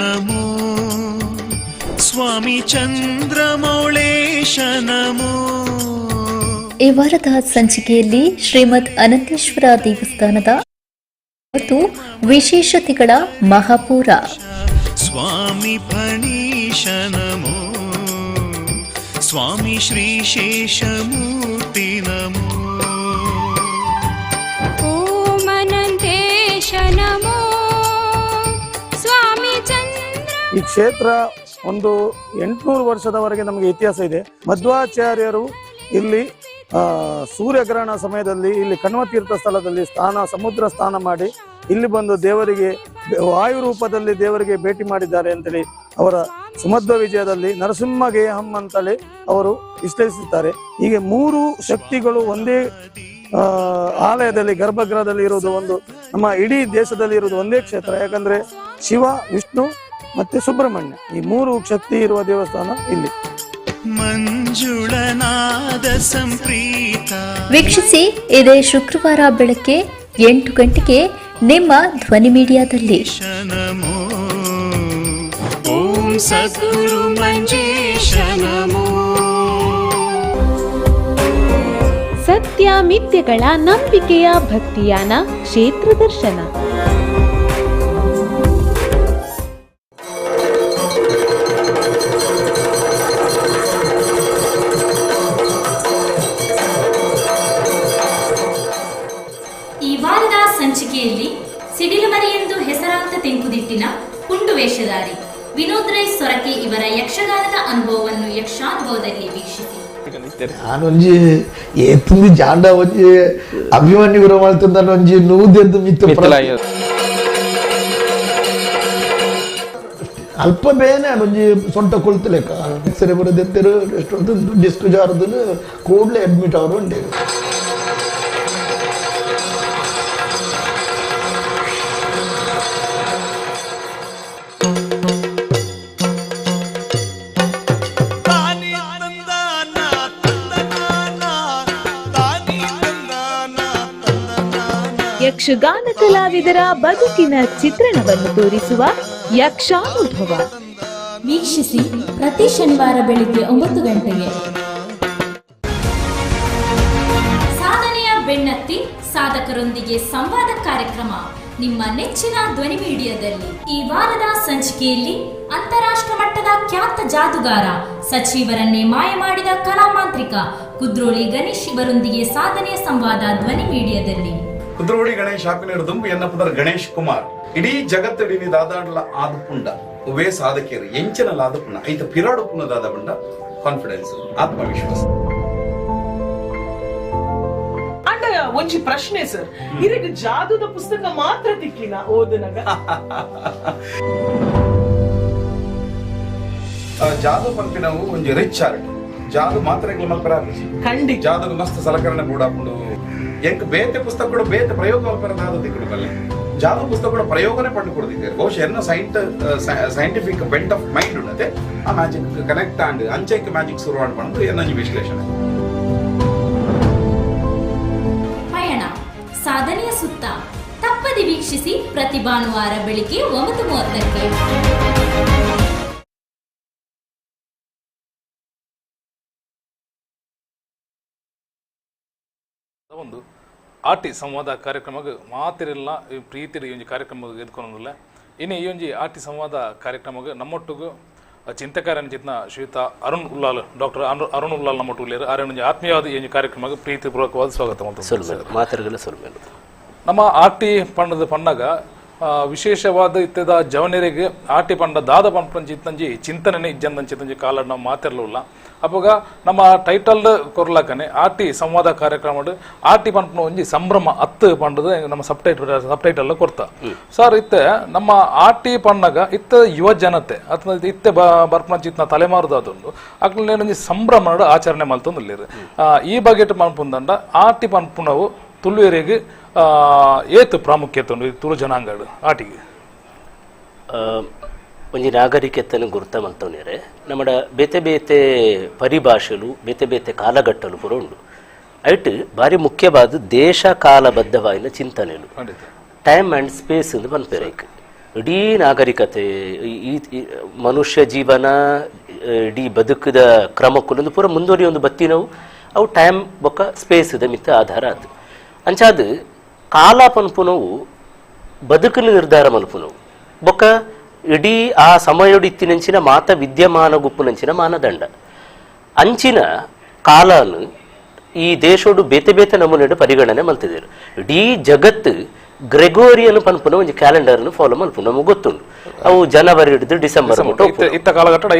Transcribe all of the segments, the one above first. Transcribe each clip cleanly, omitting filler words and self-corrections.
ನಮೋ ಸ್ವಾಮಿ ಚಂದ್ರಮೌಳೇಶ ನಮೋ. ಈ ವಾರದ ಸಂಚಿಕೆಯಲ್ಲಿ ಶ್ರೀಮದ್ ಅನಂತೇಶ್ವರ ದೇವಸ್ಥಾನದ ಮತ್ತು ವಿಶೇಷತೆಗಳ ಮಹಾಪೂರ. ಸ್ವಾಮಿ ಫಣೀಶ ನಮೋ, ಸ್ವಾಮಿ ಶ್ರೀಶೇಷಮೂರ್ತಿ ನಮೋ. ಓಂ ಅನಂತೇಶ ನಮೋ, ಸ್ವಾಮಿ ಚಂದ್ರ. ಈ ಕ್ಷೇತ್ರ ಒಂದು 800 ವರ್ಷದವರೆಗೆ ನಮಗೆ ಇತಿಹಾಸ ಇದೆ. ಮಧ್ವಾಚಾರ್ಯರು ಇಲ್ಲಿ ಸೂರ್ಯಗ್ರಹಣ ಸಮಯದಲ್ಲಿ ಇಲ್ಲಿ ಕಣ್ವತೀರ್ಥ ಸ್ಥಳದಲ್ಲಿ ಸ್ನಾನ, ಸಮುದ್ರ ಸ್ನಾನ ಮಾಡಿ ಇಲ್ಲಿ ಬಂದು ದೇವರಿಗೆ ವಾಯು ರೂಪದಲ್ಲಿ ದೇವರಿಗೆ ಭೇಟಿ ಮಾಡಿದ್ದಾರೆ ಅಂತೇಳಿ ಅವರ ಸುಮಧ್ವ ವಿಜಯದಲ್ಲಿ ನರಸಿಂಹ ಗೇಹಂ ಅಂತೇಳಿ ಅವರು ವಿಶ್ಲೇಷಿಸುತ್ತಾರೆ. ಹೀಗೆ ಮೂರು ಶಕ್ತಿಗಳು ಒಂದೇ ಆಲಯದಲ್ಲಿ, ಗರ್ಭಗೃಹದಲ್ಲಿ ಇರುವುದು ಒಂದು ನಮ್ಮ ಇಡೀ ದೇಶದಲ್ಲಿ ಇರುವುದು ಒಂದೇ ಕ್ಷೇತ್ರ. ಯಾಕಂದ್ರೆ ಶಿವ, ವಿಷ್ಣು ಮತ್ತೆ ಸುಬ್ರಹ್ಮಣ್ಯ, ಈ ಮೂರು ಶಕ್ತಿ ಇರುವ ದೇವಸ್ಥಾನ ಇಲ್ಲಿ. ಮಂಜುಳನಾದ ಸಂಪ್ರೀತ. ವೀಕ್ಷಿಸಿ ಇದೇ ಶುಕ್ರವಾರ ಬೆಳಗ್ಗೆ 8 ಗಂಟೆಗೆ ನಿಮ್ಮ ಧ್ವನಿ ಮೀಡಿಯಾದಲ್ಲಿ. ನಮೋ, ಓಂ ಸದ್ಗುರು ಮಂಜೇಶ ನಮೋ. ಸತ್ಯ ಮಿಥ್ಯಗಳ ನಂಬಿಕೆಯ ಭಕ್ತಿಯಾನ ಕ್ಷೇತ್ರ ದರ್ಶನ. ಈ ವಾರದ ಸಂಚಿಕೆಯಲ್ಲಿ ಸಿಡಿಲುಮರಿ ಎಂದು ಹೆಸರಾಂತ ತೆಂಕುದಿಟ್ಟಿನ ಪುಂಡು ವೇಷಧಾರಿ ವಿನೋದ್ ರೈ ಸೊರಕೆ ಇವರ ಯಕ್ಷಗಾನದ ಅನುಭವವನ್ನು ಯಕ್ಷಾನುಭವದಲ್ಲಿ ವೀಕ್ಷಿಸಿ. ನಾನೊಂಜಿ ಏತುಂದಿ ಜಾಂಡ ಒಂಜಿ ಅಭಿಮನ್ಯು ಗುರು ಮಲ್ತುಂದನ ಒಂಜಿ ನೂದೆದ್ದು ಮಿತ್ತು. ಅಲ್ಪ ಬೇನೆ ಒಂಜಿ ಸೊಂಟ ಕೊಳ್ತುಲೆಕ್ಕ ಸರಿ ಬರೋದೆತ್ತರು ಎಷ್ಟು ಡಿಸ್ಕ್ ಜಾರದನ್ನು ಕೂಡಲೇ ಅಡ್ಮಿಟ್ ಅವರು ಉಂಟು. ತಾನಿ ತಂದಾನ ತಂದನಾನ, ತಾನಿ ತಂದಾನ ತಂದನಾನ. ಯಕ್ಷಗಾನ ಕಲಾವಿದರ ಬದುಕಿನ ಚಿತ್ರಣವನ್ನು ತೋರಿಸುವ ಯಕ್ಷಾನುಭವ. ವೀಕ್ಷಿಸಿ ಪ್ರತಿ ಶನಿವಾರ ಬೆಳಿಗ್ಗೆ 9 ಗಂಟೆಗೆ. ಸಾಧನೆಯ ಬೆನ್ನತ್ತಿ ಸಾಧಕರೊಂದಿಗೆ ಸಂವಾದ ಕಾರ್ಯಕ್ರಮ ನಿಮ್ಮ ನೆಚ್ಚಿನ ಧ್ವನಿ ಮೀಡಿಯಾದಲ್ಲಿ. ಈ ವಾರದ ಸಂಚಿಕೆಯಲ್ಲಿ ಅಂತಾರಾಷ್ಟ್ರ ಮಟ್ಟದ ಖ್ಯಾತ ಜಾದುಗಾರ, ಸಚಿವರನ್ನೇ ಮಾಯ ಮಾಡಿದ ಕಲಾಮಾಂತ್ರಿಕ ಕುದ್ರೋಳಿ ಗಣೇಶ್ ಇವರೊಂದಿಗೆ ಸಾಧನೆಯ ಸಂವಾದ ಧ್ವನಿ ಮೀಡಿಯಾದಲ್ಲಿ. ಕುದ್ರೋಳಿ ಗಣೇಶ್ ಹಾಪಿನ ದುಂಬು ಎನ್ನ ಪುದರ್ ಗಣೇಶ್ ಕುಮಾರ್. ಇಡೀ ಜಗತ್ತಡಿನಿ ದಾದಾಂಡ್ಲ ಆದ ಪುಂಡ ಉವೇ ಸಾಧಕಿಯರು ಎಂಚನಲ ಆದ ಪುಣ್ಣ ಐತ ಪಿರಾಡು ಪುಣ್ಣದಾದ ಪುಂಡ ಕಾನ್ಫಿಡೆನ್ಸ್, ಆತ್ಮವಿಶ್ವಾಸ. ಅಂಡ ಒಂಜಿ ಪ್ರಶ್ನೆ ಸರ್, ಇರಗ್ ಜಾದುದ ಪುಸ್ತಕ ಮಾತ್ರ ತಿಕ್ಕಿನ ಓದನಗ? ಜಾದು ಪನ್ಪಿನವು ಒಂಜಿ ರಿಚ್ ಆರ್ಟ್. ಜಾದು ಮಾತ್ರ ಮಲ್ಪರ. ಖಂಡಿತ. ಜಾದುಗ್ ಮಸ್ತ್ ಸಲಕರಣೆ ಬೂಡಾಪುಂಡು. ಎಂಕ್ ಬೇತೆ ಪುಸ್ತಕ ಕೂಡ ಬೇತೆ ಪ್ರಯೋಗ ಮಲ್ಪರ ದಾದ ತಿಕ್ಕುಡು ಬಲ್ಲೆ. ಜಾದು ಪುಸ್ತಕ ಕೂಡ ಪ್ರಯೋಗನೇ ಪಟ್ಟು ಕೊಡ್ದಿದ್ದಾರೆ. ಬಹುಶಃ ಎನ್ನ scientific bent of mind ಉಂಡತೆ ಆ magic connect and ಅಂಚೆಕ್ magic ಶುರು ಪಂದು ಎನ್ನೊಂಜಿ ವಿಶ್ಲೇಷಣೆ. ಪಯಣ ಸಾಧನೆಯ ಸುತ್ತ ತಪ್ಪದೆ ವೀಕ್ಷಿಸಿ ಪ್ರತಿ ಭಾನುವಾರ ಬೆಳಿಗ್ಗೆ 9:30ಕ್ಕೆ. ಒಂದು ಆಟಿ ಸಂವಾದ ಕಾರ್ಯಕ್ರಮಕ್ಕೆ ಮಾತಿರಲ್ಲ ಈ ಪ್ರೀತಿ ಈ ಒಂಜಿ ಕಾರ್ಯಕ್ರಮ ಎದ್ಕೊಳೋದಿಲ್ಲ. ಇನ್ನು ಈ ಒಂಜಿ ಆಟಿ ಸಂವಾದ ಕಾರ್ಯಕ್ರಮಕ್ಕೆ ನಮ್ಮೊಟ್ಟಿಗೂ ಚಿಂತಕಾರನ ಚಿತ್ನ ಶ್ರೀಯುತ ಅರುಣ್ ಉಲ್ಲಾಲ್, ಡಾಕ್ಟರ್ ಅರುಣ್ ಉಲ್ಲಾಲ್ ನಮ್ಮೊಟ್ಟು ಉಲ್ಲೇರು. ಆರನ್ ಒಂಜಿ ಆತ್ಮೀಯವಾದ ಈ ಒಂಜಿ ಕಾರ್ಯಕ್ರಮಕ್ಕೆ ಪ್ರೀತಿಪೂರ್ವಕವಾದ ಸ್ವಾಗತ ಮಾಡ್ತಾರೆ. ಮಾತುಗಳ ಸೊಲ್ಮೆಲು. ನಮ್ಮ ಆಟಿ ಪಣ್ಣದ ಪಣ್ಣಗ ವಿಶೇಷವಾದ ಇತ್ತದ ಜವನರಿಗೆ ಆಟಿ ಪಂಡ ದಾದ ಪಂಪಂಚಿ ಚಿಂತನೆ ಇಜ್ಜಂದಂಚಿತ್ತಂಜಿ ಕಾಲ ನಾವು ಮಾತಿರಲಿಲ್ಲ. ಅಪ್ಪಗ ನಮ್ಮ ಟೈಟಲ್ ಕೊರ್ಲಾಕನೆ ಆಟಿ ಸಂವಾದ ಕಾರ್ಯಕ್ರಮ ಆಟಿ ಪಂಪನ ಒಂಜಿ ಸಂಭ್ರಮ ಅತ್ತು ಪಂಡದ ನಮ್ಮ ಸಬ್ ಟೈಟಲ್ ಕೊರ್ತ ಸರ್. ಇತ್ತೆ ನಮ್ಮ ಆಟಿ ಪಣ್ಣಗ ಇತ್ತ ಯುವ ಜನತೆ ಅಥವಾ ಇತ್ತೆ ಬರ್ಪಂಚಿತ್ನ ತಲೆಮಾರುದಾದುಂಡು ಅಕ್ಲೆ ಒಂಜಿ ಸಂಭ್ರಮ ಆಚರಣೆ ಮಲ್ತೊಂದುಲ್ಲೆರ್. ಈ ಬಗೆಟ್ ಪನ್ಪುಂದಂಡ ಆಟಿ ಪನ್ಪುನವು ತುಳುವೆರೆಗ್ ಏತ್ ಪ್ರಾಮುಖ್ಯತೆ ಉಂಡು ಈ ತುಳು ಜನಾಂಗಡ್ ಆಟಿಗೆ? ಒಂಜಿ ನಾಗರಿಕತೆಯನ್ನು ಗುರ್ತ ಮಲ್ತವನೇರೆ ನಮ್ಮಡ ಬೇತೆ ಬೇತೆ ಪರಿಭಾಷೆಲು, ಬೇತೆ ಬೇತೆ ಕಾಲಘಟ್ಟಲು ಪೂರ ಉಂಡು. ಐಟ್ ಭಾರಿ ಮುಖ್ಯವಾದ ದೇಶ ಕಾಲಬದ್ಧವಾಯಿನ ಚಿಂತನೆಲು, time and space ಎಂದು ಪನ್ಪೇರು. ಐಕ್ ಇಡೀ ನಾಗರಿಕತೆ ಈ ಮನುಷ್ಯ ಜೀವನ ಇಡೀ ಬದುಕದ ಕ್ರಮಕ್ಕೂ ಪೂರ ಮುಂದುವರಿಯೊಂದು ಬತ್ತಿನವು ಅವು ಟೈಮ್ ಬೊಕ್ಕ ಸ್ಪೇಸ್ ಇದೆ ಮಿತ್ತ ಆಧಾರ ಅದು. ಅಂಚಾದ ಕಾಲ ಪನ್ಪುನವು ಬದುಕನ್ನು ನಿರ್ಧಾರ ಮಲ್ಪುನವು ಬೊಕ್ಕ ಇಡೀ ಆ ಸಮಯೊಡಿತ್ತಿನಂಚಿನ ಮಾತ ವಿದ್ಯಮಾನ ಗುಪ್ಪುನಂಚಿನ ಮಾನದಂಡ ಅಂಚಿನ ಕಾಲನು ಈ ದೇಶೋಡು ಬೇತೆ ಬೇತೆ ನಮೂನೆಡು ಪರಿಗಣನೆ ಮಲ್ತಿದ್ರು. ಇಡೀ ಜಗತ್ತು ಗ್ರೆಗೋರಿಯನ್ ಪನ್ಪುನ ಒಂಜಿ ಕ್ಯಾಲೆಂಡರ್ ಫಾಲೋ ಮಲ್ಪು ನಮಗೆ ಗೊತ್ತುಂಡು. ಅವು ಜನವರಿ ಹಿಡಿದು ಡಿಸೆಂಬರ್ ಇತ್ತ ಕಾಲಘಟ್ಟ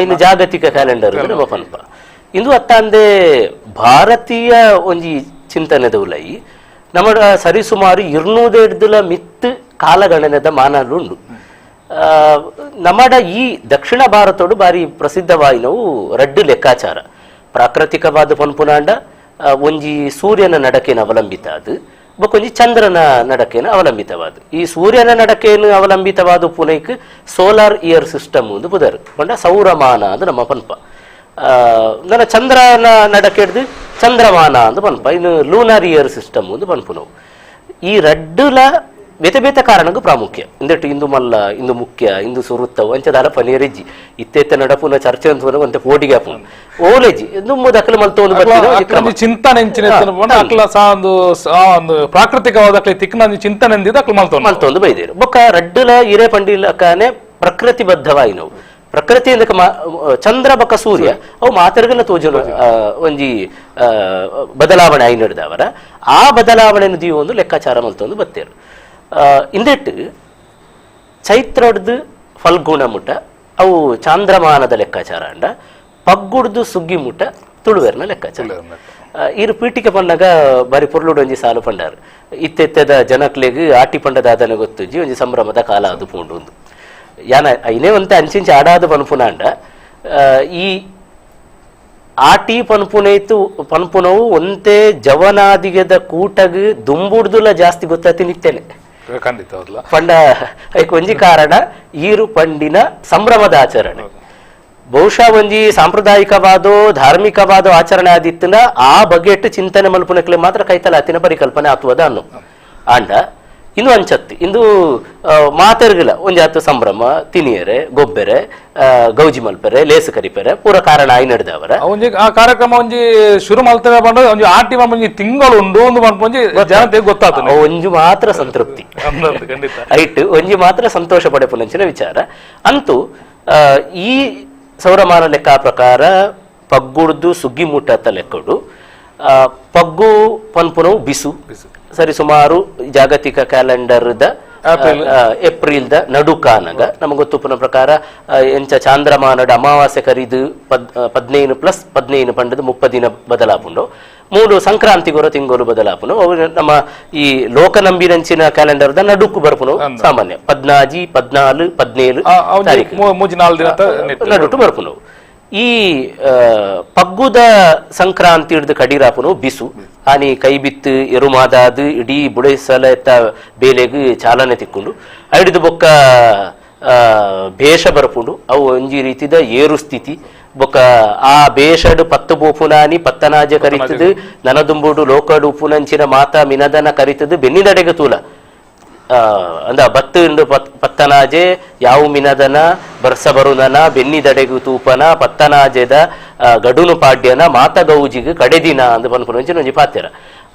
ಇನ್ನು ಜಾಗತಿಕ ಕ್ಯಾಲೆಂಡರ್ ನಮ್ಮ ಪನ್ಪ. ಇಂದು ಅತ್ತಂದೆ ಭಾರತೀಯ ಒಂಜಿ ಚಿಂತನೆದ ಉಲೈ ನಮ್ಮ ಸರಿಸುಮಾರು 200 ಮಿತ್ತು ಕಾಲಗಣನೆದ ಮಾನಲುಂಡು. ನಮ್ಮಡ ಈ ದಕ್ಷಿಣ ಭಾರತೋಡು ಬಾರಿ ಪ್ರಸಿದ್ಧವಾಯಿನವು ರಡ್ಡು ಲೆಕ್ಕಾಚಾರ. ಪ್ರಾಕೃತಿಕವಾದ ಪನ್ಪುನಾಂಡ ಒಂಜಿ ಸೂರ್ಯನ ನಡಕೇನ ಅವಲಂಬಿತ ಅದು, ಬೊಕೊಂಜಿ ಚಂದ್ರನ ನಡಕೇನ ಅವಲಂಬಿತವಾದ. ಈ ಸೂರ್ಯನ ನಡಕೇನು ಅವಲಂಬಿತವಾದ ಪುನೈಕ್ solar year system ಒಂದು ಪುದರ್ ಪಂಡ ಸೌರಮಾನ ಅದು ನಮ್ಮ ಪನ್ಪ. ನನ್ನ ಚಂದ್ರನ ನಡಕೆ ಹಿಡ್ದು ಚಂದ್ರಮಾನ ಅಂತ ಪನ್ಪ, ಇನ್ನು lunar year system ಒಂದು ಪನ್ಪು. ನಾವು ಈ ರಡ್ಡುಲ ಬೇತೆ ಬೇತೆ ಕಾರಣಕ್ಕೂ ಪ್ರಾಮುಖ್ಯ ಇಂದಟ್ಟು ಇಂದು ಮಲ್ಲ ಇಂದು ಮುಖ್ಯ ಇಂದು ಸುರುತ್ತವು ಅಂಚದಾಲ ಪನೀರಿಜ್ಜಿ ಇತ್ತೆತ್ತ ನಡಪುನ ಚರ್ಚೆ ಅಂತ ಒಂತೆ ಪೋಟಿಗೆ ಆಪುನ ಓಲೇಜಿ ದುಮ್ಮು ದಕ್ಕಲು ಮಲ್ತೊಂದು ಚಿಂತನೆ ಪ್ರಾಕೃತಿಕವಾದ ತಿಕ್ನ ಚಿಂತನೆ ಮಲ್ತೊಂದು ಬೈದೇರು. ಬೊಕ್ಕ ರಡ್ಡುಲ ಇರೆ ಪಂಡಿಲಕಾನೆ ಪ್ರಕೃತಿಬದ್ಧವಾಗಿ ನಾವು ಪ್ರಕೃತಿ ಚಂದ್ರ ಬೊಕ್ಕ ಸೂರ್ಯ ಅವು ಮಾತರ್ಗಲ ತೋಜಲು ಒಂಜಿ ಬದಲಾವಣೆ ಆಯಿ ನಡೆದವರ ಆ ಬದಲಾವಣೆಯನ್ನು ದೀವ ಒಂದು ಲೆಕ್ಕಾಚಾರ ಮಲ್ತೊಂದು ಬತ್ತೇರು. ಇಂದೆಟ್ಟು ಚೈತ್ರಡ್ದು ಫಲ್ಗುಣ ಮುಟ ಅವು ಚಾಂದ್ರಮಾನದ ಲೆಕ್ಕಾಚಾರ ಅಂಡ ಪಗ್ಗುಡ್ದು ಸುಗ್ಗಿ ಮುಟ ತುಳುವೆರ್ನ ಲೆಕ್ಕಾಚಾರ. ಈರು ಪೀಠಿಕೆ ಪಂಡಾಗ ಬಾರಿ ಪೊರ್ಲುಡು ಒಂಜಿ ಸಾಲು ಪಂಡಾರು ಇತ್ತೆತ್ತದ ಜನಕ್ಲೆಗ್ ಆಟಿ ಪಂಡದಾದನೆ ಗೊತ್ತುಜಿ ಒಂಜಿ ಸಂಭ್ರಮದ ಕಾಲ ಅದು ಪೋಂಡು ಒಂದು ಯಾನ ಐನೇ ಒಂತೆ ಅಂಚಿಂಚಿ ಆಡಾದ ಪನ್ಪುನಾಂಡ ಈ ಆಟಿ ಪನ್ಪುನೈತು ಪನ್ಪುನವು ಒಂತೆ ಜವನಾದಿಗದ ಕೂಟಗ್ ದುಂಬುಡ್ದುಲ ಜಾಸ್ತಿ ಗೊತ್ತಾತಿ ನಿತ್ತೇನೆ ಖಂಡಿತ ಪಂಡ ಐಕ್ ಒಂಜಿ ಕಾರಣ ಈರು ಪಂಡಿನ ಸಂಭ್ರಮದ ಆಚರಣೆ ಬಹುಶಃ ಒಂಜಿ ಸಾಂಪ್ರದಾಯಿಕವಾದೋ ಧಾರ್ಮಿಕವಾದೋ ಆಚರಣೆ ಆದಿತ್ತಿನ ಆ ಬಗೆಟ್ ಚಿಂತನೆ ಮಲ್ಪುನಕ್ಲೆ ಮಾತ್ರ ಕೈತಲ ಆತಿನ ಪರಿಕಲ್ಪನೆ ಆತುವದ ಅನ್ನು ಆಂಡ ಇಂದು ಅಂಚತ್ತಿ ಇಂದು ಮಾತೆರ್ಗಿಲ್ಲ ಒಂಜಾತು ಸಂಭ್ರಮ ತಿನಿಯರೆ ಗೊಬ್ಬೆರೆ ಗೌಜಿ ಮಲ್ಪೆರೆ ಲೇಸು ಕರಿಪೆರೆ ಪೂರ ಕಾರಣ ಆಯಿ ನಡೆದವರ ಒಂಜಿ ಆ ಕಾರ್ಯಕ್ರಮ ಒಂಜಿ ಶುರು ಮಲ್ತವೆ ಪಂಡ ಒಂಜಿ ಆಟಿ ಒಂಜಿ ತಿಂಗಳು ಉಂಡು ಒಂದು ಪನ್ಪೊಂಜಿ ಜನತೆ ಗೊತ್ತಾತು ಒಂಜಿ ಮಾತ್ರ ಸಂತೃಪ್ತಿ ಖಂಡಿತ ಐಟ್ ಒಂಜಿ ಮಾತ್ರ ಸಂತೋಷ ಪಡೆಪುನಂಚಿನ ವಿಚಾರ. ಅಂತೂ ಈ ಸೌರಮಾನ ಲೆಕ್ಕ ಪ್ರಕಾರ ಪಗ್ಗುಡ್ದು ಸುಗ್ಗಿ ಮುಟ್ಟತ್ತ ಲೆಕ್ಕಡು ಪಗ್ಗು ಪನ್ಪುನವು ಬಿಸು ಸರಿ ಸುಮಾರು ಜಾಗತಿಕ ಕ್ಯಾಲೆಂಡರ್ದ ಏಪ್ರಿಲ್ದ ನಡುಕಾನಗ ನಮಗೆ ಗೊತ್ತುಪ್ಪನ ಪ್ರಕಾರ ಎಂಚ ಚಾಂದ್ರಮಾನದ ಅಮಾವಾಸ್ಯೆ ಕರಿದು 15 ಪ್ಲಸ್ 15 ಪಂಡದ 30 ದಿನ ಬದಲಾಪುಂಡು ಮೂರು ಸಂಕ್ರಾಂತಿಗೊರ ತಿಂಗಳು ಬದಲಾಪುನು ಅವು ನಮ್ಮ ಈ ಲೋಕನಂಬಿನಂಚಿನ ಕ್ಯಾಲೆಂಡರ್ದ ನಡುಕು ಬರ್ಪುನು ಸಾಮಾನ್ಯ 14 14 17 ತಾರೀಕು ನಡುಟು ಬರ್ಪುನು. ಈ ಪಗ್ಗುದ ಸಂಕ್ರಾಂತಿ ಹಿಡಿದು ಕಡೀರಾಪುನು ಬಿಸು ಆನಿ ಕೈ ಬಿತ್ತು ಎರುಮಾದಾದು ಇಡೀ ಬುಡೈಸಲ ಎತ್ತ ಬೇಲೆಗ್ ಚಾಲನೆ ತಿಕ್ಕೊಂಡು ಹಿಡಿದು ಬೊಕ್ಕ ಬೇಷ ಬರ್ಪುಂಡು ಅವು ಒಂಜಿ ರೀತಿದ ಏರು ಸ್ಥಿತಿ ಬೊಕ್ಕ ಆ ಬೇಷಡು ಪತ್ತು ಬೋಪುನಾನಿ ಪತ್ತನಾಜ ಕರಿತದು ನನದುಂಬುಡು ಲೋಕಡು ಉಪುನಂಚಿನ ಮಾತಾ ಮಿನದನ ಕರಿತದು ಬೆನ್ನಿದಡೆಗೆ ತೂಲ ಅಂದ ಬತ್ತು ಇಂಡು ಪತ್ತನಾಜೆ ಯಾವು ಮಿನದನ ಬರ್ಸ ಬರುನನ ಬೆನ್ನಿದಡೆಗು ತೂಪನ ಪತ್ತನಾಜೆದ ಗಡುನು ಪಾಡ್ಯನ ಮಾತ ಗೌಜಿಗೆ ಕಡೆದಿನ ಅಂದ್ ಪನ್ಪುನಂಚಿನ ಒಂಜಿ ಪಾತೆರ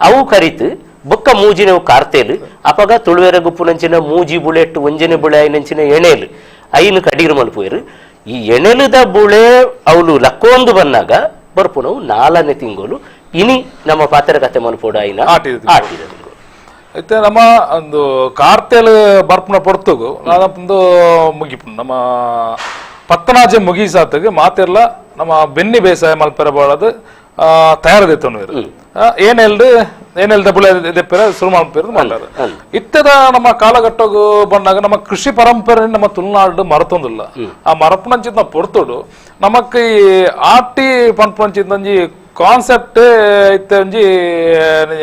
ಅವು ಕರಿತು ಬೊಕ್ಕ ಮೂಜಿನವು ಕಾರ್ತೇಲು ಅಪಗ ತುಳುವೆರ ಗುಪ್ಪುನಂಚಿನ ಮೂಜಿ ಬುಳೆಟ್ಟು ಒಂಜನೆ ಬುಳೆ ಐನಂಚಿನ ಎಣೆಲು ಐನು ಕಡೀರು ಮಲ್ಪುವೆರು. ಈ ಎಣೆಲುದ ಬುಳೆ ಅವಳು ಲಕ್ಕೊಂದು ಬನ್ನಾಗ ಬರ್ಪುನವು 4ನೇ ತಿಂಗಳು ಇನಿ ನಮ್ಮ ಪಾತೆರ ಕತೆ ಮಲ್ಪೋಡ ಐನ ಆಟಿದ ತಿಂಗಳು. ಇತ್ತೆ ನಮ್ಮ ಒಂದು ಕಾರ್ತೆಲ್ ಬರ್ಪುನ ಪೊರ್ತುಗು ಒಂದು ಮುಗಿಪು ನಮ್ಮ ಪತ್ತನಾಜೆ ಮುಗಿಸಾತಗೆ ಮಾತೆಲ್ಲ ನಮ್ಮ ಬೆನ್ನಿ ಬೇಸಾಯ ಮಲ್ಪೆರ ಬಾಳದು ತಯಾರದಿತ್ತು ಏನೆಲ್ದು ಏನೆಲ್ದ ಬುಳೆ ದೆಪ್ಪೆರ ಶುರು ಮಲ್ಪೆರ್ ಮಾಡ್ತಾರೆ. ಇತ್ತದ ನಮ್ಮ ಕಾಲಘಟ್ಟಗು ಬಂದಾಗ ನಮ್ಮ ಕೃಷಿ ಪರಂಪರೆ ನಮ್ಮ ತುಳುನಾಡು ಮರತೊಂದಿಲ್ಲ. ಆ ಮರಪುನಂಚಿನ ಪೊರ್ತುಡು ನಮಕ್ ಈ ಆಟಿ ಪನ್ಪುನಂಚಿಂದಂಜಿ ಕಾನ್ಸೆಪ್ಟ್ ಇತ್ತೆ ಒಂಜಿ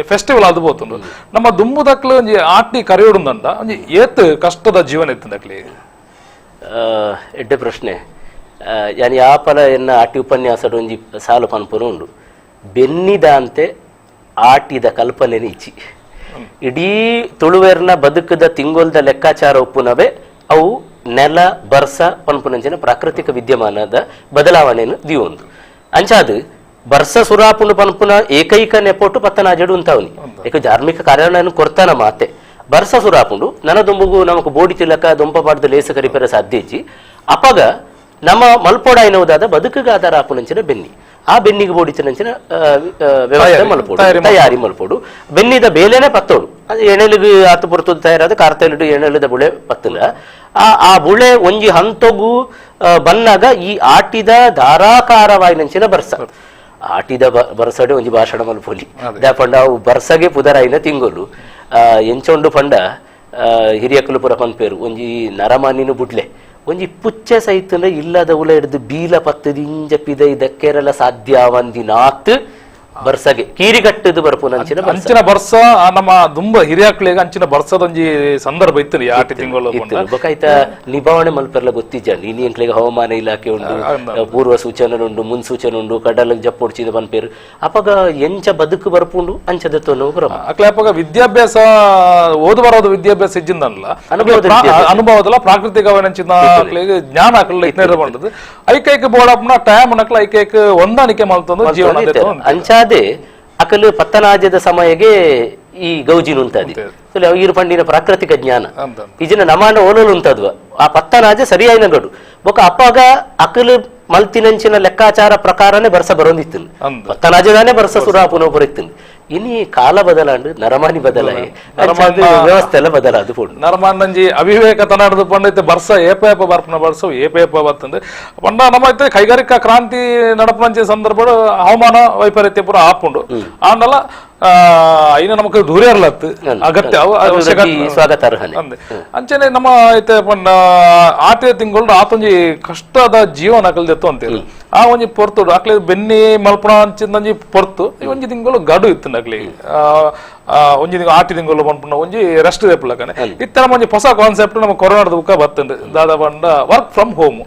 ಫೆಸ್ಟಿವಲ್ ಅದು ಪೋತುಂಡು ನಮ್ಮ ದುಂಬುದಕ್ಲು ಒಂಜಿ ಆಟಿ ಕರೆಯೋಡುಂದಂಡ ಒಂಜಿ ಏತ್ ಕಷ್ಟದ ಜೀವನ ಇತ್ತಂದಕ್ಲಿ. ಎಡ್ಡೆ ಪ್ರಶ್ನೆ. ಯಾನಿ ಯಾಪಲ ಎನ್ನ ಆಟಿ ಉಪನ್ಯಾಸಡು ಒಂಜಿ ಸಾಲು ಪನ್ಪುನು ಉಂಡು ಬೆನ್ನಿದ ಅಂತೆ ಆಟಿದ ಕಲ್ಪನೆ ಇಚ್ಚಿ. ಇಡೀ ತುಳುವೆರ್ನ ಬದುಕದ ತಿಂಗೊಲ್ದ ಲೆಕ್ಕಾಚಾರ ಉಪ್ಪುನವೇ ಅವು ನೆಲ ಬರ್ಸ ಪನ್ಪುನಂಚಿನ ಪ್ರಾಕೃತಿಕ ವಿದ್ಯಮಾನದ ಬದಲಾವಣೆಯನ್ನು ದಿಯೊಂದು ಅಂಚಾದು ಬರ್ಸ ಸುರಾಪುಂಡು ಪನ್ಪುನ ಏಕೈಕ ನೆಪೊಟ್ಟು ಪತ್ತನಾಜೆಡು ಉಂತಾವನಿ ಏಕ ಧಾರ್ಮಿಕ ಕಾರ್ಯಾಲಯವನ್ನು ಕೊರ್ತಾನ ಮಾತೆ ಬರ್ಸ ಸುರಾಪುಂಡು ನನ ದೊಂಬುಗು ನಮಕ್ ಬೋಡಿ ತಿಲಕ ದೊಂಪ ಪಾಡ್ದು ಲೇಸ ಕರಿಪೆರ ಸಾಧ್ಯ ಇಜ್ಜಿ ಅಪಗ ನಮ್ಮ ಮಲ್ಪೋಡಾಯಿನವುದಾದ ಬದುಕಿಗೆ ಆಧಾರ ಆಪುನಂಚಿನ ಬೆನ್ನಿ ಆ ಬೆನ್ನಿಗೆ ಬೋಡಿತಿನಂಚಿನ ವ್ಯವಸ್ಥೆ ಮಲ್ಪೋಡು ತಯಾರಿ ಮಲ್ಪೋಡು ಬೆನ್ನಿದ ಬೇಲೆನೆ ಪತ್ತೋಡು ಅದು ಎಣೆಲಿಗೆ ಆತು ಪೊರ್ತುದು ತಯಾರಾದ ಕಾರ್ತೇಲಿಡು ಎಣೆಲಿದ ಬುಳೆ ಪತ್ತಲ ಆ ಆ ಬುಳೆ ಒಂಜಿ ಹಂತೊಗು ಬನ್ನಾಗ ಈ ಆಟಿದ ಧಾರಾಕಾರವಾಯಿನಂಚಿನ ಬರ್ಸ ಆಟಿದ ಬರ್ಸಡೆ ಒಂಜಿ ಭಾಷಣ ಮಲ್ಪೊಲಿ ದಾಪಂಡ ಅವು ಬರ್ಸಗೆ ಪುದರಾಯಿನ ತಿಂಗೊಲು ಎಂಚೊಂಡು ಪಂಡ ಹಿರಿಯಕುಲು ಪುರ ಪನ್ಪೇರು ಒಂಜಿ ನರಮಾನಿನ ಬುಡ್ಲೆ ಒಂಜಿ ಪುಚ್ಚೆ ಸೈತನ ಇಲ್ಲದ ಉಲ ಹಿಡಿದು ಬೀಲ ಪತ್ತದ ಇಂಜ ಪಿದೈ ದಕ್ಕೆರಲ ಸಾಧ್ಯ ಒಂದಿನಾತ್ ಬರ್ಸಗೆ ಕೀರಿಗಟ್ಟದು ಬರ್ಪುನಂಚಿನ ಅಂಚಿನ ಬರ್ಸ ನಮ್ಮ ದುಂಬ ಹಿರಿಯಾಕ್ಳಿಗೆ ಅಂಚಿನ ಬರ್ಸದೊಂಜಿ ಸಂದರ್ಭ ಇತ್ತು ಆಟಿ ತಿಂಗಳು ಬೊಕ ನಿಭಾವಣೆ ಮಲ್ಪೆರ್ಲ ಗೊತ್ತಿಜ್ಜಂಡ್ ಇನಿ ಎಂಕ್ಲೆಗ್ ಹವಾಮಾನ ಇಲಾಖೆ ಉಂಡು, ಪೂರ್ವ ಸೂಚನೆ ಉಂಡು, ಮುನ್ಸೂಚನೆ ಉಂಡು, ಕಡಲ ಜಪ್ಪೊಡ್ಚಿದ ಪನ್ಪೇರು ಅಪಗ ಎಂಚ ಬದುಕು ಬರ್ಪುಂಡು ಅಂಚದ ತೊನು ಅಕ್ಲೆ ಅಪಗ ವಿದ್ಯಾಭ್ಯಾಸ ಓದು ಬರೋದು ವಿದ್ಯಾಭ್ಯಾಸ ಇಜ್ಜಿಂದಲ್ಲ ಅನುಭವದಲ್ಲ ಪ್ರಾಕೃತಿಕ ಜ್ಞಾನ ಅಕ್ಲೆ ಬಂದದ್ದು ಐಕೈಕ ಬೋಡಪ್ನ ಟೈಮ್ ನಕ್ಲ ಐಕೈಕ ಹೊಂದಾಣಿಕೆ ಮಲ್ತಂದು ಜೀವನ ಅಂಚಾದೆ ಅಕಲು ಪತ್ತನಾಜದ ಸಮಯಗೆ ಈ ಗೌಜಿನ ಉಂತಾದಿ ಈರು ಪಂಡಿನ ಪ್ರಾಕೃತಿಕ ಜ್ಞಾನ ಈಜಿನ ನಮಾಂಡ ಓಲೋಲು ಉಂತದ್ವ ಆ ಪತ್ತನಾಜ ಸರಿಯಾಯಿನ ಗಡು ಬೊಕ ಅಪ್ಪಾಗ ಅಕಲು ಮಲ್ತಿನಂಚಿನ ಲೆಕ್ಕಾಚಾರ ಪ್ರಕಾರನೇ ಬರ್ಸ ಬರೋಂದಿತ್ತು ಪತ್ತನಾಜದಾನೆ ಬರ್ಸ ಸುರಾಪುನ ಇತ್ತು ಇನಿ ಕಾಲ ಬದಲಾಂಡು ನರಮಾನಿ ಬದಲಾಯಿ ವ್ಯವಸ್ಥೆ ಎಲ್ಲ ಬದಲಾದು ನರಮಾನಂಜಿ ಅವಿವೇಕ ತನಾಡ್ದು ಪಂಡೈತೆ ಬರ್ಸ ಏಪ ಏಪ ಬರ್ಪನ ಬರ್ಸ ಏಪ ಏಪ ಬರ್ತಂದು ಪಂಡ ನಮ್ಮ ಐತೆ ಕೈಗಾರಿಕಾ ಕ್ರಾಂತಿ ನಡಪನಂಚಿ ಸಂದರ್ಭ ಹವಾಮಾನ ವೈಪರೀತ್ಯ ಪೂರ ಆಪುಂಡು ಆಂಡಲ ಐನ ನಮಕ್ ದೂರ ಅಗತ್ಯ ಸ್ವಾಗತಾರ್ಹನೆ ಅಂಚನೆ ನಮ್ಮ ಐತೆ ಪಂಡ ಆಟೆ ತಿಂಗಳು ಆತೊಂಜಿ ಕಷ್ಟದ ಜೀವನ ಕಲ್ದೆತ್ತು ಅಂತೇಳಿ ಆ ಒಂಜಿ ಪೊರ್ತು ಅಕ್ಲೆ ಬೆನ್ನಿ ಮಲ್ಪಣ ಅಂಚಿಂದಂಜಿ ಪೊರ್ತು ಈ ಒಂಜಿ ತಿಂಗಳು ಗಡು ಇತ್ತು ಅಕ್ಲಿ ಒಂಜಿ ಆಟಿ ತಿಂಗಳು ಪನ್ಪುನ ಒಂಜಿ ರೆಸ್ಟ್ ದೇಪಲಕನೆ ಇತ್ತರ ಒಂಜಿ ಹೊಸ ಕಾನ್ಸೆಪ್ಟ್ ನಮ್ಮ ಕೊರೋನಾದ ಬುಕ್ಕ ಬತ್ತುಂಡು ದಾದಾ ಪಂಡ work from home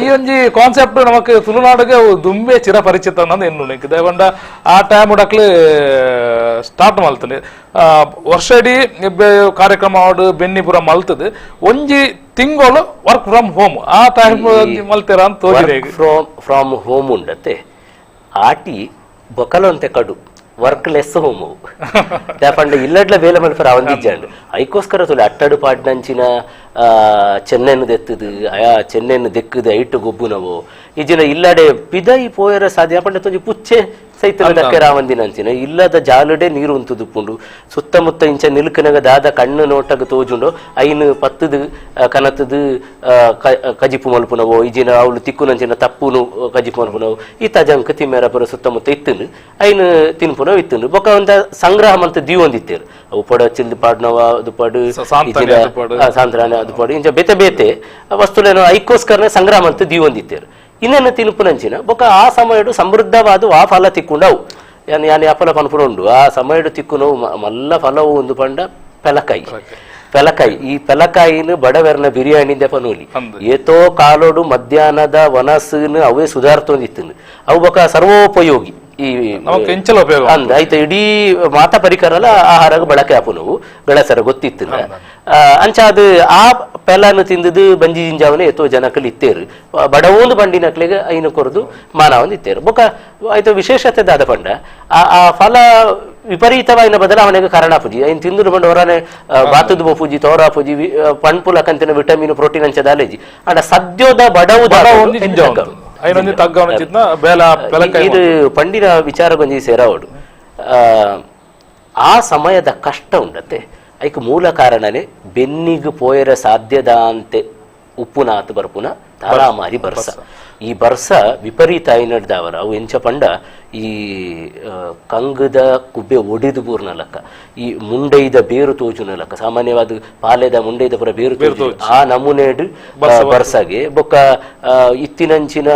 ಈ ಒಂಜಿ ಕಾನ್ಸೆಪ್ಟ್ ನಮಕ್ ತುಳುನಾಡಿಗೆ ದುಂಬೆ ಚಿರಪರಿಚಿತ ಅನ್ನೋದು ಎನ್ನು ಪಂಡ ಆ ಟೈಮ್ ಅಕ್ಲಿ ಸ್ಟಾರ್ಟ್ ಮಲ್ತಂಡೆ ವರ್ಷ ಇಡೀ ಕಾರ್ಯಕ್ರಮ ಬೆನ್ನಿ ಪೂರ ಮಲ್ತದೆ ಒಂಜಿ ತಿಂಗಳು work from home ಆ ಟೈಮ್ ಮಲ್ತೀರ ಅಂತ ತೋಜಿದೆ ಫ್ರಮ್ ಹೋಮ್ ಉಂಡತ್ತೆ ಆಟಿ ಬೊಕಲಂತೆ ಕಡು work less home ಪಂಡ ಇಲ್ಲಡ್ಲ ಬೇಲೆ ಮಲ್ಪರ ಅವಂದಿಜ್ಜಾಂಡ್ ಐಕೋಸ್ಕರ ತುಲೆ ಅಟ್ಟಡು ಪಾಡ್ನಂಚಿನ ಚೆನ್ನೆನ್ನು ದೆತ್ತದು ಅಯಾ ಚೆನ್ನೆನ್ನು ದೆಕ್ಕದು ಐಟು ಗೊಬ್ಬುನವು ಇಜಿನ ಇಲ್ಲಡೆ ಪಿದೈ ಪೋಯರ ಸಾಧ್ಯ ಪಂಡ ತೊಂಜಿ ಪುಚ್ಚೆ ಸೈತನ ದಕ್ಕೆ ರಾವಂದಿನಂಚಿನ ಇಲ್ಲದ ಜಾಲುಡೆ ನೀರು ಉಂತುದುಪ್ಪುಂಡು ಸುತ್ತಮುತ್ತ ಇಂಚ ನಿಲ್ಕನಗ ದಾದ ಕಣ್ಣು ನೋಟಗ ತೋಜುಂಡು ಐನು ಪತ್ತದು ಕನತದು ಕಜಿಪು ಮಲ್ಪುನವೋ ಇಜಿನ ಅವಳು ತಿಕ್ಕುನಂಚಿನ ತಪ್ಪುನು ಕಜಿಪು ಮಲ್ಪುನವು ಈ ತಜಂಕ ತಿಮ್ಮೆರ ಪುರ ಸುತ್ತಮುತ್ತ ಇತ್ತುಂಡು ಐನು ತಿನ್ಪುನವು ಇತ್ತುಂಡು ಬೊಕ ಒಂದ ಸಂಗ್ರಹ ಮಂತ ದೀವೊಂದಿತ್ತೇರು ಅವು ಪೊಡ ಚಿಲ್ದು ಪಾಡ್ನವ ಅದು ಪಾಡು ಸಾಂತ್ರಾನೆ ಅದು ಪಾಡು ಇಂಚ ಬೇತೆ ಬೇತೆ ವಸ್ತುಲೇನೋ ಐಕೋಸ್ಕರನೇ ಸಂಗ್ರಹ ಮಂತ ದೀವೊಂದಿತ್ತೇರು ಇನ್ನೇನು ತಿನ್ಪುನಂಚಿನ ಬೊಕ ಆ ಸಮಯಡು ಸಮೃದ್ಧವಾದ ಆ ಫಲ ತಿಕ್ಕೊಂಡವು ಯಾನ್ ಯಾನ್ ಯಾಪಲ ಪನ್ಪುನ ಉಂಡು ಆ ಸಮಯಡು ತಿಕ್ಕುನವು ಮಲ್ಲ ಫಲವು ಒಂದು ಪಂಡ ಪೆಲಕಾಯಿ ಪೆಲಕಾಯಿ ಈ ಪೆಲಕಾಯಿನ ಬಡವೆರ್ನ ಬಿರಿಯಾನಿ ಪನೋಲಿ ಏತೋ ಕಾಲೋಡು ಮಧ್ಯಾಹ್ನದ ವನಸ್ಸನ್ನು ಅವೇ ಸುಧಾರ್ತೊಂದಿತ್ತು ಅವು ಬೊಕ ಸರ್ವೋಪಯೋಗಿ ಈ ಅಂದ ಆಯ್ತು ಇಡೀ ಮಾತಾ ಪರಿಕರಲ ಆಹಾರ ಬಳಕೆ ಆಪುನವು ಗಳಸರ ಗೊತ್ತಿತ್ತು ಅಂಚ ಅದು ಆ ಪೆಲನ್ನು ತಿಂದದು ಬಂಜಿ ಜಿಂಜಾವನೆ ಏತೋ ಜನಕಲ್ಲಿ ಇತ್ತೇರು ಬಡವೊಂದು ಬಂಡಿನಕ್ಲಿಗೆ ಐನು ಕೊರದು ಮಾನವೊಂದು ಇತ್ತೇರು ಬೊಕ ಆಯ್ತು ವಿಶೇಷತೆ ದಾದ ಪಂಡ ಆ ಆ ಫಲ ವಿಪರೀತವಾಯಿನ ಬದಲಾವಣೆಗೆ ಕಾರಣ ಪೂಜಿ ಐನ್ ತಿಂದು ಬಂಡ ಹೊರನೆ ಬಾತದ ಪೂಜಿ ತೋರಾ ಪೂಜಿ ಪಣ್ಪುಲ ಕಂತಿನ ವಿಟಮಿನ್ ಪ್ರೋಟೀನ್ ಅಂಚ ದಾಲೇಜಿ ಅಂಡ ಸದ್ಯೋದ ಬಡವು ಇದು ಪಂಡಿನ ವಿಚಾರ ಗೊಂಜಿ ಸೇರಾವಡು ಆ ಸಮಯದ ಕಷ್ಟ ಉಂಡತ್ತೆ ಐಕ್ ಮೂಲ ಕಾರಣನೇ ಬೆನ್ನಿಗೆ ಪೋಯರ ಸಾಧ್ಯದ ಅಂತೆ ಉಪ್ಪುನಾತ್ ಬರ್ಪುನ ತಾರಾಮಾರಿ ಬರ್ಸ ಈ ಬರ್ಸ ವಿಪರೀತ ಐನಡ್ದಾವರ ಅವು ಎಂಚ ಪಂಡ ಈ ಕಂಗದ ಕುಬ್ಬೆ ಒಡಿದು ಬೂರ್ನ ಲಕ್ಕ ಈ ಮುಂಡೈದ ಬೇರು ತೋಜುನ ಲಕ್ಕ ಸಾಮಾನ್ಯವಾದ ಪಾಲೆದ ಮುಂಡೈದ ಪುರ ಬೇರು ತೋಜು ಆ ನಮೂನೆಡು ಬರ್ಸಾಗೆ ಬೊಕ್ಕ ಇತ್ತಿನಂಚಿನ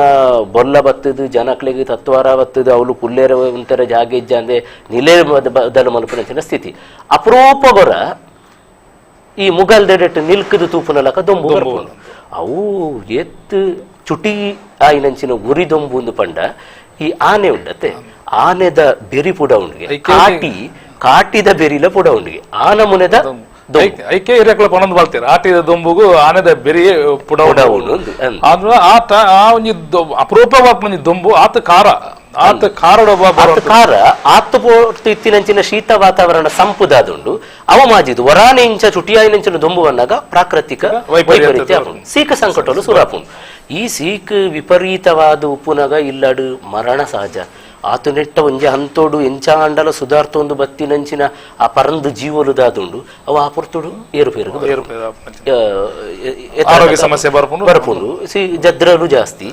ಬೊಲ್ಲ ಬತ್ತದು ಜನಕ್ಲೆಗ್ ತತ್ವಾರ ಬತ್ತದು ಅವಳು ಪುಲ್ಲೇರ ಒಂಥರ ಜಾಗೆ ಇಜ್ಜಾಂದೆ ನಿಲೆ ಬದಲು ಮಲ್ಪುನಂಚಿನ ಸ್ಥಿತಿ ಅಪರೂಪಗೊರ ಈ ಮುಗಲ್ದೆಡೆಟ್ ನಿಲ್ಕದು ತೂಪುನ ಲಕ್ಕ ದೊಂಬು ಬರ್ಪುಂಡು ಅವು ಎತ್ತು ಚುಟಿ ಆಯಿನಂಚಿನ ಉರಿ ದೊಂಬು ಒಂದು ಪಂಡ ಈ ಆನೆ ಉಂಡತ್ತೆ ಆನೆದ ಬೆರಿಪುಡ ಉಂಡಿಗೆ ಕಾಟಿ ಕಾಟಿದ ಬೆರಿಲ ಪುಡವುಂಡಿಗೆ ಆ ನಮೂನೆದ ಐಕೆ ಹಿರಿಯಕ್ಲ ಪನೊಂದು ಬಾಳ್ತೀರ ಆಟಿದ ದೊಂಬುಗು ಆನೆದ ಬೆರಿ ಪುಡವುಂಡು ಆತ ಆ ಒಂಜಿ ಅಪರೂಪ ಒಂಜಿ ದೊಂಬು ಆತ ಖಾರ ಆತ ಖಾರ ಖಾರ ಆತ ಪೋರ್ತು ಇತ್ತಿನಂಚಿನ ಶೀತ ವಾತಾವರಣ ಸಂಪುದಾದುಂಡು ಅವ ಮಾಜಿದು ವರಾನೆ ಇಂಚ ಚುಟಿಯಾಯಿನಂಚಿನ ದೊಂಬು ಅನ್ನಾಗ ಪ್ರಾಕೃತಿಕ ವೈಪರೀತ್ಯ ಸೀಕ ಸಂಕಟಲು ಸುರಾಪುಂಡು. ಈ ಸೀಕ್ ವಿಪರೀತವಾದ ಉಪ್ಪುನಾಗ ಇಲ್ಲಡು ಮರಣ ಸಹಜ. ಆತು ನೆಟ್ಟ ಒಂಜಿ ಹಂತೋಡು ಎಂಚಾಂಡಲ ಸುಧಾರ್ತೊಂದು ಬತ್ತಿನಂಚಿನ ಆ ಪರಂದು ಜೀವಲುದಾದುಂಡು ಅವು ಆ ಪೊರ್ತುಡು ಏರುಪೇರು ಆರೋಗ್ಯ ಸಮಸ್ಯೆ ಬರ್ಪುಂಡು ಸಿ ಜದ್ರಲು ಜಾಸ್ತಿ.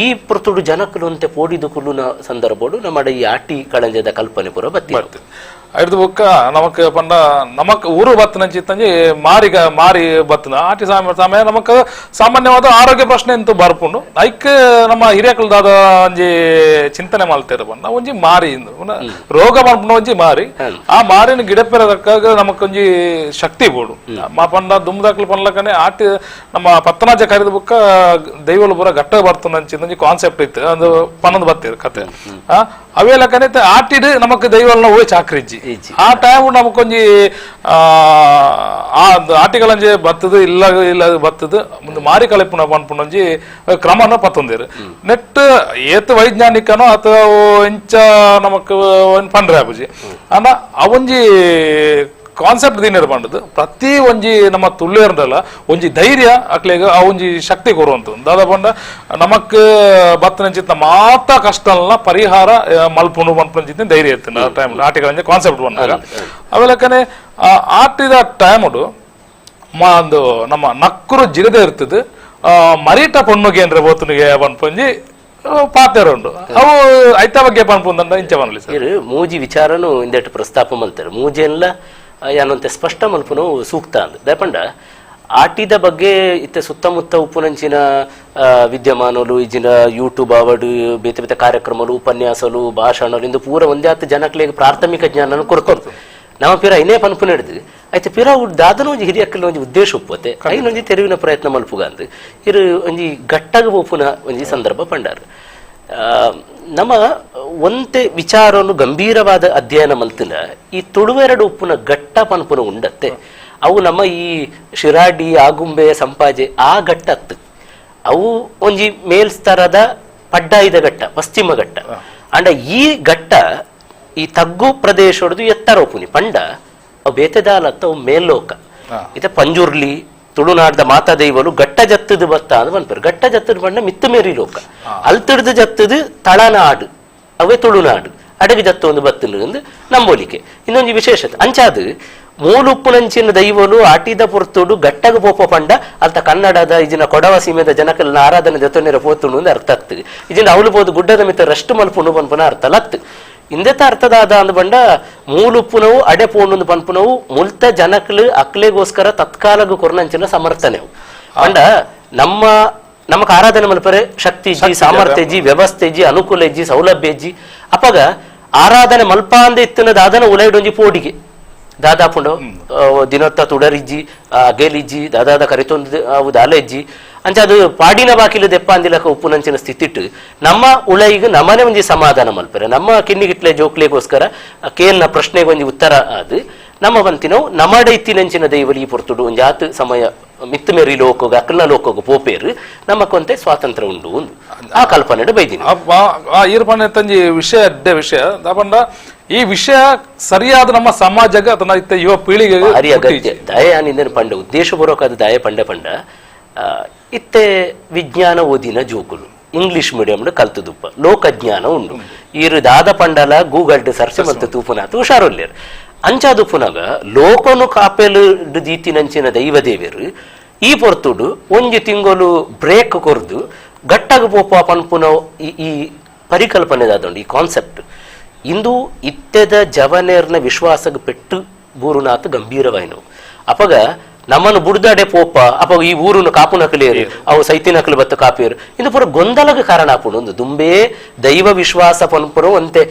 ಈ ಪೊರ್ತುಡು ಜನಕ್ಕಲು ಅಂತೆ ಪೋಡಿದು ಕುಲ್ಲುನ ಸಂದರ್ಭಡು ನಮ್ಮ ಈ ಆಟಿ ಕಳಂಜದ ಕಲ್ಪನೆ ಪೂರ ಬತ್ತಿ ಐದು ಬೊಕ್ಕ ನಮಕ್ ಪಂಡ ನಮಕ್ ಊರು ಬತ್ತನಂಚಿತ್ತಂಜಿ ಮಾರಿಗ ಮಾರಿ ಬತ್ತನ ಆಟಿ ಸಮಯ ನಮಕ್ ಸಾಮಾನ್ಯವಾದ ಆರೋಗ್ಯ ಪ್ರಶ್ನೆ ಅಂತೂ ಬರ್ಪುಂಡು. ಐಕ್ ನಮ್ಮ ಹಿರಿಯಕಲ್ದಾದ ಒಂಜಿ ಚಿಂತನೆ ಮಾಡ್ತೇವೆ ಪಂಡ ಒಂಜಿ ಮಾರಿ ರೋಗ ಪನ್ಪುಂಡು ಒಂಜಿ ಮಾರಿ ಆ ಮಾರಿನ ಗಿಡಪೆರದಕ್ಕಾಗ ನಮಕೊಂಜಿ ಶಕ್ತಿ ಬೋಡು ಮಾ ಪಂಡ ದುಮ್ದಾಕ್ಲು ಪನ್ಲಕನೆ ಆಟಿ ನಮ್ಮ ಪತ್ತನಾಜ ಕರಿದ ಬುಕ್ಕ ದೈವಲು ಪೂರ ಗಟ್ಟ ಬರ್ತನಂಚಿ ಒಂಜಿ ಕಾನ್ಸೆಪ್ಟ್ ಇತ್ತು ಅದು ಪನ್ನೊಂದು ಬತ್ತೀರು ಕತೆ ಅವೆಲ್ಲ ಆಟಿಡ್ ನಮಕ್ ದೈವಲ್ನ ಹೋಯ್ ಚಾಕ್ರಿಜ್ಜಿ ಆ ಟೈಮ್ ನಮಕೊಂಜಿ ಆಟಿಗಳಂಜೆ ಬತ್ತದು ಇಲ್ಲ ಇಲ್ಲ ಬತ್ತದು ಮುಂದೆ ಮಾರಿ ಕಳೆಪುಣ ಪನ್ಪುಣಂಜಿ ಕ್ರಮನ ಪತ್ತೊಂದಿರು ನೆಟ್ ಏತ್ ವೈಜ್ಞಾನಿಕನೋ ಅಥವಾ ಎಂಚ ನಮಕ್ ಪಂಡ್ರೆ ಆಪುಜಿ ಅನ್ನ ಅವೊಂಜಿ ಕಾನ್ಸೆಪ್ಟ್ ದಿನ ಪಂಡದು ಪ್ರತಿ ಒಂಜಿ ನಮ್ಮ ತುಳ್ಳಿಯರ್ದಲ್ಲ ಒಂಜಿ ಧೈರ್ಯ ಅಕ್ಲೆಗ್ ಆ ಒಂಜಿ ಶಕ್ತಿ ಕೊರುವಂತ ದಾದ ಪಂಡ ನಮಕ್ ಬತ್ತನಂಚಿತ್ತ ಮಾತ ಕಷ್ಟಲ್ನ ಪರಿಹಾರ ಮಲ್ಪುಂಡು ಪನ್ಪುನಂಚಿತ್ತ ಧೈರ್ಯ ಇತ್ತು ಆ ಟೈಮ್ ಆಟಿಗಳಂಜೆ ಕಾನ್ಸೆಪ್ಟ್ ಬಂದಾಗ ಅವೆಲ್ಲಕನೆ ಆಟಿದ ಟೈಮುಡು ಒಂದು ನಮ್ಮ ನಕ್ಕರು ಜಿಗದೆ ಇರ್ತದೆ ಮರೀಟ ಪೊಣ್ಣುಗೆ ಅಂದ್ರೆ ಬೋತನಿಗೆ ಪನ್ಪುಂಜಿ ಪಾತೆರ ಉಂಡು ಅವು ಐತ ಬಗ್ಗೆ ಪನ್ಪುಂದಂಡ ಇಂಚ ಪನ್ಲಿ ಸರ್. ಮೂಜಿ ವಿಚಾರನು ಇಂದೆಟ್ ಪ್ರಸ್ತಾಪ ಮಲ್ತಾರೆ ಮೂಜೆಲ್ಲ ಏನಂತೆ ಸ್ಪಷ್ಟ ಮಲ್ಪುನು ಸೂಕ್ತ ಅಂದ್ ದಯಪಂಡ ಆಟಿದ ಬಗ್ಗೆ ಇತ್ತೆ ಸುತ್ತಮುತ್ತ ಉಪ್ಪುನಂಚಿನ ವಿದ್ಯಮಾನಲು ಇಜಿನ ಯೂಟ್ಯೂಬ್ ಅವಡು ಬೇತೆ ಬೇತೆ ಕಾರ್ಯಕ್ರಮಲು ಉಪನ್ಯಾಸಲು ಭಾಷಣಲು ಇಂದು ಪೂರ ಒಂದೇ ಆತ ಜನಕ್ಲೆಗ್ ಪ್ರಾಥಮಿಕ ಜ್ಞಾನನು ಕೊಡ್ಕೊಡ್ತು ನಮ್ಮ ಪಿರ ಐನೇ ಪನ್ಪು ನಡೆದು ಆಯ್ತು ಪಿರ ದಾದನ ಒಂಜಿ ಹಿರಿಯಕ್ಕಲ ಒಂಜಿ ಉದ್ದೇಶ ಉಪ್ಪತೆ ಐನೊಂಜಿ ತೆರವಿನ ಪ್ರಯತ್ನ ಮಲ್ಪುಗ ಅಂದ್ ಇರು ಒಂಜಿ ಗಟ್ಟಾಗ ಒಪ್ಪುನ ಒಂಜಿ ಸಂದರ್ಭ ಪಂಡಾರು. ನಮ್ಮ ಒಂತೆ ವಿಚಾರವನ್ನು ಗಂಭೀರವಾದ ಅಧ್ಯಯನ ಮಲ್ತಿನ ಈ ತುಳುವೆರಡು ಉಪ್ಪುನ ಗಟ್ಟ ಪನ್ಪುನ ಉಂಡತ್ತೆ ಅವು ನಮ್ಮ ಈ ಶಿರಾಡಿ ಆಗುಂಬೆ ಸಂಪಾಜೆ ಆ ಘಟ್ಟತ್ತು ಅವು ಒಂಜಿ ಮೇಲ್ಸ್ತರದ ಪಡ್ಡಾಯಿದ ಘಟ್ಟ ಪಶ್ಚಿಮ ಘಟ್ಟ ಅಂಡ ಈ ಘಟ್ಟ ಈ ತಗ್ಗು ಪ್ರದೇಶೊಡ್ದು ಎತ್ತರ ಉಪ್ಪುನಿ ಪಂಡ ಅವು ಬೇತೆದಾಲತ್ತ ಅವು ಮೇಲ್ಲೋಕ ಇತ ಪಂಜುರ್ಲಿ ತುಳುನಾಡ್ದ ಮಾತಾ ದೈವಲು ಗಟ್ಟ ಜತ್ತದು ಬತ್ತ ಅಂತ ಪನ್ಪೆರ್ ಗಟ್ಟ ಜತ್ತದ ಪಂಡ ಮಿತ್ತು ಮೇರಿ ಲೋಕ ಅಲ್ತಿಡ್ದು ಜತ್ತದು ತಳನಾಡು ಅವೇ ತುಳುನಾಡು ಅಡಗಿ ಜತ್ತು ಒಂದು ಬತ್ತಲು ಎಂದು ನಂಬೋಲಿಕೆ ಇನ್ನೊಂದು ವಿಶೇಷತೆ ಅಂಚಾದು ಮೂಲುಪ್ಪುನಂಚಿನ ದೈವಲು ಆಟಿದ ಪೊರ್ತುಡು ಗಟ್ಟಗ ಪೋಪ ಪಂಡ ಅಲ್ತ ಕನ್ನಡದ ಇಜಿನ ಕೊಡವ ಸೀಮೆದ ಜನಕಲ್ನ ಆರಾಧನೆ ಜೊತೆನೇರ ಪೋತುಂಡು ಅಂದ್ ಅರ್ಥ ಆಗ್ತದೆ ಇಜಿನ ಅವಳು ಪೋದು ಗುಡ್ಡದ ಮಿತ್ತ ರಷ್ಟು ಮಲ್ಪುಂಡು ಪನ್ಪುನ ಅರ್ಥ ಲತ್ತು ಇಂದೆತ ಅರ್ಥದಾದ ಅಂದ್ ಬಂಡ ಮೂಲುಪ್ಪುನವು ಅಡೆ ಪೋಂಡು ಪನ್ಪುನವು ಮುಲ್ತ ಜನಕ್ಲು ಅಕ್ಲೆಗೋಸ್ಕರ ತತ್ಕಾಲಗು ಕೊರ್ನಂಚಿನ ಸಮರ್ಥನೆವು ಪಂಡ ನಮ್ಮ ನಮಕ್ ಆರಾಧನೆ ಮಲ್ಪರೆ ಶಕ್ತಿ ಇಜ್ಜಿ ಸಾಮರ್ಥ್ಯ ಇಜ್ಜಿ ವ್ಯವಸ್ಥೆ ಇಜ್ಜಿ ಅನುಕೂಲ ಇಜ್ಜಿ ಸೌಲಭ್ಯ ಇಜ್ಜಿ ಅಪಗ ಆರಾಧನೆ ಮಲ್ಪಾಂದ ಇತ್ತಿನ ದಾದನ ಉಲೈಡೊಂಜಿ ಪೋಡಿಗೆ ದಾದಾಪುಂಡು ದಿನತ್ತ ತುಡರಿಜ್ಜಿ ಅಗೇಲಿಜ್ಜಿ ದಾದಾದ ಕರಿತೊಂದು ಅವು ದಾಲೆಜ್ಜಿ ಅಂಚ ಅದು ಪಾಡಿನ ಬಾಕಿಲು ದೆಪ್ಪ ಅಂದಿಲಕ ಉಪ್ಪುನಂಚಿನ ಸ್ಥಿತಿಟ್ಟು ನಮ್ಮ ಉಳೈಗ್ ನಮ್ಮನೆ ಒಂಜಿ ಸಮಾಧಾನ ಮಲ್ಪರೆ ನಮ್ಮ ಕಿನ್ನಿಗಿಟ್ಲೆ ಜೋಕ್ಲೆಗೋಸ್ಕರ ಕೇಲ್ನ ಪ್ರಶ್ನೆಗೆ ಒಂಜಿ ಉತ್ತರ ಅದು ನಮ್ಮ ಬಂತಿನವು ನಮ್ಮಡ ಇತ್ತಿನಂಚಿನ ದೈವಲಿ ಪೊರ್ತುಡು ಒಂಜಿ ಆತು ಸಮಯ ಮಿತ್ತು ಮೇರಿ ಲೋಕೋಗ ಅಕ್ಕಲ್ನ ಲೋಕೋಗ ಪೋಪೇರು ನಮ್ಮ ಕೊಂತೆ ಸ್ವಾತಂತ್ರ್ಯ ಉಂಡು ಒಂದು ಆ ಕಲ್ಪನೆ ಬೈದಿನಿ ಈರ್ಪಣೆ ತಂಜಿ ವಿಷಯ ಅಡ್ಡೆ ವಿಷಯ ದಾಪಂಡ ಈ ವಿಷಯ ಸರಿಯಾದ ನಮ್ಮ ಸಮಾಜಕ್ಕೆ ಅಥವಾ ಯುವ ಪೀಳಿಗೆ ಭಾರಿ ಅಗತ್ಯ ದಯ ನಿಂದನು ಪಂಡ ಉದ್ದೇಶಪೂರ್ವಕ ದಯ ಪಂಡ ಪಂಡ ಇತ್ತೆ ವಿಜ್ಞಾನ ಓದಿನ ಜೋಕುಲು ಇಂಗ್ಲಿಷ್ ಮೀಡಿಯಂ ಕಲ್ತುದುಪ್ಪ ಲೋಕಜ್ಞಾನ ಉಂಡು ಈರು ದಾದ ಪಂಡಲ ಗೂಗಲ್ ಸರ್ಚ್ ಮಲ್ತು ತೂಪುನಾತು ಹುಷಾರುಲ್ಲೇರು ಅಂಚಾದುಪ್ಪುನಾಗ ಲೋಕನು ಕಾಪೆಲು ದೀತಿನಂಚಿನ ದೈವ ದೇವರು ಈ ಪೊರ್ತುಡು ಒಂಜಿ ತಿಂಗಳು ಬ್ರೇಕ್ ಕೊರ್ದು ಗಟ್ಟಾಗ ಪೋಪ ಪನ್ಪುನ ಈ ಪರಿಕಲ್ಪನೆ ದಾದುಂಡು ಈ ಕಾನ್ಸೆಪ್ಟ್ ಇಂದು ಇತ್ತೆದ ಜವನೇರ್ನ ವಿಶ್ವಾಸಕ್ಕೆ ಪೆಟ್ಟು ಬೂರುನಾತು ಗಂಭೀರವಾಯಿನವು ಅಪಗ ನಮ್ಮನ್ನು ಬುಡ್ದಾಡೆ ಪೋಪ ಅಪ ಈ ಊರುನು ಕಾಪು ನಕಲೇರು ಅವು ಸೈತಿ ನಕಲು ಬತ್ತ ಕಾಪಿಯರು ಇಂದು ಪೂರ ಗೊಂದಲಗ ಕಾರಣ ಆಪುಂಡು ಒಂದು ದುಂಬೇ ದೈವ ವಿಶ್ವಾಸ ಪನ್ಪುರ ಒಂತೆ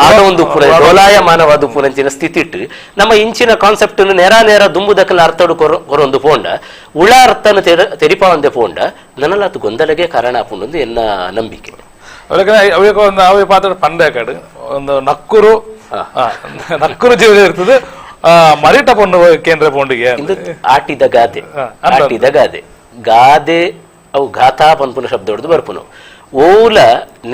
ಆದ ಒಂದು ಪುರ ಡೋಲಾಯಮಾನವಾದ ಪುರಂಚಿನ ಸ್ಥಿತಿ ಇಟ್ಟು ನಮ್ಮ ಇಂಚಿನ ಕಾನ್ಸೆಪ್ಟ್ ನೇರ ನೇರ ದುಂಬುದಕ್ಕಲ ಅರ್ಥಡು ಕೊರೊಂದು ಪೋಂಡ ಉಳ ಅರ್ಥನ ತೆರಿಪ ಒಂದೇ ಪೋಂಡ ನನಲಾತು ಗೊಂದಲಗೆ ಕಾರಣ ಆಪುಂಡು ಎನ್ನ ನಂಬಿಕೆ. ಅವಕ್ಕೆ ಒಂದು ಅವೇ ಪಾತ್ರ ಪಂಡೆ ಕಡೆ ಒಂದು ನಕ್ಕುರು ನಕ್ಕುರು ಜೀವ ಇರ್ತದೆ ಮರಿಟ ಪೊಣ್ಣು ಕೇಂದ್ರ ಪೊಂಡಿಗೆ ಆಟಿದ ಗಾದೆ, ಆಟಿದ ಗಾದೆ, ಗಾದೆ ಅವು ಗಾಥಾ ಪನ್ಪುನ ಶಬ್ದ ಹೊಡೆದು ಬರ್ಪುನು. ಓಲ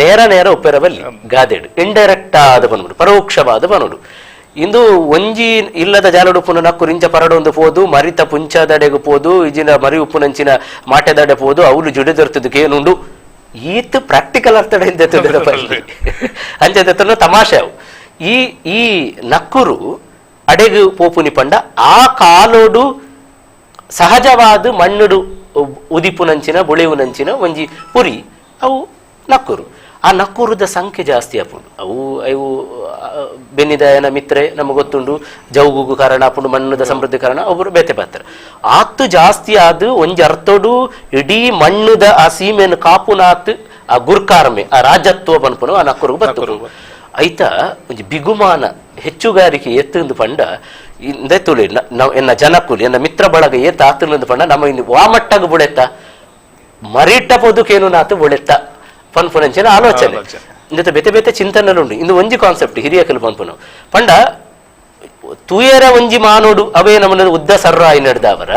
ನೇರ ನೇರ ಉಪ್ಪೆರಬಲ್ಲಿ ಗಾದೆಡು ಇಂಡೈರೆಕ್ಟ್ ಆದ ಪನ್ಪುಡು, ಪರೋಕ್ಷವಾದ ಪನ್ನುಡು. ಇಂದು ಒಂಜಿ ಇಲ್ಲದ ಜಾಲಡುಪ್ಪುನ ನಕ್ಕು ರಿಂಚ ಪರಡೊಂದು ಪೋದು ಮರಿತ ಪುಂಚದಡೆಗು ಪೋದು ಇಜಿನ ಮರಿ ಉಪ್ಪುನಂಚಿನ ಮಾಟೆದಡೆ ಪೋದು ಅವಳು ಜುಡಿದಿರ್ತದ ಕೇನುಂಡು ಈತ್ ಪ್ರಾಕ್ಟಿಕಲ್ ಅರ್ಥ ಅಂಚೆ ತಮಾಷೆ ಅವು. ಈ ಈ ನಕ್ಕುರು ಅಡೆಗು ಪೋಪುನಿ ಪಂಡ ಆ ಕಾಲೋಡು ಸಹಜವಾದ ಮಣ್ಣುಡು ಉದಿಪುನಂಚಿನ ಬುಳೆಯುನಂಚಿನ ಒಂಜಿ ಪುರಿ ಅವು ನಕ್ಕುರು. ಆ ನಕ್ಕುರುದ ಸಂಖ್ಯೆ ಜಾಸ್ತಿ ಆಪುಂಡು. ಅವು ಅವು ಬೆನ್ನಿದಾಯನ ಮಿತ್ರೆ ನಮಗೆ ಗೊತ್ತುಂಡು, ಜೌಗುಗು ಕಾರಣ ಆಪುಂಡು, ಮಣ್ಣುದ ಸಮೃದ್ಧಿ ಕಾರಣ ಒಬ್ಬರು ಬೇತೆ ಪಾತ್ರ ಆತು ಜಾಸ್ತಿ ಆದು ಒಂಜಿ ಅರ್ಥೋಡು ಇಡೀ ಮಣ್ಣುದ ಆ ಸೀಮೆಯನ್ನು ಕಾಪುನಾತ್ ಆ ಗುರ್ಕಾರ್ಮೆ ಆ ರಾಜತ್ವ ಪನ್ಪುನು ಆ ನಕ್ಕುರುಗು ಬತ್ತು ಐತ ಒಂಜಿ ಬಿಗುಮಾನ ಹೆಚ್ಚುಗಾರಿಕೆ ಎತ್ತಂದು ಪಂಡ ಇಂದೆ ತುಳಿ ಎನ್ನ ಜನಕುಲಿ ಎನ್ನ ಮಿತ್ರ ಬಳಗ ಏತ ಆತುಲಂದು ಪಂಡ ನಮ್ಮ ಇನ್ನು ವಾಮಟ್ಟಗ ಬುಳೆತ್ತ ಮರಿಟ ಪೊದುಕೇನು ನಾತು ಬುಳೆತ್ತ ಪನ್ಪುನಂಚಿನ ಆಲೋಚನೆ ಇಂದ ಬೇತೆ ಬೇತೆ ಚಿಂತನೆಲುಂಡು. ಇಂದು ಒಂಜಿ ಕಾನ್ಸೆಪ್ಟ್ ಹಿರಿಯಕಲು ಪನ್ಪುನು ಪಂಡ ತೂಯರ ಒಂಜಿ ಮಾನೋಡು ಅವೇ ನಮ್ಮನ್ನ ಉದ್ದ ಸರ್ರ ನಡೆದವರ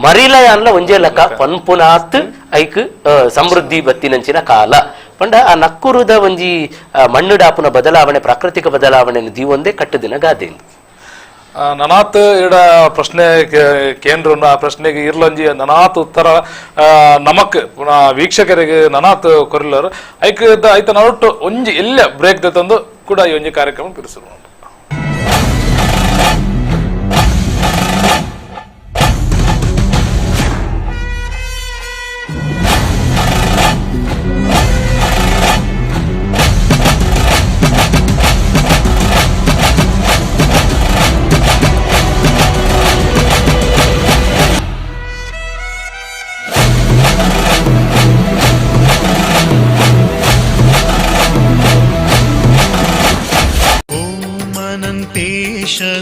ಮರಿಲಯ ಅನ್ಲ ಒಂಜೇ ಲಕ್ಕ ಪನ್ಪುನಾತ್ ಐಕ್ ಸಮೃದ್ಧಿ ಬತ್ತಿನಂಚಿನ ಕಾಲ ಪಂಡ ಆ ನಕ್ಕುರುದ ಒಂಜಿ ಮಣ್ಣುಡಾಪುನ ಬದಲಾವಣೆ ಪ್ರಾಕೃತಿಕ ಬದಲಾವಣೆಯನ್ನು ದೀವೊಂದೇ ಕಟ್ಟುದಿನ ಗಾದೆ. ನನಾತ್ ಇಡ ಪ್ರಶ್ನೆ ಕೇಂದ್ರ ಆ ಪ್ರಶ್ನೆಗೆ ಇರ್ಲಂಜಿ ನನಾತ್ ಉತ್ತರ ನಮಕ್ ವೀಕ್ಷಕರಿಗೆ ನನಾತ್ ಕೊರಿಲ್ಲರು ಐಕ್ ಐತ ನೊಟ್ಟು ಒಂಜಿ ಎಲ್ಲ ಬ್ರೇಕ್ ತಂದು ಕೂಡ ಈ ಒಂಜಿ ಕಾರ್ಯಕ್ರಮ ಬಿಡಿಸಲು.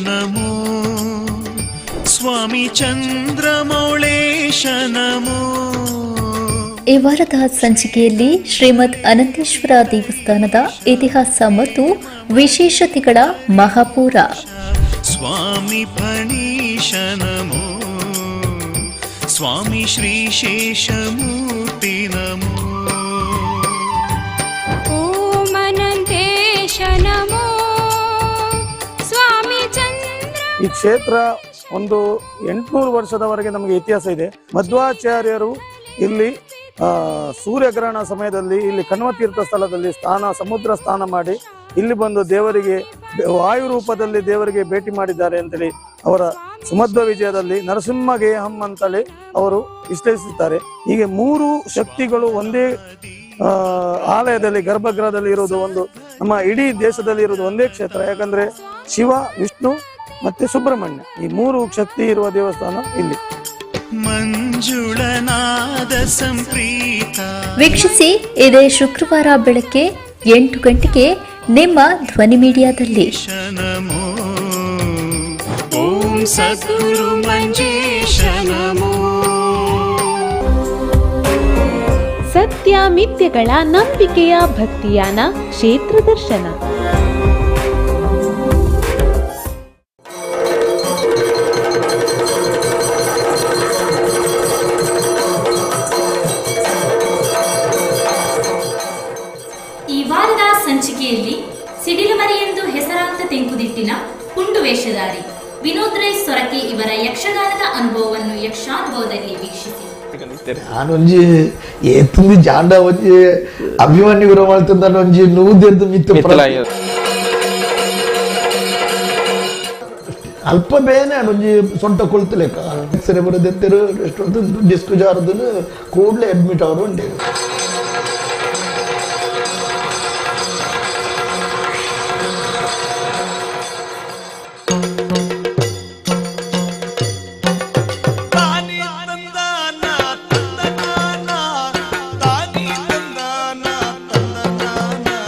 ನಮೋ ಸ್ವಾಮಿ ಚಂದ್ರಮೌಳೇಶ ನಮೋ. ಈ ವಾರದ ಸಂಚಿಕೆಯಲ್ಲಿ ಶ್ರೀಮದ್ ಅನಂತೇಶ್ವರ ದೇವಸ್ಥಾನದ ಇತಿಹಾಸ ಮತ್ತು ವಿಶೇಷತೆಗಳ ಮಹಾಪೂರ ಸ್ವಾಮಿ ಫಣೀಶ ನಮೋ ಸ್ವಾಮಿ ಶ್ರೀಶೇಷಮೂರ್ತಿ ನಮೋ. ಓಂ ಅನಂತೇಶ ನಮೋ. ಈ ಕ್ಷೇತ್ರ ಒಂದು 800 ವರ್ಷದವರೆಗೆ ನಮಗೆ ಇತಿಹಾಸ ಇದೆ. ಮಧ್ವಾಚಾರ್ಯರು ಇಲ್ಲಿ ಸೂರ್ಯಗ್ರಹಣ ಸಮಯದಲ್ಲಿ ಇಲ್ಲಿ ಕಣ್ವತೀರ್ಥ ಸ್ಥಳದಲ್ಲಿ ಸ್ನಾನ ಸಮುದ್ರ ಸ್ನಾನ ಮಾಡಿ ಇಲ್ಲಿ ಬಂದು ದೇವರಿಗೆ ವಾಯು ರೂಪದಲ್ಲಿ ದೇವರಿಗೆ ಭೇಟಿ ಮಾಡಿದ್ದಾರೆ ಅಂತೇಳಿ ಅವರ ಸುಮಧ್ವ ವಿಜಯದಲ್ಲಿ ನರಸಿಂಹ ಗೇಹಂ ಅಂತೇಳಿ ಅವರು ವಿಶ್ಲೇಷಿಸುತ್ತಾರೆ. ಹೀಗೆ 3 ಶಕ್ತಿಗಳು ಒಂದೇ ಆಲಯದಲ್ಲಿ ಗರ್ಭಗೃಹದಲ್ಲಿ ಇರುವುದು ಒಂದು ನಮ್ಮ ಇಡೀ ದೇಶದಲ್ಲಿ ಇರುವುದು ಒಂದೇ ಕ್ಷೇತ್ರ. ಯಾಕಂದ್ರೆ ಶಿವ, ವಿಷ್ಣು ಮತ್ತೆ ಸುಬ್ರಹ್ಮಣ್ಯ ಈ 3 ಶಕ್ತಿ ಇರುವ ದೇವಸ್ಥಾನ ಇಲ್ಲಿ. ಮಂಜುಳನಾದ ಸಂಪ್ರೀತ ವೀಕ್ಷಿಸಿ ಇದೇ ಶುಕ್ರವಾರ ಬೆಳಗ್ಗೆ 8 ಗಂಟೆಗೆ ನಿಮ್ಮ ಧ್ವನಿ ಮೀಡಿಯಾದಲ್ಲಿ. ಓಂ ಸದ್ಗುರು ಮಂಜೇಶ ನಮೋ. ಸತ್ಯ ಮಿಥ್ಯಗಳ ನಂಬಿಕೆಯ ಭಕ್ತಿಯಾನ ಕ್ಷೇತ್ರ ದರ್ಶನ. ಈ ವಾರದ ಸಂಚಿಕೆಯಲ್ಲಿ ಸಿಡಿಲುಮರಿ ಎಂದು ಹೆಸರಾಂತ ತೆಂಕುದಿಟ್ಟಿನ ಕುಂಡು ವೇಷಧಾರಿ ವಿನೋದ್ ರೈ ಸೊರಕೆ ಇವರ ಯಕ್ಷಗಾನದ ಅನುಭವವನ್ನು ಯಕ್ಷಾನುಭವದಲ್ಲಿ ವೀಕ್ಷಿಸಿ. ನಾನೊಂಜಿ ಏತುಂದಿ ಜಾಂಡ ಒಂಜಿ ಅಭಿಮನ್ಯು ಗುರು ಮಾಡ್ತಿದ್ದಾನೆ ಒಂಜಿ ನೂದೆದ್ದು ಮಿತ್ತು ಅಲ್ಪ ಬೇನೆ ಒಂಜಿ ಸೊಂಟ ಕೊಳ್ತಲೇಕ ಎಕ್ಸ್ರೇ ಬರೋದೆತ್ತರು ಎಷ್ಟು ಡಿಸ್ಕ್ ಜಾರದನ್ನು ಕೂಡಲೇ ಅಡ್ಮಿಟ್ ಅವರು ಉಂಟು.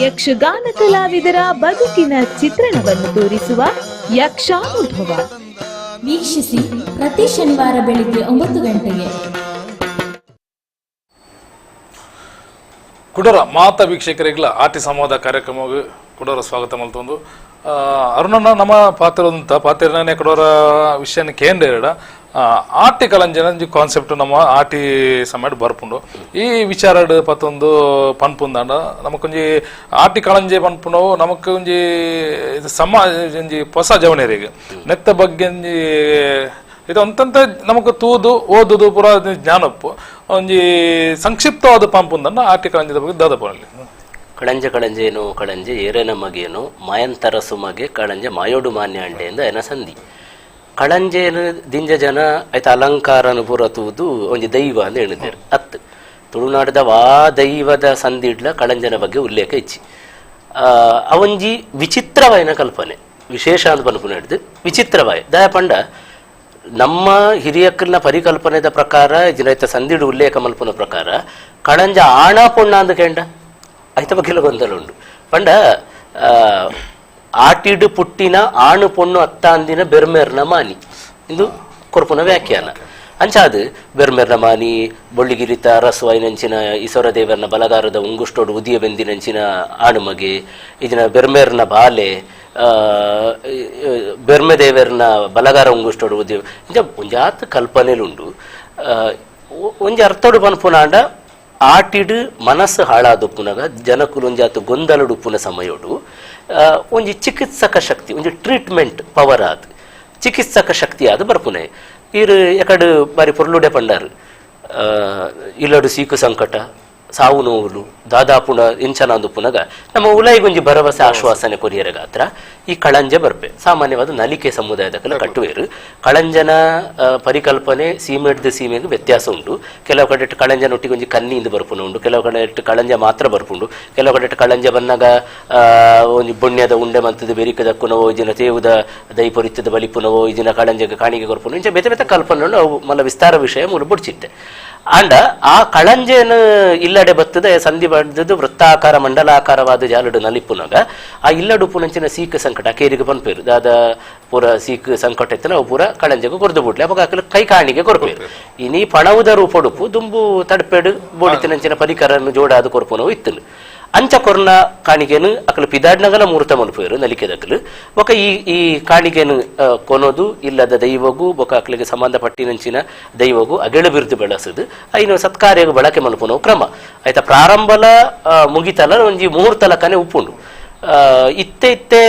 ಯಕ್ಷಗಾನ ಕಲಾವಿದರ ಬದುಕಿನ ಚಿತ್ರಣವನ್ನು ತೋರಿಸುವ ಯಕ್ಷಾನುಭವ ವೀಕ್ಷಿಸಿ ಪ್ರತಿ ಶನಿವಾರ ಬೆಳಿಗ್ಗೆ 9 ಗಂಟೆಗೆ. ಕುಡರ ಮಾತಾ ವೀಕ್ಷಕರಿಗೆಲ್ಲ ಆಟಿ ಸಂವಾದ ಕಾರ್ಯಕ್ರಮಕ್ಕೆ ಕುಡರ ಸ್ವಾಗತ ಮಲ್ತೊಂದು. ಅರುಣನ ನಮ್ಮ ಪಾತ್ರದಂತ ಪಾತ್ರನೇ ಕುಡರ ವಿಷಯನ ಕೇಂದ್ರ ಆಟಿ ಕಲಂಜನ ಕಾನ್ಸೆಪ್ಟ್ ನಮ್ಮ ಆಟಿ ಸಮಯ ಬರ್ಪುಂಡು. ಈ ವಿಚಾರ ಪತ್ತೊಂದು ಪನ್ಪುಂದಾಂಡ ನಮಕೊಂಜಿ ಆಟಿ ಕಳಂಜೆ ಪನ್ಪುನವು ನಮಕೊಂಜಿ ಸಮಾಜ ಒಂಜಿ ಹೊಸ ಜವನರಿಗೆ ನೆತ್ತ ಬಗ್ಗೆ ಒಂಜಿ ಇದು ಅಂತಂತ ನಮಕ್ ತೂದು ಓದುದು ಪೂರ ಜ್ಞಾನಪ್ಪು ಒಂಜಿ ಸಂಕ್ಷಿಪ್ತವಾದ ಪಂಪುಂದನ್ನ ಆಟಿ ಕಳಂಜದ ಬಗ್ಗೆ ದಾದಪಲ್ಲಿ. ಕಳಂಜ ಕಳಂಜೇನೋ ಕಳಂಜೆ ಏರೇನ ಮಗೇನೋ ಮಾಯಂತರ ಸುಮಗೆ ಕಳಂಜೆ ಮಾಯೋಡು ಮಾನ್ಯ ಅಂಡೆ ಎಂದ ಎನ ಸಂಧಿ. ಕಳಂಜೇನು ದಿಂಜ ಜನ ಆಯ್ತ ಅಲಂಕಾರನು ಪೂರ ತೂದು ಒಂಜಿ ದೈವ ಅಂತ ಹೇಳಿದ್ದಾರೆ. ಅತ್ತು ತುಳುನಾಡದ ವಾ ದೈವದ ಸಂಧಿಡ್ಲ ಕಳಂಜನ ಬಗ್ಗೆ ಉಲ್ಲೇಖ ಇಚ್ಚಿ. ಅವೊಂಜಿ ವಿಚಿತ್ರವಾಯಿನ ಕಲ್ಪನೆ ವಿಶೇಷ ಅಂತ ಪನ್ಪುನ ಹಿಡ್ದು ವಿಚಿತ್ರವಾಯ್ ದಯಪಂಡ ನಮ್ಮ ಹಿರಿಯಕ್ಕನ ಪರಿಕಲ್ಪನೆದ ಪ್ರಕಾರ ಜಿನೈತ ಸಂಧಿಡು ಉಲ್ಲೇಖ ಮಲ್ಪುನ ಪ್ರಕಾರ ಕಳಂಜ ಆಣ ಪೊಣ್ಣ ಅಂದ ಕೇಂಡ ಐತ ಬಗ್ಗೆ ಗೊಂದಲ ಉಂಡು. ಪಂಡ ಆಟಿಡು ಪುಟ್ಟಿನ ಆಣು ಪೊಣ್ಣು ಅತ್ತಾಂದಿನ ಬೆರ್ಮೆರ್ನ ಮಾನಿ ಇಂದು ಕೊರ್ಪುನ ವ್ಯಾಖ್ಯಾನ. ಅಂಚಾದು ಬೆರ್ಮೆರ್ನ ಮಾನಿ ಬೊಳ್ಳಿಗಿರಿತ ರಸುವಾಯಿನಂಚಿನ ಈಶ್ವರ ದೇವರನ ಬಲಗಾರದ ಉಂಗುಷ್ಟೋಡು ಉದಿಯ ಬೆಂದಿನಂಚಿನ ಆಣುಮಗೆ ಇದನ್ನ ಬೆರ್ಮೆರ್ನ ಬಾಲೆ ಬೆರ್ಮೆ ದೇವರನ ಬಲಗಾರ ಉಂಗುಷ್ಟೋಡು ಉದಿಯ ಇಂಚ ಒಂಜಾತ್ ಕಲ್ಪನೆಲುಂಡು. ಒಂಜಿ ಅರ್ಥೋಡು ಪನ್ಪುನಾಂಡ ಆಟಿಡು ಮನಸ್ಸು ಹಾಳಾದುಪ್ಪುನಾಗ ಜನಕುಲು ಒಂಜಾತು ಗೊಂದಲುಡುಪ್ಪುನ ಸಮಯೋಡು ಒಂಜಿ ಚಿಕಿತ್ಸಕ ಶಕ್ತಿ ಒಂಜಿ ಟ್ರೀಟ್ಮೆಂಟ್ ಪವರ್ ಆದ್ ಚಿಕಿತ್ಸಕ ಶಕ್ತಿ ಆದ್ ಬರ್ಪುನೆ. ಈರು ಎಕಡು ಬಾರಿ ಪೊರ್ಲುಡೆ ಪಂಡಾರು ಇಲ್ಲಡು ಸೀಕು ಸಂಕಟ ಸಾವು ನೋವುಲು ದಾದಾಪುಣ ಇಂಚನ ಅಂದುಪುನಗ ನಮ್ಮ ಉಲೈಗೊಂಜಿ ಭರವಸೆ ಆಶ್ವಾಸನೆ ಕೊರಿಯರ ಗಾತ್ರ ಈ ಕಳಂಜ ಬರ್ಪೆ. ಸಾಮಾನ್ಯವಾದ ನಲಿಕೆ ಸಮುದಾಯದ ಕಲ ಕಟ್ಟುವೇರು. ಕಳಂಜನ ಪರಿಕಲ್ಪನೆ ಸೀಮೆಡ್ದು ಸೀಮೆಗೆ ವ್ಯತ್ಯಾಸ ಉಂಟು. ಕೆಲವು ಕಡೆ ಕಳಂಜನ ಒಟ್ಟಿಗೆ ಒಂಜಿ ಕನ್ನಿಂದ ಬರ್ಪುನ ಉಂಟು, ಕೆಲವು ಕಡೆ ಕಳಂಜ ಮಾತ್ರ ಬರ್ಪುಂಡು, ಕೆಲವು ಕಡೆ ಕಳಂಜ ಬನ್ನಾಗ ಒಂಜಿ ಬೊಣ್ಯದ ಉಂಡೆ ಮಂತದ ಬೆರಿಕ ದಕ್ಕುನವೋ ಇಜಿನ ತೇವುದ ದೈ ಪೊರಿತದ ಬಲಿಪುನವೋ ಇಜಿನ ಕಳಂಜಗೆ ಕಾಣಿಕೆ ಕೊರ್ಪುನ ಇಂಚ ಬೇತೆ ಬೇತೆ ಕಲ್ಪನೆ ಅವು ಮಲ್ಲ ವಿಸ್ತಾರ ವಿಷಯ ಮೂಲ ಬುಡ್ಚಿತ್ತೆ. ಅಂಡ ಆ ಕಳಂಜನ ಇಲ್ಲಡೆ ಬತ್ತದ ಸಂಧಿ ಬಡ್ದದ್ದು ವೃತ್ತಾಕಾರ ಮಂಡಲಾಕಾರವಾದ ಜಾಲಡು ನಲಿಪುನಗ ಆ ಇಲ್ಲಡು ಪುನಂಚಿನ ಸೀಕ ಸಂಕಟ ಕೇರಿಗೆ ಪನ್ಪೇರು ದಾದ ಪೂರ ಸೀಕ ಸಂಕಟ ಇತ್ತನ ಅವು ಪೂರ ಕಳಂಜಗ ಕೊರ್ದು ಬಿಡ್ಲಿ ಅವಾಗ ಆಕಲ ಕೈ ಕಾಣಿಗೆ ಕೊರ್ಪೇರು. ಇನಿ ಪಣವುದ ರೂಪೊಡುಪು ದುಂಬು ತಡ್ಪೇಡು ಬೋಡಿತಿನಂಚಿನ ಪರಿಕರನ್ನು ಜೋಡಾದ ಕೊರ್ಪುನವು ಇತ್ತನು. ಅಂಚ ಕೊರ್ನ ಕಾಣಿಕೆನು ಅಕಲು ಪಿದಾಡ್ನಗಲ ಮೂರ್ತ ಮಲ್ಪೇರು ನಲಿಕೆದಕಲು ಬೊಕ ಈ ಈ ಕಾಣಿಕೆನು ಕೊನೋದು ಇಲ್ಲದ ದೈವಗೂ ಬೊಕ ಅಕಲಿಗೆ ಸಂಬಂಧಪಟ್ಟಿನಂಚಿನ ದೈವಗೂ ಅಗೆಳು ಬಿರುದು ಬೆಳಸುದು ಐನು ಸತ್ಕಾರ್ಯಗೂ ಬಳಕೆ ಮಲ್ಪುನವು ಕ್ರಮ ಆಯ್ತಾ. ಪ್ರಾರಂಭಲ ಮುಗಿತಲ ಒಂಜಿ ಮುಹೂರ್ತಲಕನೆ ಉಪ್ಪುಂಡು. ಇತ್ತೆ ಇತ್ತೆ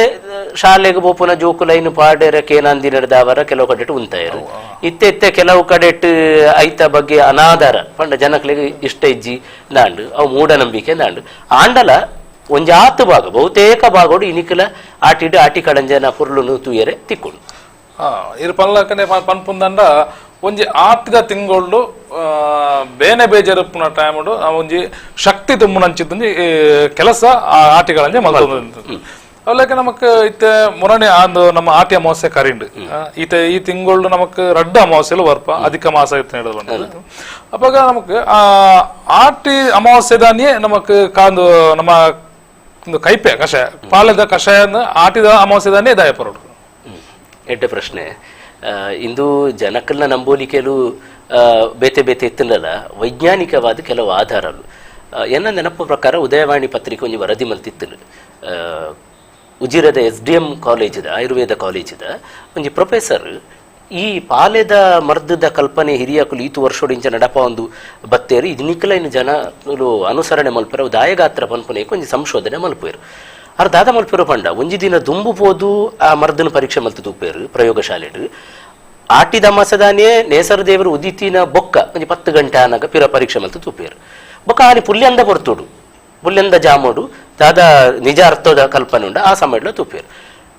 ಶಾಲೆಗೆ ಬೋಪುನ ಜೋಕುಲ ಐನು ಪಾಡೇರ ಕೇನಾಂದಿ ನಡೆದವರ ಕೆಲವು ಕಡೆಟು ಉಂತಾಯರು. ಇತ್ತೆ ಇತ್ತೆ ಕೆಲವು ಕಡೆಟ್ ಐತ ಬಗ್ಗೆ ಅನಾದಾರ ಪಂಡ ಜನಕ್ಲಿಗೆ ಇಷ್ಟ ಇಜ್ಜಿ ನಾಂಡು ಅವು ಮೂಢನಂಬಿಕೆ ನಾಂಡು. ಆಂಡಲ ಒಂಜಾತು ಭಾಗ ಬಹುತೇಕ ಭಾಗೋಡು ಇನಿಕಲ ಆಟಿಡು ಆಟಿ ಕಡಂಜನ ಪುರ್ಲುನು ತೂಯರೆ ತಿಕ್ಕೊಂಡು. ಇರು ಪನ್ಲಕನೆ ಪನ್ಪುಂದಂಡ ಒಂಜಿ ಆಟಿದ ತಿಂಗಳು ಬೇನೆ ಬೇಜಾರುಪ್ಪುನ ಟೈಮುಡು ಒಂಜಿ ಶಕ್ತಿ ತುಂಬುನಂಚಿತ್ತೊಂಜಿ ಕೆಲಸ ಆಟಿಗಳಂಜೆ ಮಲ್ತೊಂದು. ಅವಲಕ್ಕೆ ನಮಕ್ ಇತ್ತೆ ಮುರಣಿ ಅಂದು ನಮ್ಮ ಆಟಿ ಅಮಾವಾಸ್ಯೆ ಕರಿಂಡು ಈತ ಈ ತಿಂಗಳು ನಮಕ್ ರಡ್ಡ ಅಮಾವಾಸ್ಯಲು ಬರ್ಪ ಅಧಿಕ ಮಾಸ ಹೇಳೋದು. ಅವಾಗ ನಮಕ್ ಆ ಆಟಿ ಅಮಾವಾಸ್ಯದಾನಿಯೇ ನಮಕ್ ಕಾಂದು ನಮ್ಮ ಕೈಪೆ ಕಷಾಯ ಪಾಲದ ಕಷಾಯ ಆಟಿದ ಅಮಾವಾಸ್ಯದಾನಿಯೇ ದಾಯಪರೋಡು. ಎಡ್ಡೆ ಪ್ರಶ್ನೆ. ಇಂದು ಜನಕಲ್ನ ನಂಬೋಲಿಕೆಲು ಬೇತೆ ಬೇತೆ ಇತ್ತಿನಲ್ಲ ವೈಜ್ಞಾನಿಕವಾದ ಕೆಲವು ಆಧಾರಗಳು. ಎನ್ನ ನೆನಪು ಪ್ರಕಾರ ಉದಯವಾಣಿ ಪತ್ರಿಕೆ ಒಂಜಿ ವರದಿ ಮಲ್ತಿತ್ತು. ಉಜಿರದ SDM ಕಾಲೇಜಿದ ಆಯುರ್ವೇದ ಕಾಲೇಜಿದ ಒಂಜಿ ಪ್ರೊಫೆಸರ್ ಈ ಪಾಲೆದ ಮರ್ದದ ಕಲ್ಪನೆ ಹಿರಿಯಕುಲು ಈತು ವರ್ಷೋಡಿಂಚ ನಡಪ ಒಂದು ಬತ್ತೇರು ಇದನ್ನಿಕ್ಕಲ ಇನ್ನು ಜನರು ಅನುಸರಣೆ ಮಲ್ಪರ ದಾಯಗಾತ್ರ ಪನ್ಪುನೇಕ ಒಂಜಿ ಸಂಶೋಧನೆ ಮಲ್ಪೇರು. ಅರ್ ದಾದ ಮಲ್ಪೇರು ಪಂಡ ಒಂಜಿ ದಿನ ದುಂಬು ಪೋದು ಆ ಮರ್ದನ ಪರೀಕ್ಷೆ ಮಲ್ತು ತೂಪೇರು ಪ್ರಯೋಗಶಾಲೆಡು. ಆಟಿದ ಮಾಸದಾನೇ ನೇಸರ ದೇವರು ಉದಿತಿನ ಬೊಕ್ಕ ಒಂಜಿ 10 ಗಂಟೆ ಆನಾಗ ಪಿರ ಪರೀಕ್ಷೆ ಮಲ್ತು ತೂಪೇರು. ಬೊಕ್ಕ ಆನಿ ಪುಲ್ಯಂದ ಬರ್ತೋಡು ಪುಲ್ಯಂದ ಜಾಮೋಡು ದಾದ ನಿಜ ಅರ್ಥದ ಕಲ್ಪನೆ ಉಂಡ ಆ ಸಮಯಡ್ಲ ತೂಪೇರು.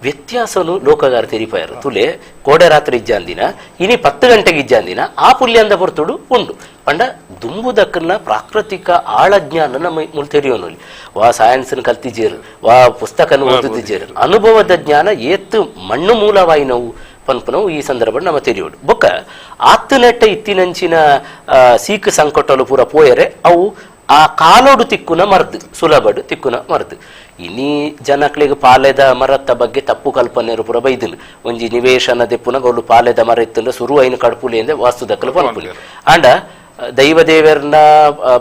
ವ್ಯತ್ಯಾಸನು ಲೋಕಗಾರ ತೆರಿಪಾಯರು ತುಲೆ ಕೋಡೆ ರಾತ್ರಿ ಇಜ್ಜಾಂದಿನ ಇನಿ 10 ಗಂಟೆಗೆ ಇಜ್ಜಾಂದಿನ ಆ ಪುಲ್ಯಂದ ಬರ್ತೋಡು ಉಂಡು. ಪಂಡ ದುಂಬುದಕ್ಕನ್ನ ಪ್ರಾಕೃತಿಕ ಆಳಜ್ಞಾನ ನಮ್ಮ ಮುಲ್ ತೆರಿಯೋನಲ್ಲಿ ವಾ ಸೈನ್ಸ್ನ ಕಲ್ತಿಜೇರು ವಾ ಪುಸ್ತಕನ ಓದುತ್ತಿಜೇರು ಅನುಭವದ ಜ್ಞಾನ ಏತ್ತು ಮಣ್ಣು ಮೂಲವಾಯಿನವು ಪನ್ಪುನವು ಈ ಸಂದರ್ಭ ನಮ್ಮ ತೆರಿಯೋಡು. ಬೊಕ್ಕ ಆತ್ತನೆಟ್ಟ ಇತ್ತಿನಂಚಿನ ಸೀಕು ಸಂಕಟಲು ಪೂರ ಪೋಯರೆ ಅವು ಆ ಕಾಲೋಡು ತಿಕ್ಕುನ ಮರ್ದು ಸುಲಭಡು ತಿಕ್ಕುನ ಮರ್ದು. ಇನಿ ಜನಕ್ಲಿಗೆ ಪಾಲೆದ ಮರತ್ತ ಬಗ್ಗೆ ತಪ್ಪು ಕಲ್ಪನೆ ಪೂರ ಬೈದಿಲ್ಲ. ಒಂಜಿ ನಿವೇಶನ ದೆಪ್ಪುನ ಗೌಲು ಪಾಲೆದ ಮರ ಇತ್ತಂದ್ರೆ ಸುರು ಐನು ಕಡ್ಪುಲಿ ಎಂದೆ ವಾಸ್ತುದಕ್ಕಲು ಪನ್ಪುಲಿ. ಆಂಡ ದೈವ ದೇವರನ್ನ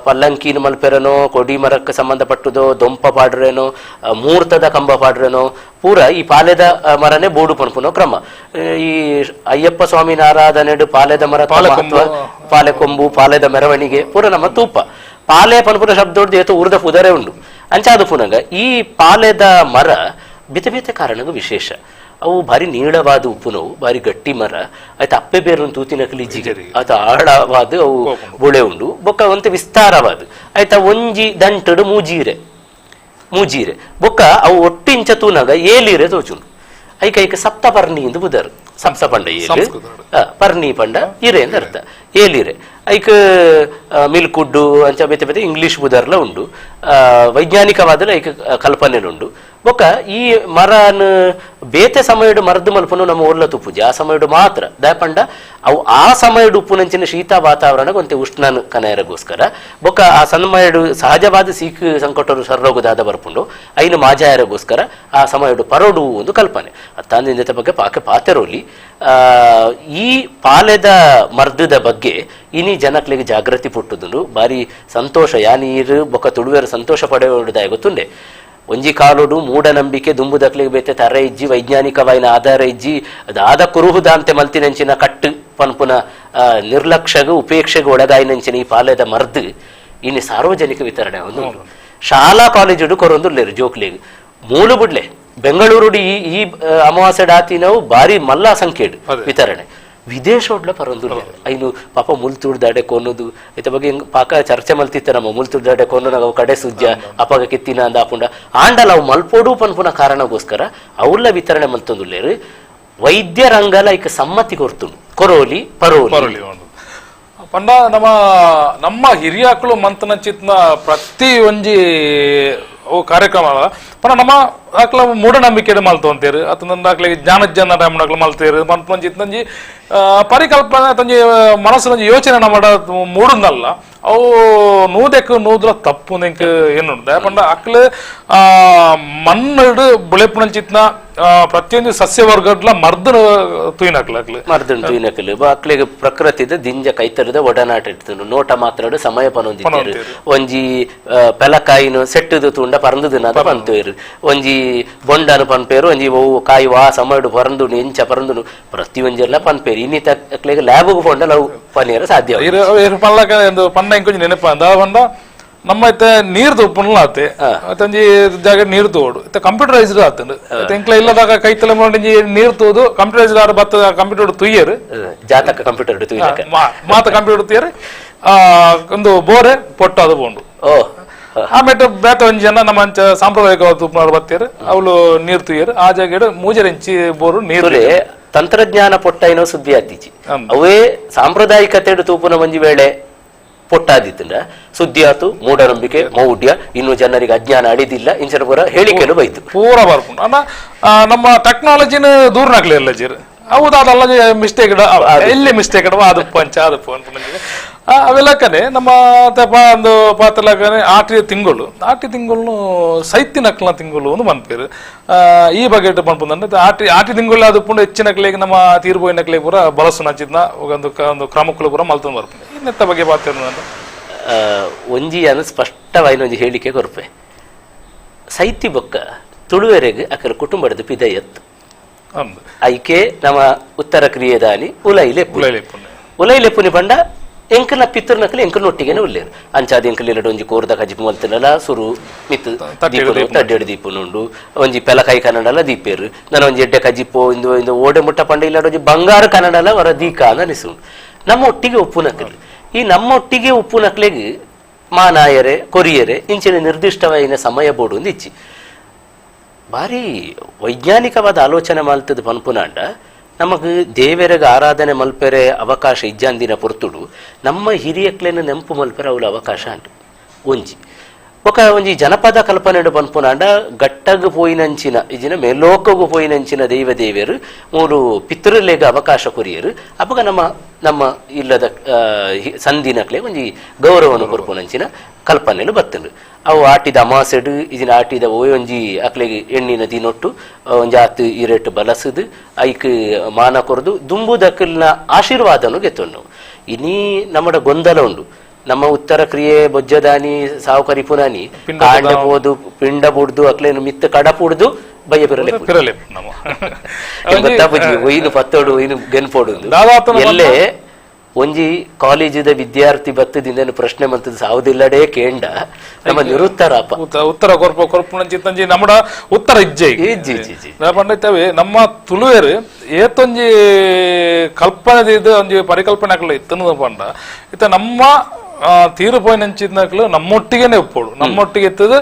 ಪಲ್ಲಂಕಿನ ಮಲ್ಪೆರನೋ ಕೊಡಿ ಮರಕ್ಕೆ ಸಂಬಂಧಪಟ್ಟದೋ ದೊಂಪ ಪಾಡ್ರೇನೋ ಮೂರ್ತದ ಕಂಬ ಪಾಡ್ರೇನೋ ಪೂರ ಈ ಪಾಲೆದ ಮರನೇ ಬೋಡು ಪನ್ಪುನೋ ಕ್ರಮ. ಈ ಅಯ್ಯಪ್ಪ ಸ್ವಾಮಿನ ಆರಾಧನೆ ಪಾಲೆದ ಮರ, ಪಾಲೆಕೊಂಬು, ಪಾಲೆದ ಮೆರವಣಿಗೆ ಪೂರ ನಮ್ಮ ತೂಪ. ಪಾಲೆ ಪನ್ಪುನ ಶಬ್ದೋಡ್ದು ಏತೋ ಉರ್ದ ಪುದರೆ ಉಂಡು ಅಂಚಾದ ಪುನಗ ಈ ಪಾಲೆದ ಮರ ಬೇತೆ ಬೇತೆ ಕಾರಣಗೂ ವಿಶೇಷ. ಅವು ಭಾರಿ ನೀಳವಾದ ಉಪ್ಪುನವು, ಭಾರಿ ಗಟ್ಟಿ ಮರ ಆಯ್ತು. ಅಪ್ಪೆ ಬೇರು ತೂತಿನ ಕಲಿಜಿಗೆ ಆತ ಆಳವಾದ ಅವು ಬೊಳೆ ಉಂಡು ಬೊಕ್ಕ ಒಂತೆ ವಿಸ್ತಾರವಾದ ಆಯ್ತಾ. ಒಂಜಿ ದಂಟಡು ಮೂಜೀರೆ ಮೂಜೀರೆ ಬೊಕ್ಕ ಅವು ಒಟ್ಟಿಂಚ ತೂನಾಗ ಏಲೀರೆ ತೋಚುಂಡು. ಐಕ ಐಕ ಸಪ್ತಪರ್ಣಿ ಎಂದು ಬುದರು. ಸಪ್ತ ಪಂಡ ಏಲು, ಪರ್ಣಿ ಪಂಡ ಇರೆ ಅಂತ ಅರ್ಥ. ಏಲಿರೆ ಐಕ ಮಿಲ್ಕುಡ್ಡು ಅಂಚ ಬೇತೆ ಬೇತೆ ಇಂಗ್ಲಿಷ್ ಬುದರ್ಲ ಉಂಡು, ವೈಜ್ಞಾನಿಕವಾದ ಐಕ ಕಲ್ಪನೆಲುಂಡು. ಬೊಕ್ಕ ಈ ಮರನ್ ಬೇತೆ ಸಮಯಡು ಮರದ್ದು ಮಲ್ಪನು ನಮ್ಮ ಒಲ್ಲ ತುಪ್ಪುಜಿ ಆ ಸಮಯಡು ಮಾತ್ರ ದಾಪಂಡ ಅವು ಆ ಸಮಯಡು ಉಪ್ಪುನಂಚಿನ ಶೀತ ವಾತಾವರಣ ಒಂತೆ ಉಷ್ಣನ ಕನಯರಗೋಸ್ಕರ ಬೊಕ್ಕ ಆ ಸಮಯಡು ಸಹಜವಾದ ಸೀಕು ಸಂಕಟರು ಸರ್ರೋಗದಾದ ಬರ್ಪುಂಡು ಐನು ಮಾಜಾಯರಗೋಸ್ಕರ ಆ ಸಮಯಡು ಪರೋಡು ಒಂದು ಕಲ್ಪನೆ. ಅತ್ತಾಂದಿಂದ ಬಗ್ಗೆ ಪಾಕೆ ಪಾತೆರೋಲಿ ಈ ಪಾಲೆದ ಮರ್ದದ ಬಗ್ಗೆ ಇನಿ ಜನಕ್ಲಿಗೆ ಜಾಗೃತಿ ಪುಟ್ಟುದುಂಡು. ಬಾರಿ ಸಂತೋಷ ಯಾನೀರು ಬೊಕ್ಕ ತುಳುವೆರು ಸಂತೋಷ ಪಡೆಯುವುದಾಯ ಗೊತ್ತುಂಡೆ. ಒಂಜಿ ಕಾಲೋಡು ಮೂಢನಂಬಿಕೆ ದುಂಬುದಕ್ಲಿಗೆ ಬೇತೆ ತರೆ ಇಜ್ಜಿ, ವೈಜ್ಞಾನಿಕವಾಯಿನ ಆಧಾರ ಇಜ್ಜಿ, ಅದಾದ ಕುರುಹುದಾಂತೆ ಮಲ್ತಿನಂಚಿನ ಕಟ್ಟು ಪನ್ಪುನ ನಿರ್ಲಕ್ಷ್ಯಗೂ ಉಪೇಕ್ಷೆಗೆ ಒಳಗಾಯಿನಂಚಿನ ಈ ಪಾಲೆದ ಮರ್ದು ಇನ್ನು ಸಾರ್ವಜನಿಕ ವಿತರಣೆ ಒಂದು ಶಾಲಾ ಕಾಲೇಜುಡು ಕೊರೊಂದುಲ್ಲೇರು ಜೋಕ್ಲಿಗೆ ಮೂಲು ಬುಡ್ಲೆ. ಬೆಂಗಳೂರು ಈ ಈ ಅಮಾವಾಸ್ಯೆ ಡಾತಿನವು ಭಾರಿ ಮಲ್ಲ ಸಂಖ್ಯೆಡು ವಿತರಣೆ. ವಿದೇಶೋಡ್ಲ ಪರೊಂದುಲ್ಲೇರು ಐನು ಪಾಪ ಮುಲ್ತುಡ್ದಾಡೆ ಕೊನ್ನೋದು ಇತ ಬಗ್ಗೆ ಪಾಕ ಚರ್ಚೆ ಮಲ್ತಿತ್ತ ನಮ್ಮ ಮುಲ್ತುಡ್ದಾಡೆ ಕೊನ್ನು ನಾವು ಕಡೆ ಸುಜ್ಜ ಅಪಾಗ ಕಿತ್ತಿನ ಅಂದ ಆಪುಂಡ ಆಂಡಲ ಅವು ಮಲ್ಪೋಡು ಪನ್ಪುನ ಕಾರಣಗೋಸ್ಕರ ಅವ್ಲ ವಿತರಣೆ ಮಲ್ತೊಂದುಲ್ಲೇರು. ವೈದ್ಯರಂಗಲ ಐಕ ಸಮ್ಮತಿ ಕೊರ್ತುಂಡು ಕೊರೋಲಿ ಪರೋಲಿ ಪಂಡ. ನಮ್ಮ ನಮ್ಮ ಹಿರಿಯಾಕ್ಳು ಮಂತನಚಿತ್ನ ಪ್ರತಿ ಒಂಜಿ ಕಾರ್ಯಕ್ರಮ ಪಂಡ ನಮ್ಮ ಆಕ್ಲ ಮೂಢನಂಬಿಕೆ ಮಲ್ತೊಂತೇರು ಅತಂದ ಆಕ್ಲಿಗೆ ಜ್ಞಾನಜ್ಞಾನ ಟೈಮ್ ಮಲ್ತೇರು ಮನ್ಪಂಜಿತ್ನಂಜಿ ಪರಿಕಲ್ಪನೆ ತಂಜಿ ಮನಸ್ಸಿನಂಜಿ ಯೋಚನೆ ನಮ್ಮ ಮೂಡುಂದಲ್ಲ ಅವು ನೂದೆಕ್ ನೂದ್ರ ತಪ್ಪು ನಿಂಕ್ ಏನು ಪಂಡ ಅಕ್ಲು ಮಣ್ಣು ಬುಳೆಪುನಂಚಿತ್ನ ಪ್ರತಿಯೊಂದು ಸಸ್ಯವರ್ಗಡ್ಲ ಮರ್ದನ ತೂಯಿನಕ್ಲು ಅಕ್ಲು ಮರ್ದನ್ ತೂಯಿನಕ್ಲು ಅಕ್ಲಿಗೆ ಪ್ರಕೃತಿದ ದಿಂಜ ಕೈತರದ ಒಡನಾಟ ಇಡ್ತನು ನೋಟ ಮಾತ್ರ ಸಮಯ ಪನೊಂದಿತ್ತೇರು. ಒಂಜಿ ಪೆಲಕಾಯಿನ ಸೆಟ್ಟದು ತೂಂಡ ಪರಂದು ದಿನ ಪಂತೇರು, ಒಂಜಿ ಬೊಂಡನು ಪನ್ಪೇರು, ಒಂಜಿ ಒವು ಕಾಯಿ ವಾ ಸಮಯಡು ಪರಂದು ಎಂಚ ಪರಂದು ಪ್ರತಿಯೊಂಜೆಲ್ಲ ಪನ್ಪೇರು. ಇನ್ನಿತ ಅಕ್ಲಿಗೆ ಲ್ಯಾಬ್ಗೆ ಫೋಂಡಲ್ ಅವು ಪನಿಯರ ಸಾಧ್ಯ. ಪಲ್ಲಕ ಪನ್ನ ಇಂಕೊಂಚ ನೆನಪ ಅಂದ ಪಂಡ ನಮ್ಮ ಇತ್ತೆ ನೀರ್ ತುಪ್ಪುನ್ಲ ಆತೆ ಒಂಜಿ ಜಾಗ ನೀರ್ ತೋಡು ಇತ್ತೆ ಕಂಪ್ಯೂಟರೈಸ್ಡ್ ಆತಂಡು. ಎಂಕ್ಲ ಇಲ್ಲದಾಗ ಕೈತಲೆ ಒಂಜಿ ನೀರ್ ತೋದು ಕಂಪ್ಯೂಟರೈಸ್ಡ್ ಆದ ಬತ್ತದ ಕಂಪ್ಯೂಟರ್ ತುಯ್ಯರು ಜಾತಕ ಕಂಪ್ಯೂಟರ್ ತುಯ್ಯಕ ಮಾತ ಕಂಪ್ಯೂಟರ್ ತುಯ್ಯರು ಒಂದು ಬೋರೆ ಪೊಟ್ಟು ಅದು ಬೋಂಡು. ಆಮೇಲೆ ಬೇತ ಒಂಜಿ ಜನ ನಮ್ಮ ಅಂಚ ಸಾಂಪ್ರದಾಯಿಕ ತುಪ್ಪನವ್ರು ಬತ್ತೀರು ಅವಳು ನೀರ್ ತುಯ್ಯರು ಆ ಜಾಗ ಮೂಜರೆ ಇಂಚಿ ಬೋರು ನೀರು. ತಂತ್ರಜ್ಞಾನ ಪೊಟ್ಟ ಏನೋ ಸುದ್ದಿ ಆತೀಚಿ ಅವೇ ಸಾಂಪ್ರದಾಯಿಕತೆ ತೂಪುನ ಒಂಜಿ ವೇಳೆ ಪೊಟ್ಟಾದಿತ್ತಂಡ ಸುದ್ದಿ ಆತು ಮೂಢನಂಬಿಕೆ ಮೌಢ್ಯ ಇನ್ನು ಜನರಿಗೆ ಅಜ್ಞಾನ ಅಡಿದಿಲ್ಲ ಇಂಚಿನ ಪೂರ ಹೇಳಿಕೆಲು ಬೈತು ಪೂರ ಬರ್ಪುಂಡು. ಅಣ್ಣ ನಮ್ಮ ಟೆಕ್ನಾಲಜಿನ ದೂರನಾಗ್ಲಿಲ್ಲ ಜೀರ್ ಹೌದು ಅದಲ್ಲ ಮಿಸ್ಟೇಕ್ ಎಲ್ಲಿ ಮಿಸ್ಟೇಕ್ ಅದು ಪಂಚ ಅದು ಅವೆಲ್ಲಕ್ಕನೆ ನಮ್ಮ ಒಂದು ಪಾತ್ರಲಕ್ಕನೆ ಆಟಿ ತಿಂಗಳು ಆಟಿ ತಿಂಗಳು ಸೈತಿನಕ್ಲ ತಿಂಗಳು ಒಂದು ಮನ್ಪೇರು ಈ ಬಗ್ಗೆ ಪನ್ಪುಂದಂದ್ರೆ ಆಟಿ ಆಟಿ ತಿಂಗಳು ಅದು ಪುಂಡು ಹೆಚ್ಚಿನಕ್ಲಿಗೆ ನಮ್ಮ ತೀರ್ಬೋಯಿನಕ್ಲಿಗೆ ಪೂರ ಬಳಸು ನಚ್ಚಿದ್ನ ಒಂದು ಒಂದು ಕ್ರಮಕ್ಕಳು ಪೂರ ಮಲ್ತೊಂದು ಬರ್ಪುಂಡು. ಇನ್ನೆತ್ತ ಬಗ್ಗೆ ಪಾತ್ರ ಒಂಜಿ ಅನು ಸ್ಪಷ್ಟವಾಯಿನ ಒಂಜಿ ಹೇಳಿಕೆ ಕೊರ್ಪೆ. ಸೈತಿ ಬೊಕ್ಕ ತುಳುವೆರೆಗೆ ಅಕಲ ಕುಟುಂಬದ ಪಿದಯತ್ತು ಐಕೆ ನಮ್ಮ ಉತ್ತರ ಕ್ರಿಯೆದಾನಿ ಉಲೈಲೆಪ್ಪು ಉಲೈಲೆಪ್ಪುನಿ ಪಂಡ ಎಂಕಲ್ನ ಪಿತ್ತರ್ನಕಲಿ ಎಂಕಲ್ನೊಟ್ಟಿಗೆನೆ ಉಲ್ಲೇರು ಅಂಚಾದ ಎಂಕಲ್ ಒಂಜಿ ಕೋರ್ದ ಕಜಿಪು ಮಲ್ತನಲ ಸುರು ಮಿತ್ತು ದೀಪನು ತಡ್ಡೆಡು ದೀಪನುಂಡು ಒಂಜಿ ಪೆಲಕಾಯಿ ಕನ್ನಡಲ ದೀಪೇರು ನನ್ನ ಒಂಜಿ ಎಡ್ಡೆ ಕಜಿಪೋ ಇಂದು ಇಂದು ಓಡೆ ಮುಟ್ಟ ಪಂಡ ಇಲ್ಲ ಒಂಜಿ ಬಂಗಾರ ಕನ್ನಡಲ ವರ ದೀಕ ಅನಿಸುಂಡು. ನಮ್ಮ ಒಟ್ಟಿಗೆ ಉಪ್ಪುನಕಲಿ ಈ ನಮ್ಮೊಟ್ಟಿಗೆ ಉಪ್ಪುನಕ್ಲೆಗ್ ಮಾನಾಯರೆ ಕೊರಿಯರೆ ಇಂಚಿನ ನಿರ್ದಿಷ್ಟವಾಯಿನ ಸಮಯ ಬೋಡು ಒಂದು ಇಚ್ಚಿ ಭಾರಿ ವೈಜ್ಞಾನಿಕವಾದ ಆಲೋಚನೆ ಮಲ್ತದ ಪನ್ಪುನಾಂಡ ನಮಗೆ ದೇವರಿಗೆ ಆರಾಧನೆ ಮಲ್ಪೆರೆ ಅವಕಾಶ ಇಜ್ಜಾಂದಿನ ಪೊರ್ತುಡು ನಮ್ಮ ಹಿರಿಯಕ್ಲೇನ ನೆಂಪು ಮಲ್ಪೆರೆ ಅವಳ ಅವಕಾಶ ಅಂಟು. ಒಂಜಿ ఒక ಒಂಜಿ ಜನಪದ ಕಲ್ಪನೆ ಪನ್ಪುನಾಂಡ ಗಟ್ಟಗ್ ಪೋಯಿನಂಚಿನ ಇಜಿನ ಮೇಲೋಕಗು ಪೋಯಿನಂಚಿನ ದೈವ ದೇವೆರು ಮೂಲು ಪಿತೃಲೆಗ್ ಅವಕಾಶ ಕೊರಿಯರು. ಅಪಗ ನಮ್ಮ ನಮ್ಮ ಇಲ್ಲದ ಸಂದಿನಕ್ಲೆ ಒಂಜಿ ಗೌರವನು ಕೊರ್ಪುನಂಚಿನ ಕಲ್ಪನೆಲು ಬತ್ತುಂಡು. ಅವು ಆಟಿದ ಅಮಾಸೆಡು ಇಜಿನ ಆಟಿದ ಒಂಜಿ ಅಕ್ಲೆಗ್ ಎಣ್ಣಿನ ದಿನೊಟ್ಟು ಒಂಜಿ ಆತು ಇರೆಟ್ ಬಲಸುದು ಐಕ್ ಮಾನ ಕೊರ್ದು ದುಂಬುದಕ್ಲ್ನ ಆಶೀರ್ವಾದನು ಗೆತ್ತೊಂಡು. ಇನಿ ನಮ್ಮಡ ಗೊಂದಲ ಉಂಡು. ನಮ್ಮ ಉತ್ತರ ಕ್ರಿಯೆ ಬೊಜ್ಜದಾನಿ ಸಾವು ಕರಿಪುನಾನಿ ಕಾಂಡ ಬೋದು ಪಿಂಡ ಬುಡ್ದು ಅಕ್ಲೇನು ಮಿತ್ತ ಕಡ ಪುಡ್ದು ಬಯ್ಯ ಪಿರಲೆ ಗೊತ್ತಾಪುಜಿ ಒಯ್ನು ಪತ್ತೋಡು ಒಯ್ನು ಗೆನ್ಪೋಡು. ಎಲ್ಲೇ ಒಂಜಿ ಕಾಲೇಜಿದ ವಿದ್ಯಾರ್ಥಿ ಬತ್ತದಿಂದ ಪ್ರಶ್ನೆ ಮಂತದ ಸಾವುದಿಲ್ಲಡೇ ಕೇಂಡ ನಮ್ಮ ನಿರುತ್ತರ ಉತ್ತರ ಕೊರ್ಪ ಕೊರ್ಪುನಂಚಿ ನಮ್ಮಡ ಉತ್ತರ ಇಜ್ಜೆ ಇಜ್ಜಿ ಪಂಡಿತವೆ. ನಮ್ಮ ತುಳುವೆರು ಏತೊಂಜಿ ಕಲ್ಪನೆ ಒಂಜಿ ಪರಿಕಲ್ಪನೆ ಹಾಕಲ ಇತ್ತನ ಪಂಡ ಇತ್ತ ನಮ್ಮ ತೀರು ಪೋಯಿನಂಚಿನಕ್ಲು ನಮ್ಮೊಟ್ಟಿಗೆನೆ ಒಪ್ಪೋಡು ನಮ್ಮೊಟ್ಟಿಗೆ ಇತ್ತದ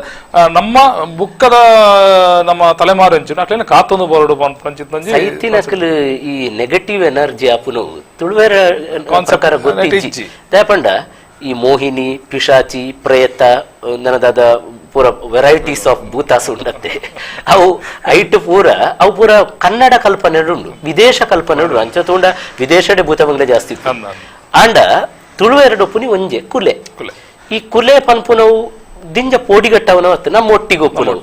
ನಮ್ಮ ಬುಕ್ಕದ ನಮ್ಮ ತಲೆಮಾರು ಅಂಚಿನ ಅಕ್ಲೇನ ಕಾತೊಂದು ಬರೋಡು ಪಂಚಿತ್ತಂಜಿ ಸೈತಿನಕ್ಲು ಈ ನೆಗೆಟಿವ್ ಎನರ್ಜಿ ಆಪುನು ತುಳುವೆರ ಪ್ರಕಾರ ಗೊತ್ತಿಜ್ಜಿ. ದಾಪಂಡ ಈ ಮೋಹಿನಿ ಪಿಶಾಚಿ ಪ್ರೇತ ನನದಾದ ಪೂರ ವೆರೈಟೀಸ್ ಆಫ್ ಭೂತಾಸ್ ಉಂಡತ್ತೆ. ಅವು ಐಟ್ ಪೂರ ಅವು ಪೂರ ಕನ್ನಡ ಕಲ್ಪನೆ ಉಂಡು ವಿದೇಶ ಕಲ್ಪನೆ ಉಂಡು. ಅಂಚ ತೂಂಡ ವಿದೇಶಡೆ ಭೂತ ಬಂಗ್ಲೆ ಜಾಸ್ತಿ ಇತ್ತು. ಆಂಡ ತುಳುವೆರಡೊಪ್ಪುನಿ ಒಂಜೆ ಕುಲೆ. ಈ ಕುಲೆ ಪನ್ಪುನವು ದಿಂಜ ಪೋಡಿಗಟ್ಟವನ ಅತ್ತ ನಮ್ಮ ಒಟ್ಟಿಗೆ ಒಪ್ಪುನವು.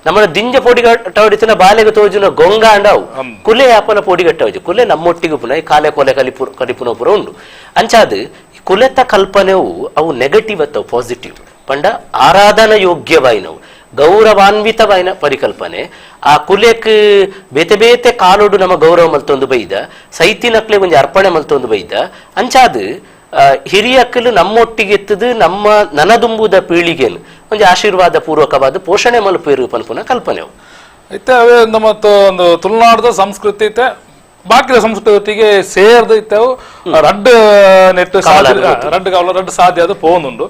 ನಮ್ಮ ದಿಂಜ ಪೋಡಿಗಟ್ಟವಡಿತನ ಬಾಲೆಗೆ ತೋಜುನ ಗೊಂಗಾಂಡವು ಕುಲೆ ಯಾಪನ ಪೋಡಿಗಟ್ಟವಜು ಕುಲೆ ನಮ್ಮೊಟ್ಟಿಗೆ ಉಪ್ಪುನ ಈ ಕಾಲೆ ಕೊಲೆ ಕಲಿಪುನ ಪುರ ಉಂಡು. ಅಂಚಾದ ಈ ಕುಲೆತ ಕಲ್ಪನೆವು ಅವು ನೆಗೆಟಿವ್ ಅತ್ತವು ಪಾಸಿಟಿವ್ ಪಂಡ ಆರಾಧನಾ ಯೋಗ್ಯವಾಯಿನವು ಗೌರವಾನ್ವಿತವಾಯಿನ ಪರಿಕಲ್ಪನೆ. ಆ ಕುಲೆಕ್ ಬೇತೆ ಬೇತೆ ಕಾಲೋಡು ನಮ್ಮ ಗೌರವ ಮಲ್ತೊಂದು ಬೈದ ಸೈತಿನಕ್ಲೆ ಒಂಜಿ ಅರ್ಪಣೆ ಮಲ್ತೊಂದು ಬೈದ. ಅಂಚಾದ ಹಿರಿಯಕ್ಕಲು ನಮ್ಮೊಟ್ಟಿಗೆ ಎತ್ತದು ನಮ್ಮ ನನದುಂಬುದ ಪೀಳಿಗೆನು ಒಂಜಿ ಆಶೀರ್ವಾದ ಪೂರ್ವಕವಾದ ಪೋಷಣೆ ಮಲ್ಪೇರು ಪನ್ಪುನ ಕಲ್ಪನೆ. ಇತ್ತೆ ಅವೇ ನಮ್ಮ ಒಂದು ತುಳುನಾಡದ ಸಂಸ್ಕೃತಿ ಇತ್ತೆ ಬಾಕಿದ ಸಂಸ್ಕೃತಿಗೆ ಸೇರ್ದು ಇತ್ತವು ರಡ್ಡು ನೆಟ್ಟು ರಡ್ಡು ಕಾವಲ ರಡ್ಡು ಸಾಧ್ಯ ಅದು ಪೋಂದುಂಡು.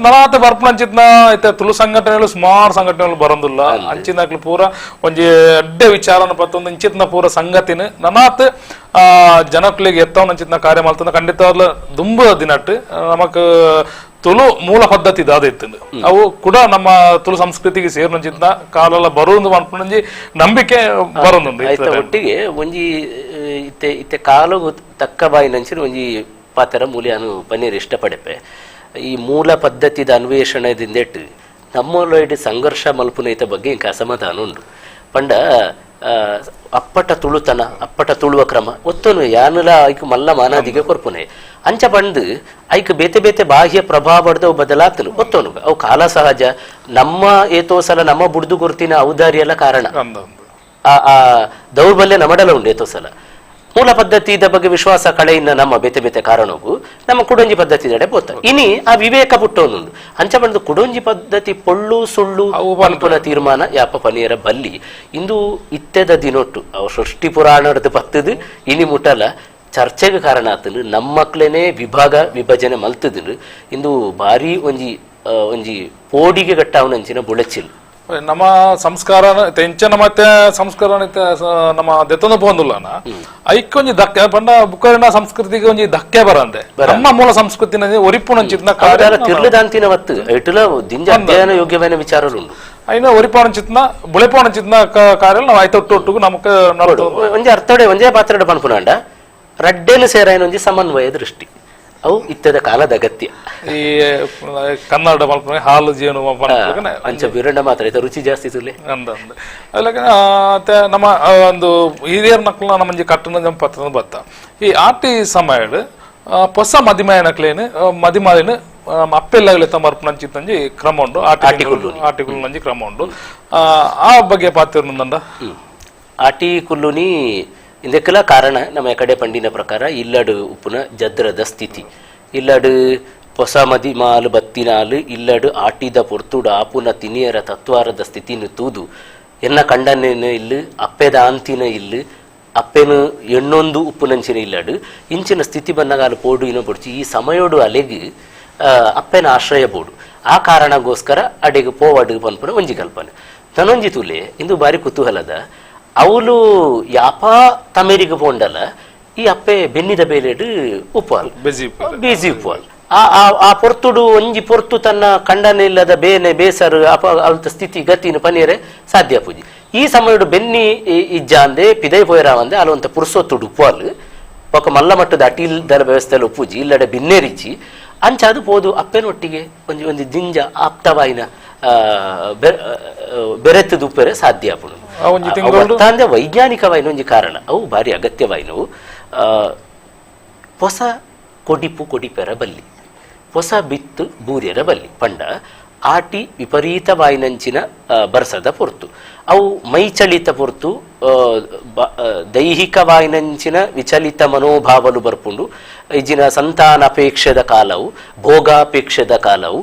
ನನಾತ ಬರ್ಪುನಂಚಿತ್ನ ಇತ್ತೆ ತುಳು ಸಂಘಟನೆಗಳು ಸುಮಾರು ಸಂಘಟನೆಗಳು ಬರೋದಿಲ್ಲ. ಅಂಚಿನಕ್ಲು ಪೂರ ಒಂಜಿ ಅಡ್ಡೆ ವಿಚಾರನ ಪತ್ತೊಂದು ಇಂಚಿತ್ನ ಪೂರ ಸಂಗತಿನ ನನಾತ್ ಜನಕ್ಲಿಗೆ ಎತ್ತವನಂಚಿತ್ನ ಕಾರ್ಯ ಮಾಡ್ತಂದ ಖಂಡಿತವಾಗ್ಲೂ ದುಂಬು ದಿನಟ್ಟು ನಮಕ್ ತುಳು ಮೂಲ ಪದ್ಧತಿ ದಾದ ಇತ್ತು ಅವು ಕೂಡ ನಮ್ಮ ತುಳು ಸಂಸ್ಕೃತಿಗೆ ಸೇರಿನಂಚಿತ್ನ ಕಾಲೆಲ್ಲ ಬರುವುದು ಪನ್ಪುನಂಜಿ ನಂಬಿಕೆ ಬರೋದುಂಡು. ಒಟ್ಟಿಗೆ ಒಂಜಿ ಇತ್ತೆ ಇತ್ತೆ ಕಾಲಗು ತಕ್ಕ ಬಾಯಿನಂಚಿನ ಒಂಜಿ ಪಾತ್ರ ಮೂಲ್ಯಾನು ಪನ್ನೀರ್ ಇಷ್ಟಪಡೆಪೆ. ಈ ಮೂಲ ಪದ್ಧತಿದ ಅನ್ವೇಷಣೆದಿಂದೆಟ್ಟು ನಮ್ಮೊಳಗೆ ಸಂಘರ್ಷ ಮಲ್ಪುನೈತ ಬಗ್ಗೆ ಇಂಕ ಅಸಮಾಧಾನ ಉಂಡು. ಪಂಡ ಅಪ್ಪಟ ತುಳುತನ ಅಪ್ಪಟ ತುಳುವ ಕ್ರಮ ಒತ್ತನು ಯಾನುಲ ಐಕ್ ಮಲ್ಲ ಮಾನಾದಿಗೆ ಕೊರ್ಪುನೆ ಅಂಚ ಪಂಡು ಐಕ್ ಬೇತೆ ಬೇತೆ ಬಾಹ್ಯ ಪ್ರಭಾವ ಅವು ಬದಲಾತನು ಒತ್ತನು ಅವು ಕಾಲ ಸಹಜ. ನಮ್ಮ ಏತೋ ಸಲ ನಮ್ಮ ಬುಡ್ದು ಗುರ್ತಿನ ಔದಾರಿಯೆಲ್ಲ ಕಾರಣ ಆ ದೌರ್ಬಲ್ಯ ನಮಡಲ ಉಂಡು. ಏತೋ ಸಲ ಮೂಲ ಪದ್ಧತಿದ ಬಗ್ಗೆ ವಿಶ್ವಾಸ ಕಳೆಯಿನ ನಮ್ಮ ಬೇತೆ ಬೇತೆ ಕಾರಣಕ್ಕೂ ನಮ್ಮ ಕುಡೊಂಜಿ ಪದ್ಧತಿ ದಡೆ ಪೋತ ಇನಿ ಆ ವಿವೇಕ ಪುಟ್ಟೋನುಂಡು. ಅಂಚ ಬಂದು ಕುಡೊಂಜಿ ಪದ್ಧತಿ ಪೊಳ್ಳು ಸುಳ್ಳು ಪನ್ಪುನ ತೀರ್ಮಾನ ಯಾಪ ಪನಿಯರ ಬಲ್ಲಿ ಇಂದು ಇತ್ತೆದ ದಿನೊಟ್ಟು ಅವು ಸೃಷ್ಟಿ ಪುರಾಣದ ಪತ್ತದು ಇನಿ ಮುಟ್ಟಲ ಚರ್ಚೆಗೆ ಕಾರಣ ಆತನು ನಮ್ಮಕ್ಲೇನೆ ವಿಭಾಗ ವಿಭಜನೆ ಮಲ್ತದು ಇಂದು ಭಾರಿ ಒಂಜಿ ಒಂಜಿ ಪೋಡಿಗೆ ಗಟ್ಟಾವನಂಚಿನ ಬುಳೆಚಿಲ್ ನಮ್ಮ ಸಂಸ್ಕಾರ ಎಂಚನ ಮತ್ತೆ ಸಂಸ್ಕಾರ ನಮ್ಮ ದೆತ್ತೊಂದು ಪೋಂದುಲ್ಲನ ಐಕೊಂಜಿ ಧಕ್ಕೆ ಪಂಡ ಬುಕ್ಕರಿನ ಸಂಸ್ಕೃತಿಗೆ ಒಂಜಿ ಧಕ್ಕೆ ಬರಂತೆ ನಮ್ಮ ಮೂಲ ಸಂಸ್ಕೃತಿನ ಒರಿಪುನಂಚಿತ್ನ ತಿರ್ಲದಾಂತಿನ ಮತ್ತು ಇಟುಲ ದಿಂಜ ಅಧ್ಯಯನ ಯೋಗ್ಯವಾದ ವಿಚಾರలు అయినా ಒರಿಪಾನಂಚಿತ್ನ ಬುಳೆಪಾನಂಚಿತ್ನ ಕಾರ್ಯ ನಾವು ಆಯ್ತೊಟ್ಟು ಒಟ್ಟುಗು ನಮಕ್ ಒಂಜಿ ಅರ್ಥಡೆ ಒಂಜೇ ಪಾತ್ರಡೆ ಪನ್ಪುನಾಂಡ ರಡ್ಡೇನು ಸೇರಾಯನ ಒಂಜಿ ಸಮನ್ವಯ ದೃಷ್ಟಿ ಅವು ಇತ್ತದ ಕಾಲದ ಅಗತ್ಯ. ಈ ಕನ್ನಡ ಮಲ್ಪನೆ ಹಾಲು ಜೇನು ಅಂಚ ಬಿರಂಡ ಮಾತ್ರ ಇತ್ತ ರುಚಿ ಜಾಸ್ತಿ ತುಲೆ ಅಂದ ನಮ್ಮ ಒಂದು ಹಿರಿಯರ ನಕ್ಲ ನಮ್ಮ ಕಟ್ಟನ ಪತ್ರ ಬತ್ತ ಈ ಆಟಿ ಸಮಯ ಹೊಸ ಮದಿಮಯನಕ್ಲೇನು ಮದಿಮಾಲಿನ ಅಪ್ಪೆಲ್ಲಾಗಲಿ ತಮ್ಮ ಕ್ರಮ ಉಂಡು ಆಟಿಕುಲ್ಲು ನಂಜಿ ಕ್ರಮ ಉಂಡು. ಆ ಬಗ್ಗೆ ಪಾತ್ರ ನಂದ ಆಟಿ ಕುಲ್ಲುನಿ ಇದಕ್ಕೆಲ್ಲ ಕಾರಣ ನಮ್ಮ ಕಡೆ ಪಂಡಿನ ಪ್ರಕಾರ ಇಲ್ಲಡು ಉಪ್ಪುನ ಜದ್ರದ ಸ್ಥಿತಿ ಇಲ್ಲಡು ಹೊಸ ಮದಿ ಮಾಲು ಬತ್ತಿನಾಲು ಇಲ್ಲಡು ಆಟಿದ ಪೊರ್ತುಡು ಆಪುನ ತಿನಿಯರ ತತ್ವಾರದ ಸ್ಥಿತಿನ ತೂದು ಎನ್ನ ಕಂಡನೇನು ಇಲ್ಲು ಅಪ್ಪೆದ ಅಂತಿನ ಇಲ್ಲು ಅಪ್ಪೆನು ಎಣ್ಣೊಂದು ಉಪ್ಪುನಂಚಿನ ಇಲ್ಲಡು ಇಂಚಿನ ಸ್ಥಿತಿ ಬಂದಾಗ ಪೋಡು ಇನ್ನೋ ಪೊಡ್ಚಿ ಈ ಸಮಯೋಡು ಅಲೆಗೆ ಅಪ್ಪೆನ ಆಶ್ರಯ ಬೋಡು ಆ ಕಾರಣಕ್ಕೋಸ್ಕರ ಅಡೆಗೆ ಪೋವಾಡು ಪನ್ಪುನ ಒಂಜಿ ಕಲ್ಪನೆ ತನೊಂಜಿ ತುಲೆ ಇಂದು ಬಾರಿ ಕುತೂಹಲದ ಅವಳು ಯಾಪ ತಮೇರಿಗೆ ಪೋಂಡಲ ಈ ಅಪ್ಪೆ ಬೆನ್ನಿದ ಬೇಲೆಡು ಉಪ್ಪಾಲ್ ಬಿಜಿ ಉಪ್ಪಾಲ್ ಆ ಆ ಪೊರ್ತುಡು ಒಂಜಿ ಪೊರ್ತು ತನ್ನ ಕಂಡನೆ ಇಲ್ಲದ ಬೇನೆ ಬೇಸರು ಅಲ್ಪ ಸ್ಥಿತಿ ಗತಿನ ಪನಿಯರೆ ಸಾಧ್ಯ ಪೂಜಿ. ಈ ಸಮಯಡು ಬೆನ್ನಿ ಇಜ್ಜಾಂದೆ ಪಿದೈ ಪೋಯರಾವಂದೆ ಅಲವಂತ ಪುರುಸೊತ್ತುಡು ಉಪ್ಪುವಲ್ ಬೊಕ ಮಲ್ಲ ಮಟ್ಟದ ಅಟೀಲ್ ದರ ವ್ಯವಸ್ಥೆ ಉಪ್ಪುಜಿ ಇಲ್ಲಡೆ ಬಿನ್ನೇರಿಜ್ಜಿ ಅಂಚಾದು ಪೋದು ಅಪ್ಪೆನೊಟ್ಟಿಗೆ ಒಂಜಿ ಒಂಜಿ ದಿಂಜ ಆಪ್ತವಾಯಿನ ಬೆರೆತದು ಉಪ್ಪೆರೆ ಸಾಧ್ಯ ಆಪುಂಡು. ಅವಂದೆ ವೈಜ್ಞಾನಿಕವಾಯಿನ ಒಂಜಿ ಕಾರಣ ಅವು ಭಾರಿ ಅಗತ್ಯವಾಯಿನವು. ಹೊಸ ಕೊಡಿಪು ಕೊಡಿಪೆರ ಬಲ್ಲಿ ಹೊಸ ಬಿತ್ತು ಬೂರ್ಯರ ಬಲ್ಲಿ ಪಂಡ ಆಟಿ ವಿಪರೀತವಾಯಿನಂಚಿನ ಬರ್ಸದ ಪೊರ್ತು ಅವು ಮೈಚಳಿತ ಪೊರ್ತು ದೈಹಿಕವಾಯಿನಂಚಿನ ವಿಚಲಿತ ಮನೋಭಾವಲು ಬರ್ಪುಂಡು. ಇಜ್ಜಿನ ಸಂತಾನಾಪೇಕ್ಷದ ಕಾಲವು ಭೋಗಾಪೇಕ್ಷದ ಕಾಲವು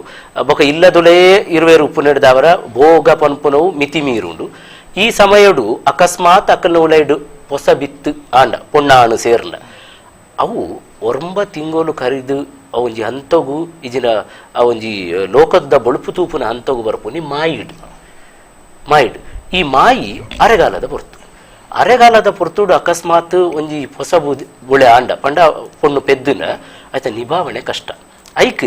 ಬೊಕ ಇಲ್ಲದುಲೇ ಇರುವೆರು ಉಪ್ಪು ನಡೆದವರ ಭೋಗ ಪನ್ಪುನವು ಮಿತಿ ಮೀರುಂಡು. ಈ ಸಮಯಡು ಅಕಸ್ಮಾತ್ ಅಕಲ್ನ ಹೊಸ ಬಿತ್ತು ಆಂಡ ಪೊಣ್ಣಾಣು ಸೇರ್ಲ ಅವು ಒರಂಬ ತಿಂಗಳು ಕರಿದು ಅವಂಜಿ ಹಂತಗು ಇಜಿನ ಅವಂಜಿ ಲೋಕದ ಬೊಳುಪು ತೂಪುನ ಹಂತಗು ಬರ್ಪುನಿ ಮಾಯಿಡ್ ಮಾಯಿಡ್. ಈ ಮಾಯಿ ಅರೆಗಾಲದ ಪೊರ್ತು ಅರೆಗಾಲದ ಪೊರ್ತುಡು ಅಕಸ್ಮಾತ್ ಒಂಜಿ ಹೊಸ ಬುಳೆ ಆಂಡ ಪಂಡ ಪೊಣ್ಣು ಪೆದ್ದುನ ಆಯ್ತ ನಿಭಾವಣೆ ಕಷ್ಟ. ಐಕ್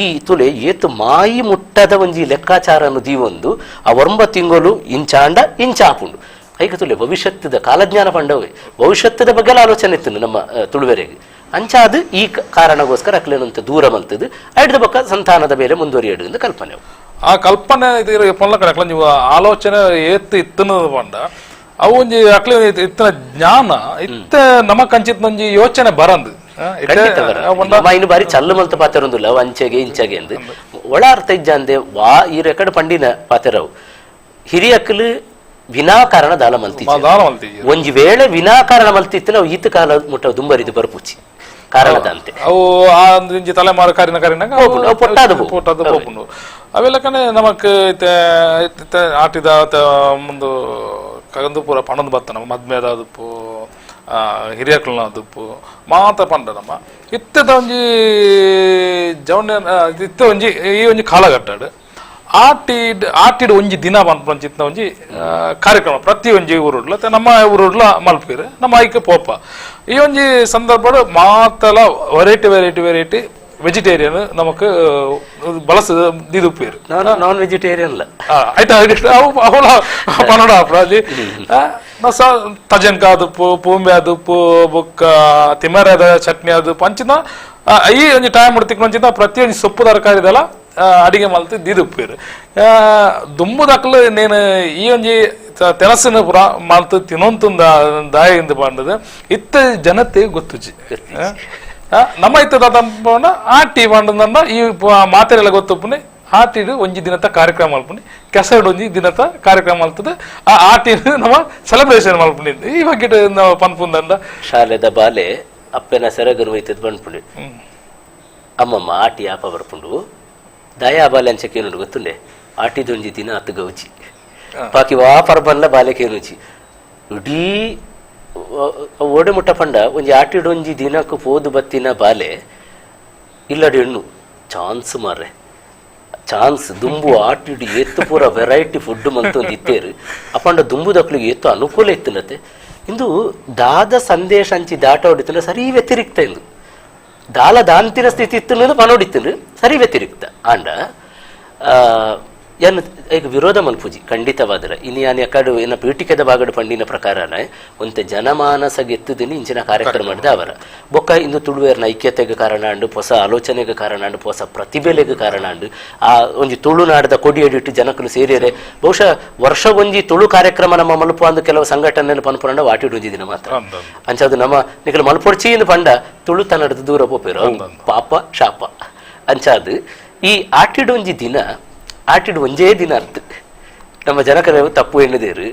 ಈ ತುಲೆ ಏತು ಮಾಯಿ ಮುಟ್ಟದ ಒಂಜಿ ಲೆಕ್ಕಾಚಾರನು ದೀವೊಂದು ಆ ಒರಂಬ ತಿಂಗಳು ಇಂಚಾಂಡ ಇಂಚಾಪುಂಡು. ಐಕ ತುಲೆ ಭವಿಷ್ಯತ್ತದ ಕಾಲಜ್ಞಾನ ಪಂಡವೇ ಭವಿಷ್ಯತ್ತದ ಬಗ್ಗೆ ಆಲೋಚನೆ ಇತ್ತು ನಮ್ಮ ತುಳುವೆರೆಗೆ. ಅಂಚಾದ ಈ ಕಾರಣಗೋಸ್ಕರ ಅಕ್ಲೇನಂತ ದೂರ ಮಲ್ತದ್ದು ಐಡ್ದ ಬೊಕ್ಕ ಸಂತಾನದ ಮೇಲೆ ಮುಂದುವರಿಯಡು ಕಲ್ಪನೆ. ಆ ಕಲ್ಪನೆ ನೀವು ಆಲೋಚನೆ ಏತ್ತು ಇತ್ತನದು ಪಂಡ ಅವು ಒಂಜಿ ಅಕ್ಲೆ ಇತ್ತನ ಜ್ಞಾನ ಇತ್ತ ನಮ ಕಂಚಿತ್ ಒಂಜಿ ಯೋಚನೆ ಬರಂದು ಇನ್ನು ಬಾರಿ ಚಲ್ಲು ಮಲ್ತ ಪಾತೆರೊಂದುಲ್ಲ ಅಂಚೆಗೆ ಇಂಚೆಗೆ ಎಂದು ಒಳ ಅರ್ಥ ಇಜ್ಜಾಂದೆ ವಾ ಈ ರೆಕಡ್ ಪಂಡಿನ ಪಾತೆರವು ಹಿರಿಯಕ್ಕಲು ವಿನಾಕಾರಣ ದಾಲ ಮಲ್ತಿ ಒಂಜಿ ವೇಳೆ ವಿನಾಕಾರಣ ಮಲ್ತಿತ್ತು ನಾವು ಈತ ಕಾಲ ಮುಟ್ಟ ದುಂಬರಿದು ಬರ್ಪುಚಿ ಕಾರಣದಂತೆ ಅವು ಆ ಒಂಜಿ ತಲೆಮಾರು ಕಾರಿನ ಕಾರಿನ ಪೊಟ್ಟಾದ ಪೊಟ್ಟಾದ ಪೋಪುಂಡು. ಅವೆಲ್ಲ ಕಣೆ ನಮಕ್ ಆಟಿದ ಮುಂದು ಕಗಂದು ಪೂರ ಪಣಂದು ಬತ್ತ ನಮ್ಮ ಮದ್ಮೆದ ಅದುಪ್ಪು ಹಿರಿಯಕುಲ್ನ ಅದುಪ್ಪು ಮಾತ ಪಂಡ ನಮ್ಮ ಇತ್ತದ ಒಂಜಿ ಜವನ ಇತ್ತ ಒಂಜಿ ಈ ಒಂಜಿ ಕಾಲಘಟ್ಟಡು ಆಟಿಡ್ ಆಟಿಡ್ ಒಂಜಿ ದಿನ ಪನ್ಪಂಚಿತ್ನ ಒಂಜಿ ಕಾರ್ಯಕ್ರಮ ಪ್ರತಿ ಒಂಜಿ ಊರುಡ್ಲ ನಮ್ಮ ಊರುಡ್ಲ ಮಲ್ಪೀರು ನಮ್ಮ ಐಕೆ ಪೋಪ. ಈ ಒಂಜಿ ಸಂದರ್ಭ ಮಾತಲ variety variety variety vegetarian ನಮಕ್ ಬಳಸ ದಿದುಪ್ಪೇರು. ನಾನ್ ವೆಜಿಟೇರಿಯನ್ ಆಯ್ತಾ ಅವಳ ಪನಡ ಅಲ್ಲಿ ತಜನ್ಕ ಅದುಪ್ಪು ಪೂಂಬೆ ಅದುಪ್ಪು ಬೊಕ್ಕ ತಿಮರದ ಚಟ್ನಿ ಅದು ಅಂಚಿನ ಈ ಒಂಜಿ ಟೈಮ್ ತಿಕ್ಕೊಂಚಿನ ಪ್ರತಿ ಒಂಜಿ ಸೊಪ್ಪು ತರಕಾರಿದೆಲ್ಲ ಅಡಿಗೆ ಮಲ್ತು ದಿದುಪ್ಪೇರು. ದುಂಬುದಕ್ಲು ನೇನು ಈ ಒಂಜಿ ತೆನಸಿನ ಪುರ ಮಲ್ತು ತಿನ್ನೊಂತುಂದ ದಾಯಿಂದ ಪಂಡದು ಇತ್ತ ಜನತೆ ಗೊತ್ತುಜಿ. ನಮ್ಮ ಇತ್ತದ ಆಟಿ ಪಂಡಂದ ಈ ಮಾತೆರೆಲ್ಲ ಗೊತ್ತುಪ್ಪುನಿ ಆಟಿಡು ಒಂಜಿ ದಿನತ ಕಾರ್ಯಕ್ರಮ ಮಲ್ಪುನಿ ಕೆಸಡು ಒಂಜಿ ದಿನತ ಕಾರ್ಯಕ್ರಮ ಮಲ್ತದ ಆ ಆಟಿ ನಮ್ಮ ಸೆಲೆಬ್ರೇಷನ್ ಮಲ್ಪುನಿ. ಈ ಬಗ್ಗೆ ನಾವು ಪನ್ಪುಂದಂಡ ಶಾಲೆದ ಬಾಲೆ ಅಪ್ಪೆನ ಸೆರಗನು ಒಯ್ತದ ಪನ್ಪುಂಡು ಅಮ್ಮಮ್ಮ ಆಟಿ ಆಪ ಬರ್ಪುಂಡು ದಯಾ ಬಾಲೆ ಅಂಚಕೇನುಂಡು ಗೊತ್ತುಂಡೆ ಆಟಿದೊಂಜಿ ದಿನ ಅತ್ತು ಗೌಚಿ ಬಾಕಿ ವಾ ಪರ್ಬನ್ಲ ಬಾಲೆ ಕೇನುಚಿ ಇಡೀ ಓಡೆ ಮುಟ್ಟ ಪಂಡ ಒಂಜಿ ಆಟಿಡೊಂಜಿ ದಿನಕ್ಕೆ ಪೋದು ಬತ್ತಿನ ಬಾಲೆ ಇಲ್ಲಡೆ ಹೆಣ್ಣು ಚಾನ್ಸ್ ಮಾರ್ರೆ ಚಾನ್ಸ್ ದುಂಬು ಆಟಿಡು ಏತ್ತು ಪೂರ ವೆರೈಟಿ ಫುಡ್ ಮಂತೊಂದು ಇತ್ತೇರು ಅಪ್ಪಂಡ ದುಂಬು ದಕ್ಲಿಗೆ ಏತ್ತು ಅನುಕೂಲ ಇತ್ತಿನತೆ ಇಂದು ದಾದ ಸಂದೇಶ ಅಂಚಿ ದಾಟ ಹೊಡಿತಂದ್ರೆ ಸರಿ ವ್ಯತಿರಿಕ್ತ ಇಂದು ದಾಲ ದಾಂತಿನ ಸ್ಥಿತಿ ಇತ್ತು ಪನೋಡಿತ್ತು ಸರಿ ವ್ಯತಿರಿಕ್ತ ಆಂಡ ಏನು ಈಗ ವಿರೋಧ ಮಲ್ಪುಜಿ ಖಂಡಿತವಾದ್ರೆ ಇನ್ನು ಯಾನ್ ಯಕಡು ಏನ ಪೀಠಿಕೆದ ಬಾಗಡು ಪಂಡಿನ ಪ್ರಕಾರನೇ ಒಂತೆ ಜನಮಾನಸಗೆ ಎತ್ತುದಿನಿ ಇಂಚಿನ ಕಾರ್ಯಕ್ರಮ ಮಾಡಿದ ಅವರ ಬೊಕ್ಕ ಇಂದು ತುಳುವೇರ್ನ ಐಕ್ಯತೆಗೆ ಕಾರಣ ಅಂಡು ಹೊಸ ಆಲೋಚನೆಗೆ ಕಾರಣ ಅಂಡು ಹೊಸ ಪ್ರತಿಭೆಲೆಗೆ ಕಾರಣ ಅಂಡು ಆ ಒಂಜಿ ತುಳುನಾಡದ ಕೊಡಿಯಡಿಟ್ಟು ಜನಕಲು ಸೇರಿಯರೆ ಬಹುಶಃ ವರ್ಷ ಒಂಜಿ ತುಳು ಕಾರ್ಯಕ್ರಮ ನಮ್ಮ ಮಲ್ಪು ಅಂದು ಕೆಲವು ಸಂಘಟನೆ ಪನ್ಪುರಂಡ ವಾಟಿಡು ದಿನ ಮಾತ್ರ ಅಂಚದು ನಮ್ಮ ನಿಕಲು ಮಲ್ಪೊಡ್ಚಿ ಇಂದು ಪಂಡ ತುಳು ತನ್ನಡದ ದೂರ ಪೋಪೇರು ಪಾಪ ಶಾಪ ಅಂಚಾದು ಈ ಆಟಿಡೊಂಜಿ ದಿನ ಆಟಿಡು ಒಂಜೇ ದಿನ ಅರ್ಥ ನಮ್ಮ ಜನಕರ ತಪ್ಪು ಎಣ್ಣದೇರು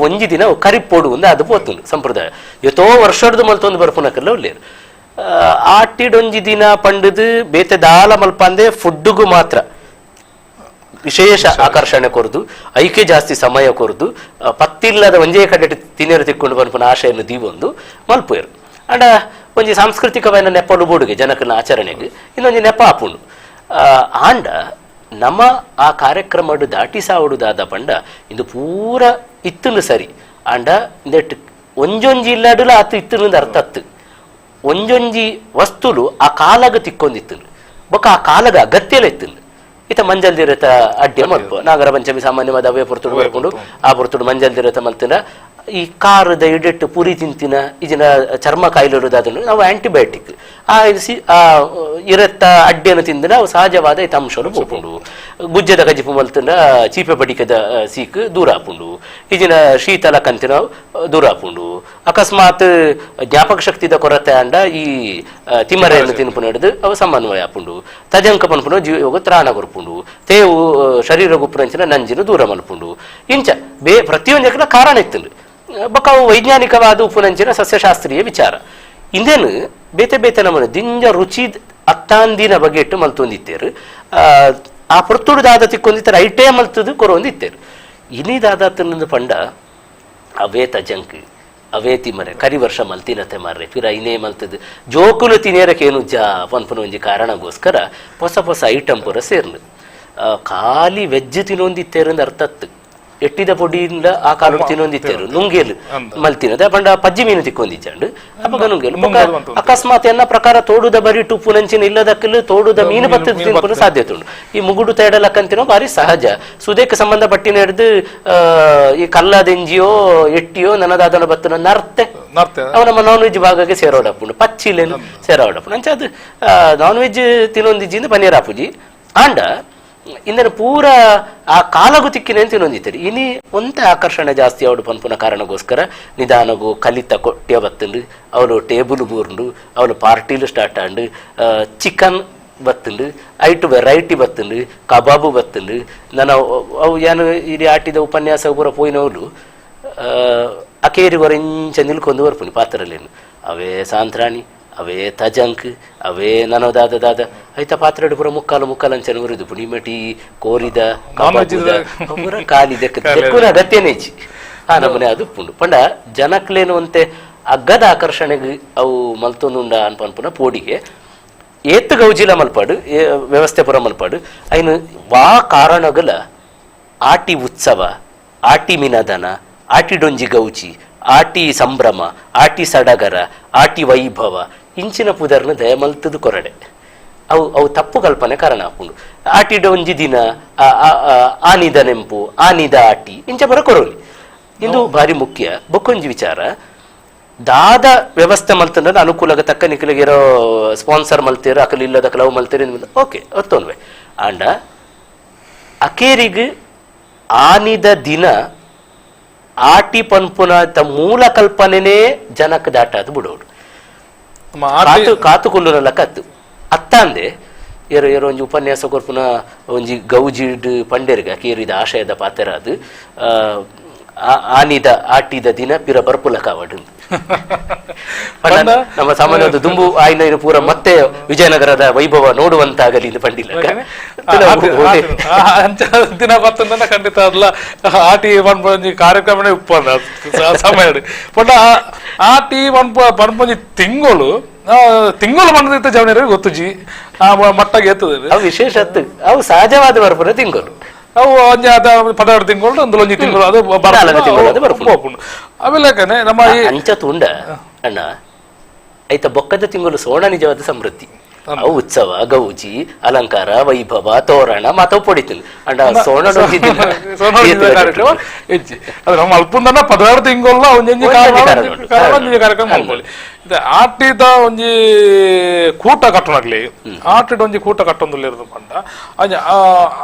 ಒಂಜಿ ದಿನ ಕರಿಪೋಡು ಒಂದು ಅದು ಪೋತುಂಡು ಸಂಪ್ರದಾಯ ಎತ್ತೋ ವರ್ಷದ ಮಲ್ತೊಂದು ಬರ್ಪುನಕಲ್ಲ ಒಳ್ಳೇರು ಆಟಿಡೊಂಜಿ ದಿನ ಪಂಡದು ಬೇತೆ ದಾಲ ಮಲ್ಪಂದೆ ಫುಡ್ಡುಗು ಮಾತ್ರ ವಿಶೇಷ ಆಕರ್ಷಣೆ ಕೊರದು ಐಕೆ ಜಾಸ್ತಿ ಸಮಯ ಕೊರದು ಪತ್ತಿಲ್ಲದ ಒಂಜೇ ಕಡೆ ತಿನ್ನೇರು ತಿಕ್ಕೊಂಡು ಬರ್ಪುನ ಆಶೆಯನ್ನು ದೀವೊಂದು ಮಲ್ಪೇರು ಅಂಡ ಒಂಜಿ ಸಾಂಸ್ಕೃತಿಕವಾದ ನೆಪಲು ಬೋಡುಗೆ ಜನಕನ ಆಚರಣೆಗೆ ಇನ್ನೊಂಜಿ ನೆಪ ಆಪುಂಡು ಆಂಡ ನಮ್ಮ ಆ ಕಾರ್ಯಕ್ರಮ ದಾಟಿ ಸಾವಡುದಾದ ಪಂಡ ಇಂದು ಪೂರ ಇತ್ತುನು ಸರಿ ಆಂಡ ಇಂದೆಟ್ ಒಂಜೊಂಜಿ ಇಲ್ಲಾಡುಲ ಆತು ಇತ್ತುನು ಅರ್ಥ ಅತ್ತು ಒಂಜೊಂಜಿ ವಸ್ತುಲು ಆ ಕಾಲಾಗ ತಿಕ್ಕೊಂದಿತ್ತುನು. ಬೊಕ್ಕ ಆ ಕಾಲದ ಅಗತ್ಯಲೆ ಇತ್ತು. ಇತ ಮಂಜಲ್ದಿರತ ಅಡ್ಡೆ ಮಲ್ಪ ನಾಗರ ಪಂಚಮಿ ಸಾಮಾನ್ಯವಾದ ಅವೇ ಪೊರ್ತುಡು ಬರ್ಕೊಂಡು ಆ ಪೊರ್ತುಡು ಮಂಜಲ್ದಿರತ ಮಲ್ತಿನ ಈ ಕಾರದ ಇಡೆಟ್ಟು ಪುರಿ ತಿಂತಿನ ಇಜಿನ ಚರ್ಮ ಕಾಯಿಲೆ ಇರೋದಾದನ್ನು ನಾವು ಆಂಟಿಬಯೋಟಿಕ್ ಆ ಆ ಇರತ್ತ ಅಡ್ಡೆಯನ್ನು ತಿಂದಿನ ಅವು ಸಹಜವಾದ ಈ ಅಂಶಗಳು ಪೋಪುಂಡು. ಗುಜ್ಜದ ಕಜಿಪು ಮಲ್ತಿನ ಚೀಪೆ ಬಡಿಕದ ಸೀಕ್ ದೂರ ಆಪುಂಡು. ಇಜಿನ ಶೀತಲ ಕಂತಿನ ದೂರ ಆಪುಂಡು. ಅಕಸ್ಮಾತ್ ಜ್ಞಾಪಕ ಶಕ್ತಿದ ಕೊರತೆ ಅಂಡ ಈ ತಿಮರೆಯನ್ನು ತಿನ್ಪು ನಡೆದು ಅವು ಸಮನ್ವಯ ಆಪುಂಡು. ತಜಂಕ ಪನ್ಪುಂಡು ಜೀವಗ ತ್ರಾಣ ಕೊರ್ಪುಂಡು. ತೇವು ಶರೀರ ಗುಪ್ಪುನಂಚಿನ ನಂಜಿನ ದೂರ ಮಲ್ಪುಂಡು. ಇಂಚ ಬೇ ಪ್ರತಿಯೊಂದಕ್ಕೆ ಕಾರಣ ಇತ್ತು. ಬೊಕ್ಕ ಅವು ವೈಜ್ಞಾನಿಕವಾದ ಉಪುನಂಚಿನ ಸಸ್ಯಶಾಸ್ತ್ರೀಯ ವಿಚಾರ. ಇಂದೇನು ಬೇತೆ ಬೇತೆ ನಮ್ಮನೆ ದಿಂಜ ರುಚಿ ಅತ್ತಾಂದಿನ ಬಗೆಟ್ಟು ಮಲ್ತೊಂದಿತ್ತೇರು. ಆ ಪೊರ್ತುಡು ದಾದ ತಿಕ್ಕೊಂದಿತ್ತಾರೆ ಐಟೇ ಮಲ್ತದು ಕೊರೊಂದಿತ್ತೇರು. ಇನಿ ದಾದ ತಿನ್ನದು ಪಂಡ ಅವೇ ತಜಂಕ್ ಅವೇ ತಿಮರೆ ಕರಿ ವರ್ಷ ಮಲ್ತಿನತೆ ಮಾರ್ರೆ ಪಿರ ಇನ್ನೇ ಮಲ್ತದು ಜೋಕುಲು ತಿನೇರಕೇನು ಜಾ ಪನ್ಪುನ ಒಂಜಿ ಕಾರಣಗೋಸ್ಕರ ಹೊಸ ಹೊಸ ಐಟಮ್ ಪೂರ ಸೇರ್ನು. ಖಾಲಿ ವೆಜ್ ತಿನ್ನೊಂದಿತ್ತೇರಂದು ಅರ್ಥತ್ತು. ಎಟ್ಟಿದ ಪೊಡಿಯಿಂದ ಆ ಕಾಲಕ್ಕೆ ತಿನ್ನೊಂದಿತ್ತೇರು ನುಂಗೇಲು ಮಲ್ತಿನದ ಪಂಡ ಪಜ್ಜಿ ಮೀನು ತಿಕ್ಕೊಂದಿಚ್ಚಾಂಡು ಅಪ್ಪಗ ನುಂಗೇಲು. ಅಕಸ್ಮಾತ್ ಎನ್ನ ಪ್ರಕಾರ ತೋಡುದ ಬರಿ ಟುಪ್ಪು ನಂಚಿನ ಇಲ್ಲದಕ್ಕಲು ತೋಡುದ ಮೀನು ಬತ್ತ ತಿನ್ಕೊಂಡು ಸಾಧ್ಯತೆ ಉಂಟು. ಈ ಮುಗುಡು ತೇಡಲಕ್ಕಂತಿನೋ ಭಾರಿ ಸಹಜ. ಸುದೇಕ್ಕೆ ಸಂಬಂಧಪಟ್ಟಿನ ಹಿಡಿದು ಈ ಕಲ್ಲದೆಂಜಿಯೋ ಎಟ್ಟಿಯೋ ನನ್ನದಾದನ ಬತ್ತನ ನರ್ತೆ ಅವು ನಮ್ಮ ನಾನ್ ವೆಜ್ ಭಾಗಕ್ಕೆ ಸೇರೋಡಪ್ಪುಂಡು. ಪಚ್ಚಿಲೇನು ಸೇರೋಡಪ್ಪುಂಡು. ಅಂಚೆ ಅದು ನಾನ್ ವೆಜ್ ತಿನ್ನೊಂದಿಜ್ಜಿಂದ ಪನ್ನೀರ್ ಆಪುಜಿ ಆಂಡ ಇಂದನ ಪೂರ ಆ ಕಾಲಗು ತಿಕ್ಕಿನ ತಿನ್ನೊಂದಿತ್ತಾರೆ. ಇನಿ ಒಂತೆ ಆಕರ್ಷಣೆ ಜಾಸ್ತಿ ಅವಡು ಪನ್ಪುನ ಕಾರಣಗೋಸ್ಕರ ನಿಧಾನಗು ಕಲಿತ ಕೊಟ್ಟಿಯ ಬತ್ತುಂಡು. ಅವಳು ಟೇಬಲ್ ಬೂರ್ಂಡು, ಅವಳು ಪಾರ್ಟಿಲು ಸ್ಟಾರ್ಟ್ ಆಂಡು, ಚಿಕನ್ ಬತ್ತುಂಡು, ಐಟು ವೆರೈಟಿ ಬತ್ತುಂಡು, ಕಬಾಬು ಬತ್ತುಂಡು. ನನ್ನ ಅವು ಏನು ಈ ಆಟಿದ ಉಪನ್ಯಾಸ ಪೂರ ಪೋಯಿನವಳು ಅಕೇರಿ ಹೊರಿಂಚ ನಿಲ್ಕೊಂಡು ಬರ್ಪುನಿ ಪಾತ್ರಲೇನು. ಅವೇ ಸಾಂತ್ರಾಣಿ, ಅವೇ ತಜಂಕ್, ಅವೇ ನನದಾದ ದಾದ ಐತ ಪಾತ್ರೆ ಪೂರ ಮುಕ್ಕಾಲು ಮುಕ್ಕಾಲು ಅಂಚನೆ ಉರಿದು ಪುಣಿಮಟಿ ಕೋರಿದ ಪೂರ ಖಾಲಿ ದೆಕ್ಕುನ ಅಗತ್ಯನೇ ಇಜ್ಜಿ. ಆ ನಮೂನೆ ಅದು ಪುಂಡು ಪಂಡ ಜನಕ್ಲೇನು ಅಂತೆ ಅಗ್ಗದ ಆಕರ್ಷಣೆಗೆ ಅವು ಮಲ್ತೊಂದುಂಡ ಅನ್ಪ ಅನ್ಪುನ ಪೋಡಿಗೆ ಏತ್ ಗೌಜಿಲ ಮಲ್ಪಾಡು ವ್ಯವಸ್ಥೆ ಪೂರ ಮಲ್ಪಾಡು ಐನು ವಾ ಕಾರಣಗಳ ಆಟಿ ಉತ್ಸವ, ಆಟಿ ಮಿನದನ, ಆಟಿ ಡೊಂಜಿ ಗೌಜಿ, ಆಟಿ ಸಂಭ್ರಮ, ಆಟಿ ಸಡಗರ, ಆಟಿ ವೈಭವ ಇಂಚಿನ ಪುದರ್ನ ದಯಮಲ್ತದ ಕೊರಡೆ ಅವು ಅವು ತಪ್ಪು ಕಲ್ಪನೆ ಕಾರಣ ಆಪುಂಡು. ಆಟಿಡ ಒಂಜಿ ದಿನ ಆನಿದ ನೆಂಪು, ಆನಿದ ಆಟಿ ಇಂಚ ಬರ ಕೊರೋಲಿ. ಇಂದು ಭಾರಿ ಮುಖ್ಯ. ಬೊಕ್ಕೊಂಜಿ ವಿಚಾರ ದಾದ ವ್ಯವಸ್ಥೆ ಮಲ್ತಂದ್ರೆ ಅನುಕೂಲಕ್ಕೆ ತಕ್ಕ ನಿಖಲಿಗಿರೋ ಸ್ಪಾನ್ಸರ್ ಮಲ್ತೀರ ಅಕಲ್ ಇಲ್ಲದ ಕ್ಲವ್ ಮಲ್ತೀರ ಓಕೆ ಒತ್ತೊನ್ವೆ. ಆಂಡ ಅಕೇರಿಗ್ ಆನಿದ ದಿನ ಆಟಿ ಪನ್ಪುನ ಮೂಲ ಕಲ್ಪನೆನೇ ಜನಕ್ಕೆ ದಾಟಾದು ಬಿಡೋಡು. ಕಾತು ಕಾತು ಕುಲ್ಲುನಲ್ಲ ಕತ್ತು ಅತ್ತಾಂದೆ ಏರೋ ಏರೋ ಒಂಜಿ ಉಪನ್ಯಾಸ ಕೊರ್ಪುನ ಒಂಜಿ ಗೌಜಿಡ್ ಪಂಡೇರ್ಗ ಕೇರಿದ ಆಶಯದ ಪಾತ್ರ ಅದು ಆನಿದ ಆಟಿದ ದಿನ ಪಿರ ಬರ್ಪುಲ ಕಾವಡು. ನಮ್ಮ ಸಾಮಾನ್ಯವಾದ ದುಂಬು ಆಯ್ನ ಪೂರ ಮತ್ತೆ ವಿಜಯನಗರದ ವೈಭವ ನೋಡುವಂತಾಗಲಿ ಪಂಡಿಲ್ಲ ದಿನ ಬತ್ತಂದ ಖಂಡಿತ ಅಲ್ಲ ಆಟಿ ಪನ್ಪೊಂಜಿ ಕಾರ್ಯಕ್ರಮನೇ ಉಪ್ಪಂದ ಸಮಯ ಪಂಡ ಆಟಿ ಪನ್ಪ ಪನ್ಪೊಂಜಿ ತಿಂಗಳು ತಿಂಗಳು ಬಂದಿದ್ದ ಜವನಿಯರಿಗೆ ಗೊತ್ತುಜಿ ಆ ಮಟ್ಟಾಗಿ ಎತ್ತದ ವಿಶೇಷ ಅವು ಸಹಜವಾದ ಬರ್ಪುನ ತಿಂಗಳು ಅವು ಒಂಜಿ ಅದ ಪದಾರ್ಥ ತಿಂಗಳು ಒಂದು ಒಂಜಿ ತಿಂಗಳು ಅದು ಬರ್ಪುಂಡು. ಆಮೇಲೆ ನಮ್ಮ ಅಂಚ ತುಂಡ ಅಣ್ಣ ಐತ ಬೊಕ್ಕದ ತಿಂಗಳು ಸೋಣ ನಿಜವಾದ ಸಮೃದ್ಧಿ. ಅವು ಉತ್ಸವ ಗೌಜಿ ಅಲಂಕಾರ ವೈಭವ ತೋರಣ ಮಾತವು ಪೊಡಿತು ಅಂಡ ಸೋಣ ಕಾರ್ಯಕ್ರಮ ಹೆಚ್ಚಿ ಅದು ನಮ್ಮ ಅಲ್ಪುಂದನ ಪದಾರ್ಥ ತಿಂಗಳ ಒಂಜೊಂಜಿ ಕಾರ್ಯಕ್ರಮ ಮಾಡ್ಕೊಳ್ಳಿ. ಆಟಿದ ಒಂಜಿ ಕೂಟ ಕಟ್ಟಣಗ್ಲಿ ಆಟಿದ ಒಂಜಿ ಕೂಟ ಕಟ್ಟೊಂದುಲ್ಲ ಪಂಡ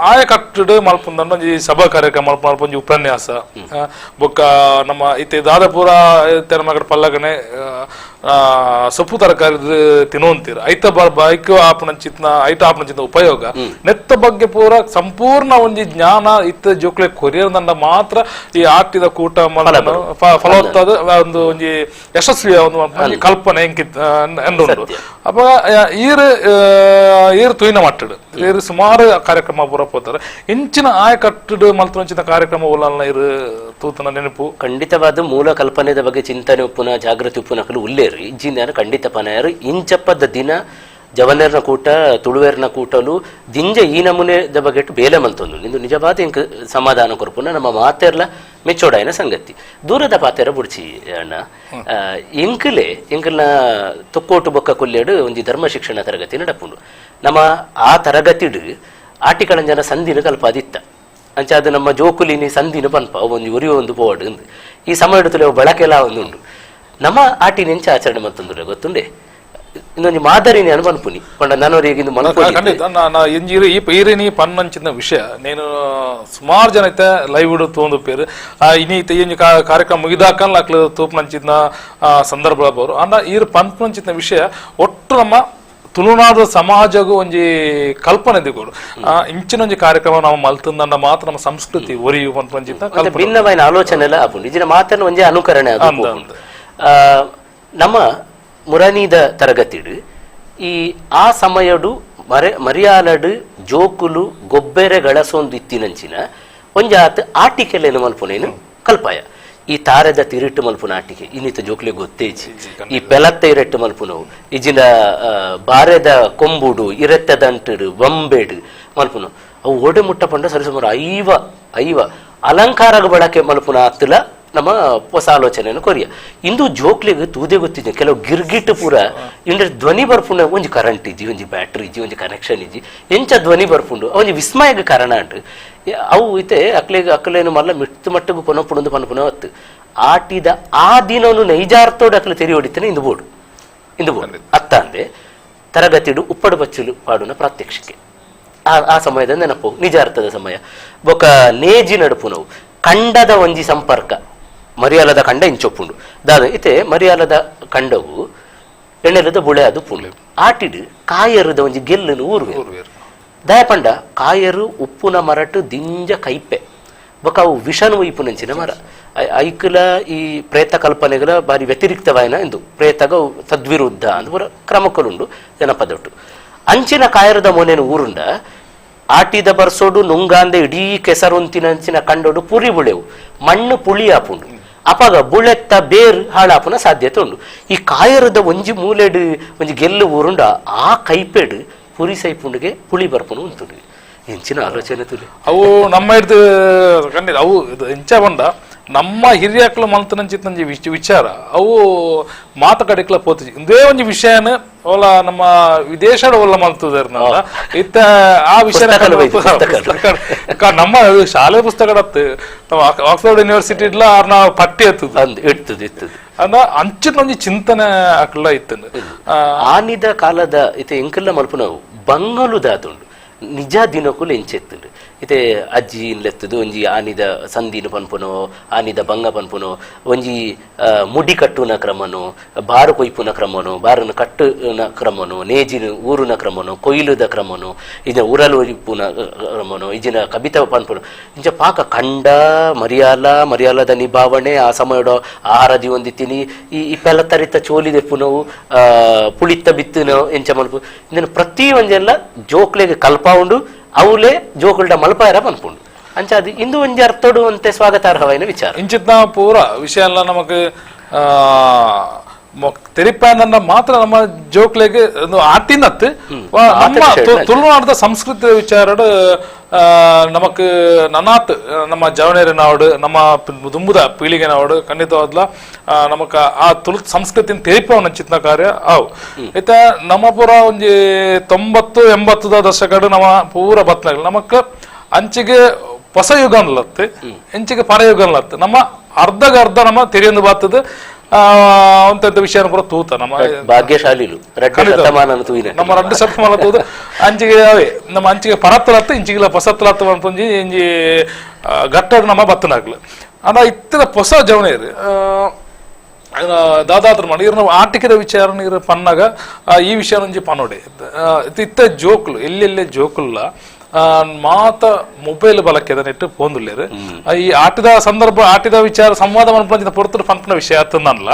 ಆಯ ಕಟ್ಟಡ್ ಮಲ್ಪುಂದನ್ನ ಒಂಜಿ ಸಭಾ ಕಾರ್ಯಕ್ರಮ ಮಲ್ಪ ಮಲ್ಪ ಒಂಜಿ ಉಪನ್ಯಾಸ ಬೊಕ್ಕ ನಮ್ಮ ಇತ್ತೆ ದಾದಪುರ ನಮ್ಮ ಪಲ್ಲಗನೆ ಸೊಪ್ಪು ತರಕಾರಿ ತಿನ್ನುವಂತೀರ ಐತ ಬೈಕ್ ಆಪಣಂಚಿತ್ನ ಐತ ಆಪಣಂಚಿತ್ನ ಉಪಯೋಗ ನೆತ್ತ ಬಗ್ಗೆ ಪೂರ ಸಂಪೂರ್ಣ ಒಂಜಿ ಜ್ಞಾನ ಇತ್ತ ಜೋಕ್ಲೆ ಕೊರಿಯರ್ ದಂಡ ಮಾತ್ರ ಈ ಆಟಿದ ಕೂಟ ಫಲವತ್ತಾದ ಒಂದು ಒಂಜಿ ಯಶಸ್ವಿಯ ಒಂದು ಕಲ್ಪನೆ ಎಂದುಂಡು. ಅಪ್ಪ ಈರು ಈರು ತುಯಿನ ಮಟ್ಟಡು ಈರು ಸುಮಾರು ಕಾರ್ಯಕ್ರಮ ಪೂರ ಪೋತಾರೆ ಇಂಚಿನ ಆಯ ಕಟ್ಟಡು ಮಲ್ತುಂಚಿನ ಕಾರ್ಯಕ್ರಮ ಉಲ್ಲಲ್ನ ಇರು ತೂತನ ನೆನಪು ಖಂಡಿತವಾದ ಮೂಲ ಕಲ್ಪನೆದ ಬಗ್ಗೆ ಚಿಂತನೆ ಉಪ್ಪುನ ಜಾಗೃತಿ ಉಪ್ಪುನಕಲು ಉಲ್ಲೇರು ಇಜ್ಜಿನ ಖಂಡಿತ ಪನಯರು ಇಂಚಪ್ಪದ ದಿನ ಜವನೇರ್ನ ಕೂಟ ತುಳುವೇರ್ನ ಕೂಟಲು ದಿಂಜ ಈ ನಮೂನೆದ ಬಗೆಟ್ ಬೇಲೆ ಮಲ್ತೊಂದು ಇಂದು ನಿಜವಾದ ಇಂಕ್ ಸಮಾಧಾನ ಕೊರ್ಪುನ ನಮ್ಮ ಮಾತೆರ್ಲ ಮೆಚ್ಚೋಡಾಯನ ಸಂಗತಿ ದೂರದ ಪಾತೆರ ಬುಡ್ಚಿ ಅಣ್ಣ. ಇಂಕಲೆ ಇಂಕಲ್ನ ತೊಕ್ಕೋಟು ಬೊಕ್ಕ ಕೊಲ್ಲೇಡು ಒಂಜಿ ಧರ್ಮ ಶಿಕ್ಷಣ ತರಗತಿ ನಡಪುಂಡು. ನಮ್ಮ ಆ ತರಗತಿಡು ಆಟಿಕಳಂಜನ ಸಂದಿನ ಕಲ್ಪಾದಿತ್ತ ಅಂಚ ಅದು ನಮ್ಮ ಜೋಕುಲಿನಿ ಸಂದಿನ ಪನ್ಪ ಒಂದು ಉರಿಯೋ ಒಂದು ಪೋವಡು ಅಂದು ಈ ಸಮಯ ತುಲೆ ಬಳಕೆಲ್ಲ ಒಂದುಂಡು ನಮ್ಮ ಆಟಿ ನೆಂಚ ಆಚರಣೆ ಮತ್ತೊಂದು ಗೊತ್ತುಂಡೆ ಇನ್ನೊಂದು ಮಾದರಿನಿ ಅನು ಪನ್ಪುನಿ ಪಂಡ ನನವರಿಗೆ ಇಂದು ಮನಪು ಖಂಡಿತ ಈ ಈರಿನಿ ಪನ್ನಂಚಿನ ವಿಷಯ నేను ಸುಮಾರು ಜನ ಐತೆ ಲೈವ್ ತೋಂದು ಪೇರು ಇನಿ ಈ ಕಾರ್ಯಕ್ರಮ ಮುಗಿದಾಕಲ್ಲ ಅಕ್ಲು ತೂಪುನಂಚಿನ ಸಂದರ್ಭ ಬರು ಅಂಡ ಈರು ಪನ್ಪುನಂಚಿನ ವಿಷಯ ಒಟ್ಟು ನಮ್ಮ ತುಳುನಾಡು ಸಮಾಜಗೂ ಒಂಜಿ ಕಲ್ಪನೆ ದಿಗೋಡು ಇಂಚಿನ ಒಂಜಿ ಕಾರ್ಯಕ್ರಮ ನಾವು ಮಲ್ತಂದ ಮಾತ್ರ ನಮ್ಮ ಸಂಸ್ಕೃತಿ ಒರಿಯು ಪನ್ಪುನಂಚಿನ ಭಿನ್ನವಾದ ಆಲೋಚನೆ ಎಲ್ಲ ಆಪುಂಡು ಇಜಿನ ಮಾತನ್ನು ಒಂಜಿ ಅನುಕರಣೆ ನಮ್ಮ ಮುರನೀದ ತರಗತಿಡು ಈ ಆ ಸಮಯಡು ಮರಿಯಾಲಡು ಜೋಕುಲು ಗೊಬ್ಬೆರೆ ಗಳಸೊಂದು ಇತ್ತಿನಂಚಿನ ಒಂಜಾತ ಆಟಿಕೆಲೇನು ಮಲ್ಪುನೇನು ಕಲ್ಪಾಯ ಈ ತಾರೆದ ತಿರಿಟ್ಟು ಮಲ್ಪುನ ಆಟಿಕೆ ಇನ್ನಿತ ಜೋಕುಲೆ ಗೊತ್ತೇಜಿ ಈ ಪೆಲತ್ತ ಇರೆಟ್ಟು ಮಲ್ಪುನವು ಇಜಿನ ಬಾರೆದ ಕೊಂಬುಡು ಇರೆತ್ತದಂಟುಡು ಬಂಬೆಡು ಮಲ್ಪುನವು ಅವು ಓಡೆ ಮುಟ್ಟ ಪಂಡ ಸರಿಸುಮಾರು ಐವ ಅಲಂಕಾರಗ ಬಳಕೆ ಮಲ್ಪುನ ಆತ್ತಲ ನಮ್ಮ ಹೊಸ ಆಲೋಚನೆಯನ್ನು ಕೊರಿಯ ಇಂದು ಜೋಕ್ಲಿಗೆ ತೂದೆ ಗೊತ್ತಿದ್ದೆ ಕೆಲವು ಗಿರ್ಗಿಟ್ಟು ಪೂರ ಇಂದ್ರೆ ಧ್ವನಿ ಬರ್ಪುಂಡು ಒಂಜಿ ಕರೆಂಟ್ ಇಜ್ಜಿ ಒಂಜಿ ಬ್ಯಾಟ್ರಿ ಇಜ್ಜಿ ಒಂಜಿ ಕನೆಕ್ಷನ್ ಇಜ್ಜಿ ಎಂಚ ಧ್ವನಿ ಬರ್ಪುಂಡು ಒಂಜಿ ವಿಸ್ಮಯಕ್ಕೆ ಕಾರಣ ಅಂಟು ಅವು ಇತ್ತೆ ಅಕ್ಲೆಗ್ ಅಕ್ಲೇನು ಮಲ್ಲ ಮಿಟ್ಟು ಮಟ್ಟಿಗೆ ಕೊನಪುಂಡು ಪನ್ಪುನ ಹೊತ್ತು ಆಟಿದ ಆ ದಿನನು ನೈಜಾರ್ಥೋಡು ಅಕ್ಲೆ ತೆರಿ ಹೊಡಿತಾನೆ ಇಂದು ಬೋಡು ಇಂದು ಬೋಡು ಅತ್ತ ಅಂದೆ ತರಗತಿಡು ಉಪ್ಪಡು ಬಚ್ಚಲು ಪಾಡುನ ಪ್ರಾತ್ಯಕ್ಷಿಕೆ ಆ ಆ ಸಮಯದ ನೆನಪು ನಿಜಾರ್ಥದ ಸಮಯ ಬೊಕ ನೇಜಿ ನಡುಪು ನಾವು ಕಂಡದ ಒಂಜಿ ಸಂಪರ್ಕ ಮರಿಯಾಲದ ಕಂಡ ಇಂಚೊಪ್ಪುಂಡು ದಾದ ಇತ್ತೆ ಮರಿಯಾಲದ ಕಂಡವು ಎಣ್ಣೆಲದ ಬುಳೆ ಅದು ಪುಂಡು ಆಟಿಡು ಕಾಯರುದ ಒಂಜಿ ಗೆಲ್ಲುನು ಊರು ದಯಪಂಡ ಕಾಯರು ಉಪ್ಪುನ ಮರಟು ದಿಂಜ ಕೈಪೆ ಬೊಕ ಅವು ವಿಷನು ಇಪ್ಪುನಂಚಿನ ಮರ ಐಕುಲ ಈ ಪ್ರೇತ ಕಲ್ಪನೆಗಳ ಬಾರಿ ವ್ಯತಿರಿಕ್ತವಾಯಿನ ಎಂದು ಪ್ರೇತಗ ತದ್ವಿರುದ್ಧ ಅಂದ್ ಕ್ರಮಕ್ಕಲುಂಡು ಜನಪದೊಟ್ಟು ಅಂಚಿನ ಕಾಯರದ ಮೊನೆನು ಊರುಂಡ ಆಟಿದ ಬರ್ಸೋಡು ನುಂಗಾಂದೆ ಇಡೀ ಕೆಸರೊಂತಿನಂಚಿನ ಕಂಡೋಡು ಪುರಿ ಬುಳೆವು ಮಣ್ಣು ಪುಳಿ ಆಪುಂಡು ಅಪಗ ಬುಳೆತ್ತ ಬೇರ್ ಹಾಳಾಪುನ ಸಾಧ್ಯತೆ ಉಂಡು ಈ ಕಾಯರದ ಒಂಜಿ ಮೂಲೆಡು ಒಂಜಿ ಗೆಲ್ಲು ಊರುಂಡ ಆ ಕೈಪೆಡು ಪುರಿ ಸೈಪುಂಡಿಗೆ ಪುಳಿ ಬರ್ಪುನು ಉಂಟುಂಡು ಎಂಚಿನ ಆಲೋಚನೆ ತುಲಿ ಅವು ನಮ್ಮ ಹಿಡ್ದು ಖಂಡಿತ ಅವು ಎಂಚ ಬಂಡ ನಮ್ಮ ಹಿರಿಯಾಕ್ಲು ಮಲ್ತನಂಚಿತ್ತಂಜಿ ವಿಚಾರ ಅವು ಮಾತ ಕಡೆಕ್ಲ ಪೋತುಜಿ ಇಂದೇ ಒಂಜಿ ವಿಷಯನ ಓಲ ನಮ್ಮ ವಿದೇಶದ ಓಲ ಮಲ್ತುದಾರ ಇತ್ತ ಆ ವಿಷಯ ನಮ್ಮ ಶಾಲೆ ಪುಸ್ತಕ ನಮ್ಮ ಆಕ್ಸ್ಫೋರ್ಡ್ ಯೂನಿವರ್ಸಿಟಿ ಇಡ್ಲ ಅವ್ರನ್ನ ಪಟ್ಟಿ ಎತ್ತದ ಇರ್ತದೆ ಇರ್ತದೆ ಅಂದ ಅಂಚಿನ ಒಂಜಿ ಚಿಂತನೆ ಅಕ್ಲ ಇತ್ತು ಆನಿದ ಕಾಲದ ಇತ್ತೆ ಎಂಕಲ್ಲ ಮಲ್ಪುನವು ಬಂಗಲು ದಾತುಂಡು ನಿಜ ದಿನಕ್ಕೂ ಎಂಚೆತ್ತುಂಡು ಇತ್ತೆ ಅಜ್ಜಿ ಇನ್ಲೆತ್ತದು ಒಂಜಿ ಆನಿದ ಸಂದಿನ ಪನ್ಪುನೋ ಆನಿದ ಬಂಗ ಪನ್ಪುನೋ ಒಂಜಿ ಮುಡಿ ಕಟ್ಟುನ ಕ್ರಮನೋ ಬಾರು ಕೊಯ್ಪುನ ಕ್ರಮನೋ ಬಾರನ್ನು ಕಟ್ಟುನ ಕ್ರಮನೋ ನೇಜಿನ ಊರುನ ಕ್ರಮನೋ ಕೊಯ್ಲುದ ಕ್ರಮನೋ ಇಜಿನ ಉರಲು ಇಪ್ಪುನ ಕ್ರಮನೋ ಇಜಿನ ಕಬಿತ ಪನ್ಪುನೋ ಇಂಚ ಪಾಕ ಕಂಡ ಮರಿಯಾಲ ಮರಿಯಾಲದ ನಿಭಾವಣೆ ಆ ಸಮಯದ ಆಹಾರ ದಿವೊಂದಿತ್ತೀನಿ ಈ ಈ ಪೆಲತರಿತ ಚೋಲಿದೆಪ್ಪುನವು ಪುಳಿತ್ತ ಬಿತ್ತುನೋ ಎಂಚ ಮಲ್ಪು ಇದನ್ನು ಪ್ರತಿ ಒಂಜೆಲ್ಲ ಜೋಕ್ಲೆಗೆ ಕಲ್ಪ ಉಂಡು ಅವಲೇ ಜೋಕುಲ್ಡ ಮಲ್ಪಾಯರ ಪನ್ಪುಂಡು ಅಂಚ ಅದು ಇಂದು ಒಂಜಿ ಅರ್ಥಡು ಅಂತೆ ಸ್ವಾಗತಾರ್ಹವಾಯಿನ ವಿಚಾರ ಇಂಚಿತ್ನ ಪೂರ ವಿಷಯ ಎಲ್ಲ ನಮಕ್ ತೆರಿಪಾಯನ ಮಾತ್ರ ನಮ್ಮ ಜೋಕ್ಲೆಗೆ ಆಟಿನತ್ತು ನಮ್ಮ ತುಳುನಾಡದ ಸಂಸ್ಕೃತಿ ವಿಚಾರಡು ನಮಕ್ ನನಾತ್ ನಮ್ಮ ಜವನೇರನಾವಡು ನಮ್ಮ ದುಂಬುದ ಪೀಳಿಗೆನವಡು ಖಂಡಿತವಾದ್ಲ ನಮಕ್ ಆ ತುಳು ಸಂಸ್ಕೃತಿನ ತೆರಿಪವನ ಚಿತ್ನ ಕಾರ್ಯ ಅವು ಇತ್ತ ನಮ್ಮ ಪೂರ ಒಂಜಿ 90 80 ದಶಕಡು ನಮ್ಮ ಪೂರ ಬತ್ನಾಗ ನಮಕ್ ಅಂಚಿಗೆ ಹೊಸ ಯುಗ ಅನ್ಲತ್ತು ಇಂಚಿಗೆ ಪರಯುಗ ಅನ್ಲತ್ತು ನಮ್ಮ ಅರ್ಧಗ ಅರ್ಧ ನಮ್ಮ ತೆರೆಯೊಂದು ಬಾತದ ಅಂತ ವಿಷಯ ಪೂರ ತೂತ ನಮ್ಮ ಭಾಗ್ಯಶಾಲಿಲು ನಮ್ಮ ರಡ್ಡು ಶತಮಾನ ತೂದು ಅಂಚಿಗೆ ಅವೇ ನಮ್ಮ ಅಂಚಿಗೆ ಪರತ್ತಲತ್ತು ಇಂಚಿಗಿಲ್ಲ ಪೊಸತ್ತಲತ್ತು ಪಂಜಿ ಇಂಜಿ ಗಟ್ಟಡು ನಮ್ಮ ಬತ್ತನಾಗ್ಲು ಅಂಡ ಇತ್ತರ ಹೊಸ ಜವನೇರು ದಾದಾತ್ರ ಮಾಡಿ ಇವ್ರ ನಾವು ಆಟಿಕೆದ ವಿಚಾರ ಇರ ಪನ್ನಾಗ ಈ ವಿಷಯ ಒಂಜಿ ಪನೋಡೆ ಇತ್ತ ಜೋಕ್ಲು ಎಲ್ಲೆಲ್ಲೇ ಜೋಕುಲ್ಲ ಮಾತ ಮೊಬೈಲ್ ಬಳಕೆ ನೆಟ್ಟು ಪೋಂದುಲ್ಲೇರು ಈ ಆಟದ ಸಂದರ್ಭ ಆಟದ ವಿಚಾರ ಸಂವಾದ ಮನ್ಪಂಚಿನ ಪೊರ್ತರು ಪನ್ಪನ ವಿಷಯ ಆತಂದಲ್ಲ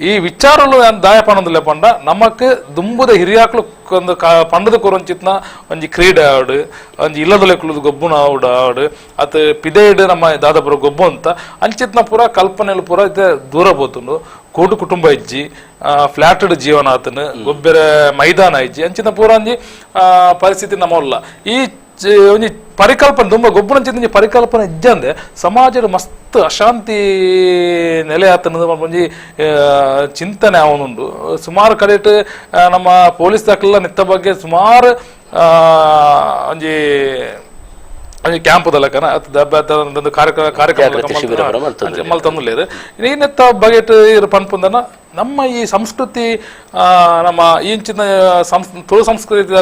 ಈ ವಿಚಾರಲು ದಾಯ ಪಣೊಂದುಲ್ಲ ಪಂಡ ನಮಕ್ ದುಂಬುದ ಹಿರಿಯಾಕ್ಲು ಒಂದು ಪಂಡದ ಕೊರೊಂಚಿತ್ನ ಒಂಜಿ ಕ್ರೀಡೆ ಆಡು ಒಂಜಿ ಇಲ್ಲದಲೆ ಕುಲದ ಗೊಬ್ಬುನ ಆಡು ಆಡು ಅತ್ ಪಿದೇಡು ನಮ್ಮ ದಾದಾಪುರ ಗೊಬ್ಬು ಅಂತ ಅಂಚಿತ್ನ ಪೂರ ಕಲ್ಪನೆಲು ಪೂರ ಇತ್ತೆ ದೂರ ಪೋತುಂಡು ಕೂಟು ಕುಟುಂಬ ಇಜ್ಜಿ ಫ್ಲಾಟೆಡ್ ಜೀವನ ಆತನು ಗೊಬ್ಬರ ಮೈದಾನ ಇಜ್ಜಿ ಅಂಚಿನ ಪೂರ ಒಂಜಿ ಪರಿಸ್ಥಿತಿ ನಮ್ಮಲ್ಲ ಈ ಒಂಜಿ ಪರಿಕಲ್ಪನೆ ತುಂಬ ಗೊಬ್ಬರ ಪರಿಕಲ್ಪನೆ ಇಜ್ಜಂದೆ ಸಮಾಜದ ಮಸ್ತ್ ಅಶಾಂತಿ ನೆಲೆ ಆತನದು ಒಂಜಿ ಚಿಂತನೆ ಅವನುಂಡು. ಸುಮಾರು ಕಡೆಟ್ ನಮ್ಮ ಪೊಲೀಸ್ ದಾಖಲೆಲ್ಲ ನಿತ್ತ ಬಗ್ಗೆ ಸುಮಾರು ಒಂಜಿ ಒಂಜಿ ಕ್ಯಾಂಪ್ ದಲಕನ ಒಂದು ಕಾರ್ಯಕ್ರಮ ಕಾರ್ಯಕ್ರಮ ಮಲ್ತೊಂದುಲ್ಲೆರ್ ಈನೆತ್ತ ಬಗೆಟ್ ಇರು ಪನ್ಪುಂದನ ನಮ್ಮ ಈ ಸಂಸ್ಕೃತಿ ನಮ್ಮ ಇಂಚಿನ ತುಳು ಸಂಸ್ಕೃತಿ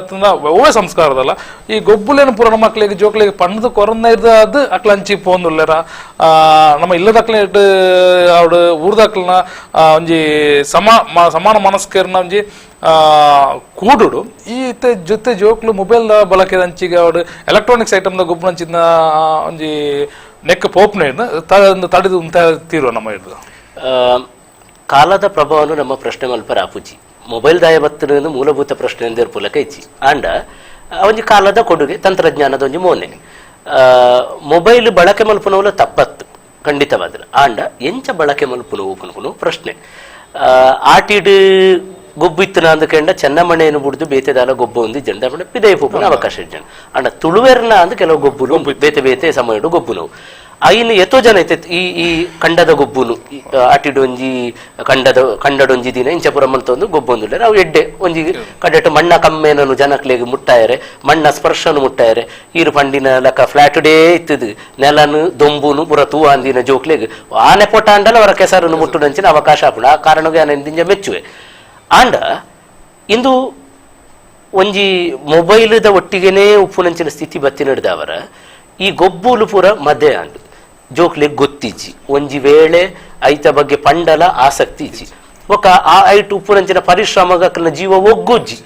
ಒವ್ವೇ ಸಂಸ್ಕಾರದಲ್ಲ ಈ ಗೊಬ್ಬುಲೇನು ಪೂರ ನಮ್ಮ ಮಕ್ಕಳಿಗೆ ಜೋಕ್ಲಿಗೆ ಪಂಡ್ದು ಕೊರನ್ನ ಇರ್ದು ಅಕ್ಲ ಅಂಚಿ ಪೋಂದುಲ್ಲೆರ ನಮ್ಮ ಇಲ್ಲದಕ್ಲೆ ಅವಡು ಊರ್ದಕ್ಲನ ಒಂಜಿ ಸಮಾನ ಮನಸ್ಕರ್ನ ಒಂಜಿ ಕೂಡುಡು ಈ ಜೊತೆ ಜೋಕ್ಲು ಮೊಬೈಲ್ ಬಳಕೆ ಅಂಚಿಗೆ ಅವಡು ಎಲೆಕ್ಟ್ರಾನಿಕ್ಸ್ ಐಟಮ್ the ಗೊಬ್ಬು ಅಂಚಿನ ಒಂಜಿ ನೆಕ್ ಪೋಪ್ನ ತಡೆದು ತೀರುವ ನಮ್ಮ ಇದು ಕಾಲದ ಪ್ರಭಾವನು ನಮ್ಮ ಪ್ರಶ್ನೆ ಮಲ್ಪರ ಆಪುಜಿ ಮೊಬೈಲ್ ದಾಯ ಬತ್ತನ ಮೂಲಭೂತ ಪ್ರಶ್ನೆ ಎಂದಿರ್ಪುಲಕ ಇಚ್ಚಿ ಆಂಡ ಒಂಜಿ ಕಾಲದ ಕೊಡುಗೆ ತಂತ್ರಜ್ಞಾನದ ಒಂಜಿ ಮೋನೆ ಮೊಬೈಲ್ ಬಳಕೆ ಮಲ್ಪುನವಲ ತಪ್ಪತ್ತು ಖಂಡಿತವಾದ್ರ ಆಂಡ ಎಂಚ ಬಳಕೆ ಮಲ್ಪುನವು ಪನ್ಪುನವು ಪ್ರಶ್ನೆ ಆಟಿಡ್ ಗೊಬ್ಬು ಇತ್ತನ ಅಂದಕೆಂಡ ಚೆನ್ನಮಣೆಯನ್ನು ಬುಡ್ದು ಬೇತೆದಾಲ ಗೊಬ್ಬು ಒಂದು ಜಂಡ ಪಿದೈ ಪೋಪುನ ಅವಕಾಶ ಇಜ್ಜಂಡ ಅಂಡ ತುಳುವೆರ್ನ ಅಂದ್ ಕೆಲವು ಗೊಬ್ಬುಲು ಬೇತೆ ಬೇತೆ ಸಮಯಡು ಗೊಬ್ಬುನವು ಐನು ಎತ್ತೋ ಜನ ಐತೆ ಈ ಈ ಕಂಡದ ಗೊಬ್ಬುನು ಆಟಿಡೊಂಜಿ ಕಂಡದ ಕಂಡಡೊಂಜಿ ದಿನ ಇಂಚಪುರ ಮಲ್ತೊಂದು ಗೊಬ್ಬೊಂದುಲ್ಲೆರ್ ಅವು ಎಡ್ಡೆ ಒಂಜಿ ಕಡೆಟ್ ಮಣ್ಣ ಕಮ್ಮೇನನು ಜನಕ್ಲೆಗ್ ಮುಟ್ಟಾಯರೆ ಮಣ್ಣ ಸ್ಪರ್ಶನು ಮುಟ್ಟಾಯರೆ ಈರು ಪಂಡಿನ ಲಕ ಫ್ಲಾಟ್ ಡೇ ಇತ್ತದು ನೆಲನು ದೊಂಬುನು ಪುರ ತೂ ಅಂದಿನ ಜೋಕ್ಲೆಗ್ ಆನೆ ಪೊಟ್ಟ ಅಂಡಲ ಅವರ ಕೆಸರನ್ನು ಮುಟ್ಟುನಂಚಿನ ಅವಕಾಶ ಆಪುಂಡು ಆ ಕಾರಣಕ್ಕೆ ಆನೆ ದಿಂಜ ಮೆಚ್ಚುವೆ ಆಂಡ ಇಂದು ಒಂಜಿ ಮೊಬೈಲ್ದ ಒಟ್ಟಿಗೆನೇ ಉಪ್ಪುನಂಚಿನ ಸ್ಥಿತಿ ಬತ್ತಿ ನಡೆದವರ ಈ ಗೊಬ್ಬುಲು ಪೂರ ಮದೆ ಅಂಡು ಜೋಕ್ಲೆಗ್ ಗೊತ್ತಿಜ್ಜಿ ಒಂಜಿ ವೇಳೆ ಐತ ಬಗ್ಗೆ ಪಂಡಲ ಆಸಕ್ತಿ ಇಜ್ಜಿ ಬೊಕ ಆ ಐಟು ಉಪ್ಪುನಂಚಿನ ಪರಿಶ್ರಮ ಜೀವ ಒಗ್ಗುಜ್ಜಿ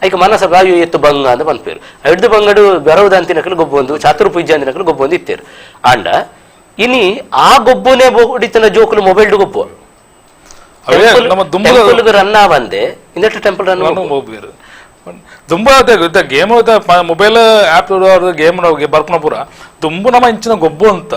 ಐಕ ಮನಸ ಬಾಯು ಎತ್ತು ಬಂಗ ಅಂತ ಪನ್ಪೇರು ಐಡ್ದು ಬಂಗಡು ಬೆರವುದಂತಿನಕಲು ಗೊಬ್ಬೊಂದು ಚಾತುರ್ ಪೂಜೆ ಅಂತಿನಕಲು ಗೊಬ್ಬೊಂದು ಇತ್ತೇರು ಆಂಡ ಇನಿ ಆ ಗೊಬ್ಬುನೇ ಹೊಡಿತನ ಜೋಕುಲು ಮೊಬೈಲ್ ಗೊಬ್ಬು ರನ್ ಬಂದೆ ಇಂದಟ್ಟು ಟೆಂಪಲ್ ರನ್ ಹೋಗ್ಬೇರು ದುಂಬ game mobile app game ಬರ್ಪುನ ಪೂರ ದುಂಬು ನಮ್ಮ ಇಂಚಿನ ಗೊಬ್ಬು ಅಂತ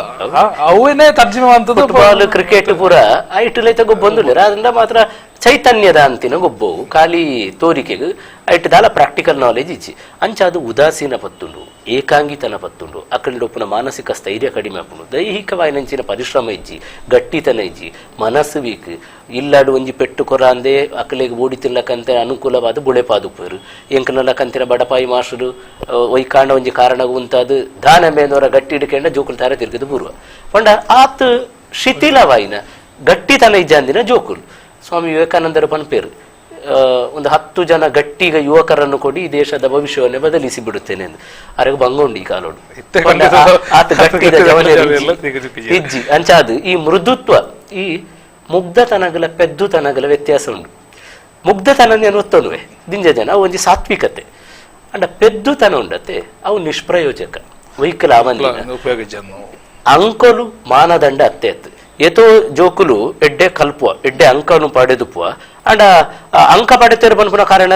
ಅವನೇ ತರ್ಜಿಮೆ ಅಂತ ಫುಟ್ಬಾಲ್ ಕ್ರಿಕೆಟ್ ಪೂರ ಐಟು ಗೊಬ್ಬು ಅಂದುಲ್ಲೆರ್ ಅದರಿಂದ ಮಾತ್ರ ಚೈತನ್ಯದ ಅಂತಿನ ಗೊಬ್ಬವು ಖಾಲಿ ತೋರಿಕೆಗೆ ಐಟು ದಾಲ ಪ್ರಾಕ್ಟಿಕಲ್ ನಾಲೆಜ್ ಇಜ್ಜಿ ಅಂಚ ಅದು ಉದಾಸೀನ ಪತ್ತುಂಡು ಏಕಾಂಗಿತನ ಪತ್ತುಂಡು ಅಕ್ಕಂಡೊಪ್ಪುನ ಮಾನಸಿಕ ಸ್ಥೈರ್ಯ ಕಡಿಮೆ ಆಪುಂಡು ದೈಹಿಕವಾಯಿನಂಚಿನ ಪರಿಶ್ರಮ ಇಜ್ಜಿ ಗಟ್ಟಿತನ ಇಜ್ಜಿ ಮನಸ್ಸು ವೀಕ್ ಇಲ್ಲಾಡು ಒಂಜಿ ಪೆಟ್ಟು ಕೊರ ಅಂದೆ ಅಕ್ಕಲಿಗೆ ಓಡಿ ತಿನ್ಲಕ್ಕಂತೆ ಅನುಕೂಲವಾದ ಬುಳೆಪಾದುಪ್ಪರು ಎಂಕನಲಕ್ಕಂತಿನ ಬಡಪಾಯಿ ಮಾಸ್ಟರು ಒಯ್ಕಾಂಡ ಒಂಜಿ ಕಾರಣ ಉಂತಾದು ದಾನ ಮೇನವರ ಗಟ್ಟಿ ಹಿಡ್ಕೊಂಡ ಜೋಕುಲು ತಾರೆ ತಿರುಗಿದು ಬರುವ ಪಂಡ ಆತ್ ಶಿಥಿಲವಾಯಿನ ಗಟ್ಟಿತನ ಇಜ್ಜಂದಿನ ಜೋಕುಲು ಸ್ವಾಮಿ ವಿವೇಕಾನಂದರು ಪನ್ಪೇರು ಒಂದು 10 ಜನ ಗಟ್ಟಿಗ ಯುವಕರನ್ನು ಕೊಡಿ ಈ ದೇಶದ ಭವಿಷ್ಯವನ್ನೇ ಬದಲಿಸಿ ಬಿಡುತ್ತೇನೆ ಎಂದು ಅರೆಗೆ ಬಂಗೊಂಡು ಈ ಕಾಲೋಡು ಆತ ಗಟ್ಟಿದ ಇಜ್ಜಿ ಅಂಚಾದು ಈ ಮೃದುತ್ವ ಈ ಮುಗ್ಧತನಗಲ ಪೆದ್ದುತನಗಲ ವ್ಯತ್ಯಾಸ ಉಂಟು ಮುಗ್ಧತನ ಒತ್ತೊನುವೆ ದಿಂಜ ಜನ ಅವು ಒಂಜಿ ಸಾತ್ವಿಕತೆ ಅಂಡ ಪೆದ್ದುತನ ಉಂಡತೆ ಅವು ನಿಷ್ಪ್ರಯೋಜಕ ವೈಕಲ ಅಂಕಲು ಮಾನದಂಡ ಅತ್ತೆ ಅತ್ತು ಏತೋ ಜೋಕುಲು ಎಡ್ಡೆ ಕಲ್ಪುವ ಎಡ್ಡೆ ಅಂಕನು ಪಡೆದುಪುವ ಅಂಡ ಅಂಕ ಪಡೆತೇರು ಪನ್ಪುನ ಕಾರಣ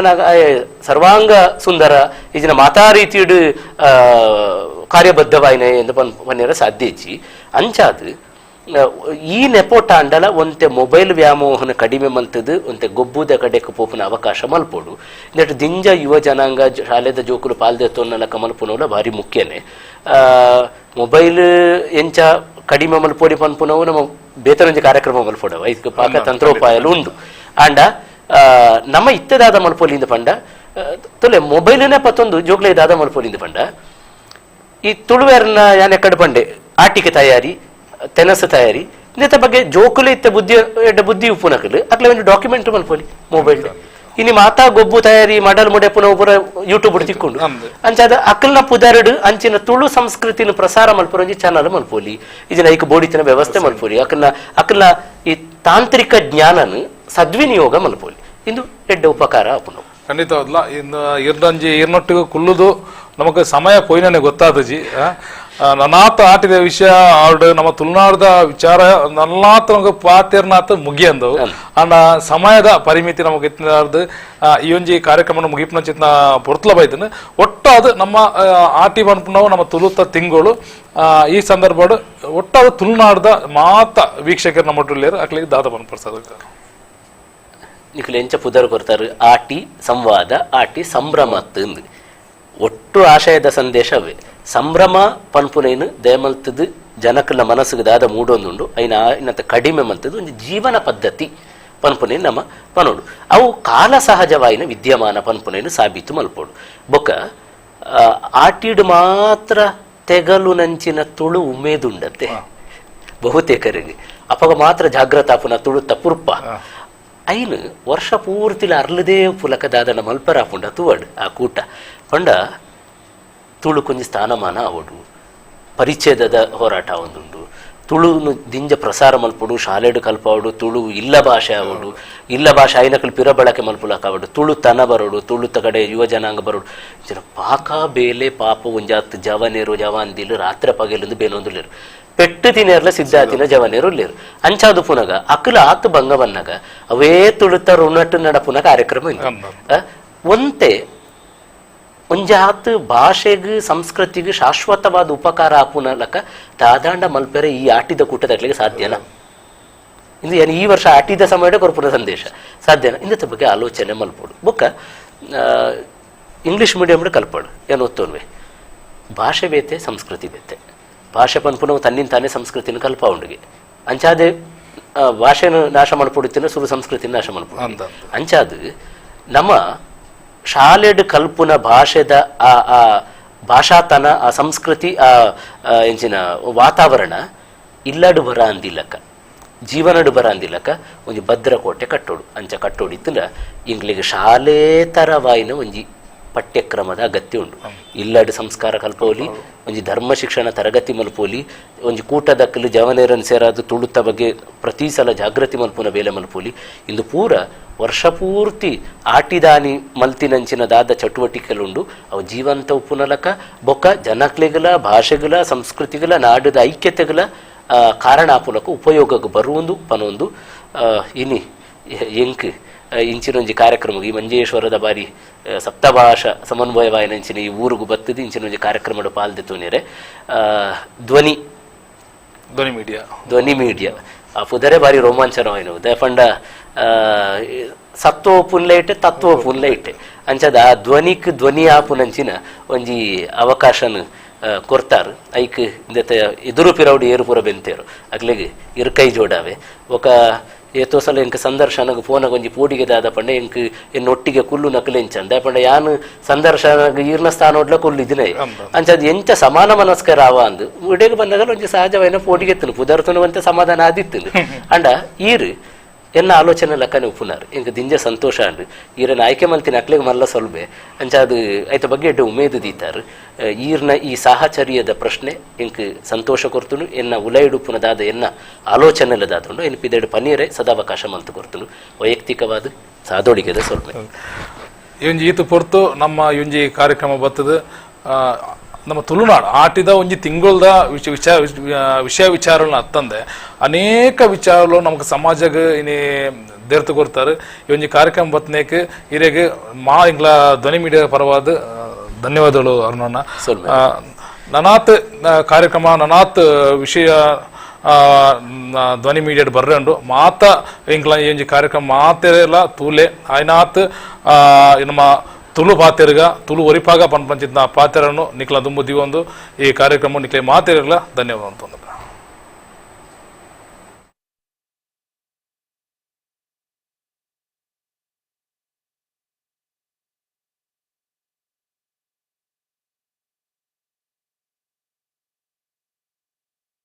ಸರ್ವಾಂಗ ಸುಂದರ ಇಜಿನ ಮಾತಾ ರೀತಿಯಡು ಕಾರ್ಯಬದ್ಧವಾಯಿನ ಎಂದು ಪನ್ಯರ ಸಾಧ್ಯ ಇಜ್ಜಿ ಅಂಚಾದು ಈ ನೆಪೋಟ ಅಂಡಲ ಒಂತೆ ಮೊಬೈಲ್ ವ್ಯಾಮೋಹನ ಕಡಿಮೆ ಮಲ್ತದು ಒಂತೆ ಗೊಬ್ಬುದ ಕಡೆಕ್ ಪೋಪುನ ಅವಕಾಶ ಮಲ್ಪೋಡು ಇಂದಟ್ ದಿಂಜ ಯುವ ಜನಾಂಗ ಶಾಲೆದ ಜೋಕುಲು ಪಾಲ್ದೆ ತೊನ್ನಲಕ ಮಲ್ಪುನವಲ ಭಾರಿ ಮುಖ್ಯನೇ ಮೊಬೈಲ್ ಎಂಚ ಕಡಿಮೆ ಮಲ್ಪೋಡಿ ಪನ್ಪುನವು ನಮ್ಮ ಬೇತನೊಂಜಿ ಕಾರ್ಯಕ್ರಮ ಮಲ್ಪೋಡವ ಇದಕ್ಕೆ ಪಾಕ ತಂತ್ರೋಪಾಯಲು ಉಂಡು ಆಂಡ ನಮ್ಮ ಇತ್ತದಾದ ಮಲ್ಪೋಲಿಂದ ಪಂಡ ತೊಲೆ ಮೊಬೈಲ್ನೇ ಪತ್ತೊಂದು ಜೋಕ್ಲೆ ದಾದ ಮಲ್ಪೋಲಿಂದ ಪಂಡ ಈ ತುಳುವೇರ್ನ ಯಾನೆ ಕಡೆ ಪಂಡೆ ಆಟಿಕೆ ತಯಾರಿ ತೆನಸ ತಯಾರಿ ಇಂದ ಬಗ್ಗೆ ಜೋಕುಲೆ ಇತ್ತ ಬುದ್ಧಿ ಎಡ್ಡ ಬುದ್ಧಿ ಉಪ್ಪುನಕಲು ಅಕ್ಲೆ ಒಂದು ಡಾಕ್ಯುಮೆಂಟ್ ಮಲ್ಪೋಲಿ ಮೊಬೈಲ್ ಇನಿ ಮಾತಾ ಗೊಬ್ಬು ತಯಾರಿ ಮಡಲ್ ಮುಡೆಪುನ ಪೂರ ಯೂಟ್ಯೂಬ್ ತಿಕ್ಕೊಂಡು ಅಂಚಾದ ಅಕಲ್ನ ಪುದಾರಡು ಅಂಚಿನ ತುಳು ಸಂಸ್ಕೃತಿನ ಪ್ರಸಾರ ಮಲ್ಪುರ ಒಂಜಿ ಚಾನಲ್ ಮಲ್ಪೋಲಿ ಇದನ್ನ ಐಕ್ ಬೋಡಿತಿನ ವ್ಯವಸ್ಥೆ ಮಲ್ಪೋಲಿ ಅಕಲ್ನ ಅಕಲ್ನ ಈ ತಾಂತ್ರಿಕ ಜ್ಞಾನನ ಸದ್ವಿನಿಯೋಗ ಮಲ್ಪೋಲಿ ಇಂದು ಎಡ್ಡ ಉಪಕಾರ ಆಪುನವು ಖಂಡಿತವಲ್ಲ ಇನ್ನು ಇರ್ದಂಜಿ ಇರ್ನೊಟ್ಟಿಗೆ ಕುಲ್ಲುದು ನಮಗ್ ಸಮಯ ಪೋಯಿನೇ ಗೊತ್ತಾದಜಿ ನನ್ನಾತ ಆಟಿದ ವಿಷಯ ಅವ್ರು ನಮ್ಮ ತುಳುನಾಡದ ವಿಚಾರ ನಲ್ಲಾತ ನಮಗೆ ಪಾತೇರ್ನಾತ ಮುಗಿಯಂದವು ಅಂಡ ಸಮಯದ ಪರಿಮಿತಿ ನಮಗೆ ಇತ್ತಿನಾರ್ದು ಈ ಒಂಜಿ ಕಾರ್ಯಕ್ರಮ ಮುಗಿಪನ ಚಿತ್ನ ಪೊರ್ತಲ ಬೈದನು ಒಟ್ಟಾದ ನಮ್ಮ ಆಟಿ ಪನ್ಪುನವು ನಮ್ಮ ತುಳುತ ತಿಂಗಳು ಈ ಸಂದರ್ಭ ಒಟ್ಟಾದ ತುಳುನಾಡದ ಮಾತ ವೀಕ್ಷಕರು ನಮ್ಮ ಒಟ್ಟುಲ್ಲೇರು ಅಕ್ಲಿಗೆ ದಾದ ಪನ್ಪರ್ಸದ ನಿಖಿಲ್ ಎಂಚ ಪುದರ್ ಕೊರ್ತಾರೆ ಆಟಿ ಸಂವಾದ ಆಟಿ ಸಂಭ್ರಮ ತಂದು ಒಟ್ಟು ಆಶಯದ ಸಂದೇಶವೇ ಸಂಭ್ರಮ ಪನ್ಪುನೇನು ದಯಮಲ್ತದ್ದು ಜನಕಲ ಮನಸ್ಸಿಗೆ ದಾದ ಮೂಡೊಂದುಂಡು ಐನ ಇನ್ನಂತ ಕಡಿಮೆ ಮಲ್ತದ್ದು ಒಂದು ಜೀವನ ಪದ್ಧತಿ ಪನ್ಪುನೇನು ನಮ್ಮ ಪನೋಡು ಅವು ಕಾಲ ಸಹಜವಾಯಿನ ವಿದ್ಯಮಾನ ಪನ್ಪುನೇನು ಸಾಬೀತು ಮಲ್ಪೋಡು ಬೊಕ್ಕ ಆಟಿಡ್ ಮಾತ್ರ ತೆಗಲು ನಂಚಿನ ತುಳು ಉಮೇದುಂಡತೆ ಬಹುತೇಕರಿಗೆ ಅಪಗ ಮಾತ್ರ ಜಾಗ್ರತ ಆಪುನ ತುಳುತ್ತ ಪುರ್ಪ ಐನು ವರ್ಷ ಪೂರ್ತಿಲ ಅರ್ಲದೇ ಪುಲಕ ದಾದನ ಮಲ್ಪರ ಆಪುಂಡ ತೂವಡ್ ಆ ಕೂಟ ಪಂಡ ತುಳು ಕೊಂಜಿ ಸ್ಥಾನಮಾನ ಅವಡು ಪರಿಚ್ಛೇದದ ಹೋರಾಟ ಒಂದುಂಡು ತುಳುನು ದಿಂಜ ಪ್ರಸಾರ ಮಲ್ಪುಡು ಶಾಲೆಡು ಕಲ್ಪಾವಡು ತುಳು ಇಲ್ಲ ಭಾಷೆ ಆವಡು ಇಲ್ಲ ಭಾಷೆ ಐನಕಲ್ ಪಿರ ಬಳಕೆ ಮಲ್ಪುಲಕ ಆವಡು ತುಳು ತನ ಬರೋಡು ತುಳುತ ಕಡೆ ಯುವ ಜನಾಂಗ ಬರೋಡು ಜನ ಪಾಕ ಬೇಲೆ ಪಾಪ ಒಂಜಾತ್ ಜವನೇರು ಜವಾನ್ದಿಲು ರಾತ್ರಿ ಪಗೆಲಂದು ಬೇನೊಂದುಲೇರು ಪೆಟ್ಟು ತಿನೇರ್ಲ ಸಿದ್ಧಾತಿನ ಜವನೇರು ಲೇರು ಅಂಚಾದು ಪುನಗ ಅಕುಲ ಆತು ಭಂಗ ಬನ್ನಗ ಅವೇ ತುಳುತ ರುಣಟ್ಟು ನಡಪುನ ಕಾರ್ಯಕ್ರಮ ಒಂತೆ ಒಂಜಾತ್ ಭಾಷೆಗ್ ಸಂಸ್ಕೃತಿಗೆ ಶಾಶ್ವತವಾದ ಉಪಕಾರ ಆಪುನಲಕ ದಾದಾಂಡ ಮಲ್ಪೆರೆ ಈ ಆಟಿದ ಕೂಟದಟ್ಲಿಗೆ ಸಾಧ್ಯನಾ ಇಂದು ಏನು ಈ ವರ್ಷ ಆಟಿದ ಸಮಯ ಕೊರ್ಪುನ ಸಂದೇಶ ಸಾಧ್ಯನಾ ಇಂದ ಬಗ್ಗೆ ಆಲೋಚನೆ ಮಲ್ಪೋಡು ಬೊಕ್ಕ ಇಂಗ್ಲೀಷ್ ಮೀಡಿಯಂ ಕಲ್ಪಡು ಏನು ಒತ್ತೋನ್ವೆ ಭಾಷೆ ಬೇತೆ ಸಂಸ್ಕೃತಿ ಬೇತೆ ಭಾಷೆ ಪನ್ಪುನವು ತನ್ನಿಂದ ತಾನೇ ಸಂಸ್ಕೃತಿನ ಕಲ್ಪ ಉಂಡಿಗೆ ಅಂಚಾದೆ ಭಾಷೆನು ನಾಶ ಮಲ್ಪೊಡುತ್ತಿನ ಸುರು ಸಂಸ್ಕೃತಿನ ನಾಶ ಮಲ್ಪೊಡು ಅಂಚಾದು ನಮ್ಮ ಶಾಲೆಡ್ ಕಲ್ಪುನ ಭಾಷೆದ ಆ ಆ ಭಾಷಾತನ ಆ ಸಂಸ್ಕೃತಿ ಆ ಎಂಚಿನ ವಾತಾವರಣ ಇಲ್ಲಡು ಬರ ಅಂದಿಲ್ಲಕ್ಕ ಜೀವನಡು ಬರ ಅಂದಿಲ್ಲಕ್ಕ ಒಂಜಿ ಭದ್ರಕೋಟೆ ಕಟ್ಟೋಡು ಅಂಚ ಕಟ್ಟೋಡು ಇತ್ತಂದ್ರ ಇಂಗ್ಲಿಗೆ ಶಾಲೆ ತರವಾಯಿನ ಒಂಜಿ ಪಠ್ಯಕ್ರಮದ ಅಗತ್ಯ ಉಂಡು ಇಲ್ಲಡು ಸಂಸ್ಕಾರ ಕಲ್ಪೋಲಿ ಒಂಜಿ ಧರ್ಮ ಶಿಕ್ಷಣ ತರಗತಿ ಮಲ್ಪೋಲಿ ಒಂಜಿ ಕೂಟದಕ್ಕಲು ಜವನೇರನ್ ಸೇರಾದು ತುಳುತ್ತ ಬಗ್ಗೆ ಪ್ರತಿ ಸಲ ಜಾಗೃತಿ ಮಲ್ಪುನ ಬೇಲೆ ಮಲ್ಪೋಲಿ ಇಂದು ಪೂರ ವರ್ಷ ಪೂರ್ತಿ ಆಟಿದಾನಿ ಮಲ್ತಿನಂಚಿನ ದಾದ ಚಟುವಟಿಕೆಲುಂಡು ಅವು ಜೀವಂತ ಉಪ್ಪುನಲಕ ಬೊಕ್ಕ ಜನಕ್ಲೆಗಲ ಭಾಷೆಗಳ ಸಂಸ್ಕೃತಿಗಳ ನಾಡದ ಐಕ್ಯತೆಗಳ ಕಾರಣ ಆಪುಲಕ ಉಪಯೋಗಕ್ಕೆ ಬರುವೊಂದು ಪನೊಂದು ಇನಿ ಎಂಕ್ ಇಂಚಿನೊಂಜಿ ಕಾರ್ಯಕ್ರಮ ಈ ಮಂಜೇಶ್ವರದ ಬಾರಿ ಸಪ್ತಭಾಷಾ ಸಮನ್ವಯವಾಯಿನಂಚಿನ ಈ ಊರುಗು ಬತ್ತದು ಇಂಚಿನೊಂಜಿ ಕಾರ್ಯಕ್ರಮದ ಪಾಲ್ದೆತುನೇರೆ ಧ್ವನಿ ಧ್ವನಿ ಮೀಡಿಯಾ ಧ್ವನಿ ಮೀಡಿಯಾ ಆ ಪುದರೆ ಬಾರಿ ರೋಮಾಂಚನವಾಯಿನವು ದಯಪಂಡ ಸತ್ವ ಪುನ್ಲೆ ಇಟ್ಟೆ ತತ್ವ ಪುನ್ಲೆ ಇಟ್ಟೆ ಅಂಚದ ಆ ಧ್ವನಿಕ್ ಧ್ವನಿ ಆಪುನಂಚಿನ ಒಂಜಿ ಅವಕಾಶನ ಕೊರ್ತಾರು ಐಕ್ ಇಂದೆತ ಎದುರು ಪಿರೌಡು ಏರುಪುರ ಬೆಂತೇರು ಅಗ್ಲಿಗೆ ಇರ್ಕೈ ಜೋಡಾವೆ ఒక ಏತೋ ಸಲ ಎಂಕ್ ಸಂದರ್ಶನಗ್ ಫೋನಾಗ ಒಂಜಿ ಪೋಡಿಗೆ ದಾದ ಪಂಡ ಎಂಕ್ ಎನ್ನೊಟ್ಟಿಗೆ ಕುಲ್ಲು ನಕಲೆಂಚ ಅಂದ ಪಂಡ ಯಾನು ಸಂದರ್ಶನಗ್ ಈರ್ನ ಸ್ಥಾನೋಡ್ಲ ಕುಲ್ಲು ಇದಿನ ಅಂಚ ಅದು ಎಂಚ ಸಮಾನ ಮನಸ್ಕರ ಆವ ಅಂದು ಇಡೆಗ್ ಬಂದಾಗ ಒಂಜಿ ಸಹಜವೈನ ಪೋಡಿಗೆ ಎತ್ತನು ಪುದರ್ತುನುವಂತೆ ಸಮಾಧಾನ ಆದಿತ್ತನು ಅಂಡ ಈರು ಎನ್ನ ಆಲೋಚನೆ ಲಕ್ಕನೆ ಉಪ್ಪುನಾರು ಎಂಕ್ ದಿಂಜ ಸಂತೋಷ ಅಂಡು ಈರನ ಆಯ್ಕೆ ಮಲ್ತಿನ ಅಕ್ಲೆಗ್ ಮಲ್ಲ ಸೊಲ್ಬೆ ಅಂಚ ಅದು ಐತ ಬಗ್ಗೆ ಎಡ್ಡೆ ಉಮೇದು ದೀತಾರು ಈರ್ನ ಈ ಸಾಹಚರ್ಯದ ಪ್ರಶ್ನೆ ಎಂಕ್ ಸಂತೋಷ ಕೊರ್ತುನು ಎನ್ನ ಉಲೈಡುಪ್ಪುನ ದಾದ ಎನ್ನ ಆಲೋಚನೆಲ್ಲ ದಾದುಂಡು ಎನ್ ಪಿದೆಡು ಪನೀರೆ ಸದಾವಕಾಶ ಮಲ್ತು ಕೊರ್ತುನು ವೈಯಕ್ತಿಕವಾದ ಸಾದೋಡಿಗೆದ ಸೊಲ್ಬೆ ಈ ಒಂಜಿ ಈತು ಪೊರ್ತು ನಮ್ಮ ಈ ಒಂಜಿ ಕಾರ್ಯಕ್ರಮ ಬರ್ತದೆ. ನಮ್ಮ ತುಳುನಾಡು ಆಟಿದ ಒಂಜಿ ತಿಂಗಳ್ದ ವಿಷಯ ವಿಚಾರಗಳನ್ನ ಅತ್ತಂದೆ ಅನೇಕ ವಿಚಾರಗಳು ನಮಗೆ ಸಮಾಜಗ್ ಇನಿ ದೇರ್ತು ಕೊಡ್ತಾರೆ. ಈ ಒಂಜಿ ಕಾರ್ಯಕ್ರಮ ಬತ್ನೇಕ್ ಇರೆಗ್ ಮಾ ಇಂಗ್ಲ ಧ್ವನಿ ಮೀಡಿಯಾ ಪರವಾದ ಧನ್ಯವಾದಗಳು ಅರುಣಣ್ಣ. ನನಾತ್ ಕಾರ್ಯಕ್ರಮ ನನಾತ್ ವಿಷಯ ಧ್ವನಿ ಮೀಡಿಯಾ ಬರ್ರಂಡು ಮಾತ ಇಂಗ್ಲ ಈ ಒಂಜಿ ಕಾರ್ಯಕ್ರಮ ಮಾತೆಲ್ಲ ತೂಲೆ ಆಯ್ನಾತ್ ನಮ್ಮ ತುಳು ಪಾತೆರ್ಗ ತುಳು ಒರಿಪಾಗ ಪನ್ಪಂಚಿತ್ನ ಪಾತೆರನ್ನು ನಿಕ್ಲ ದುಂಬು ದಿವೊಂದು ಈ ಕಾರ್ಯಕ್ರಮ ನಿಕ್ಲೆ ಮಾತೆರ್ಲ ಧನ್ಯವಾದ ಅಂತಂದ್ರೆ.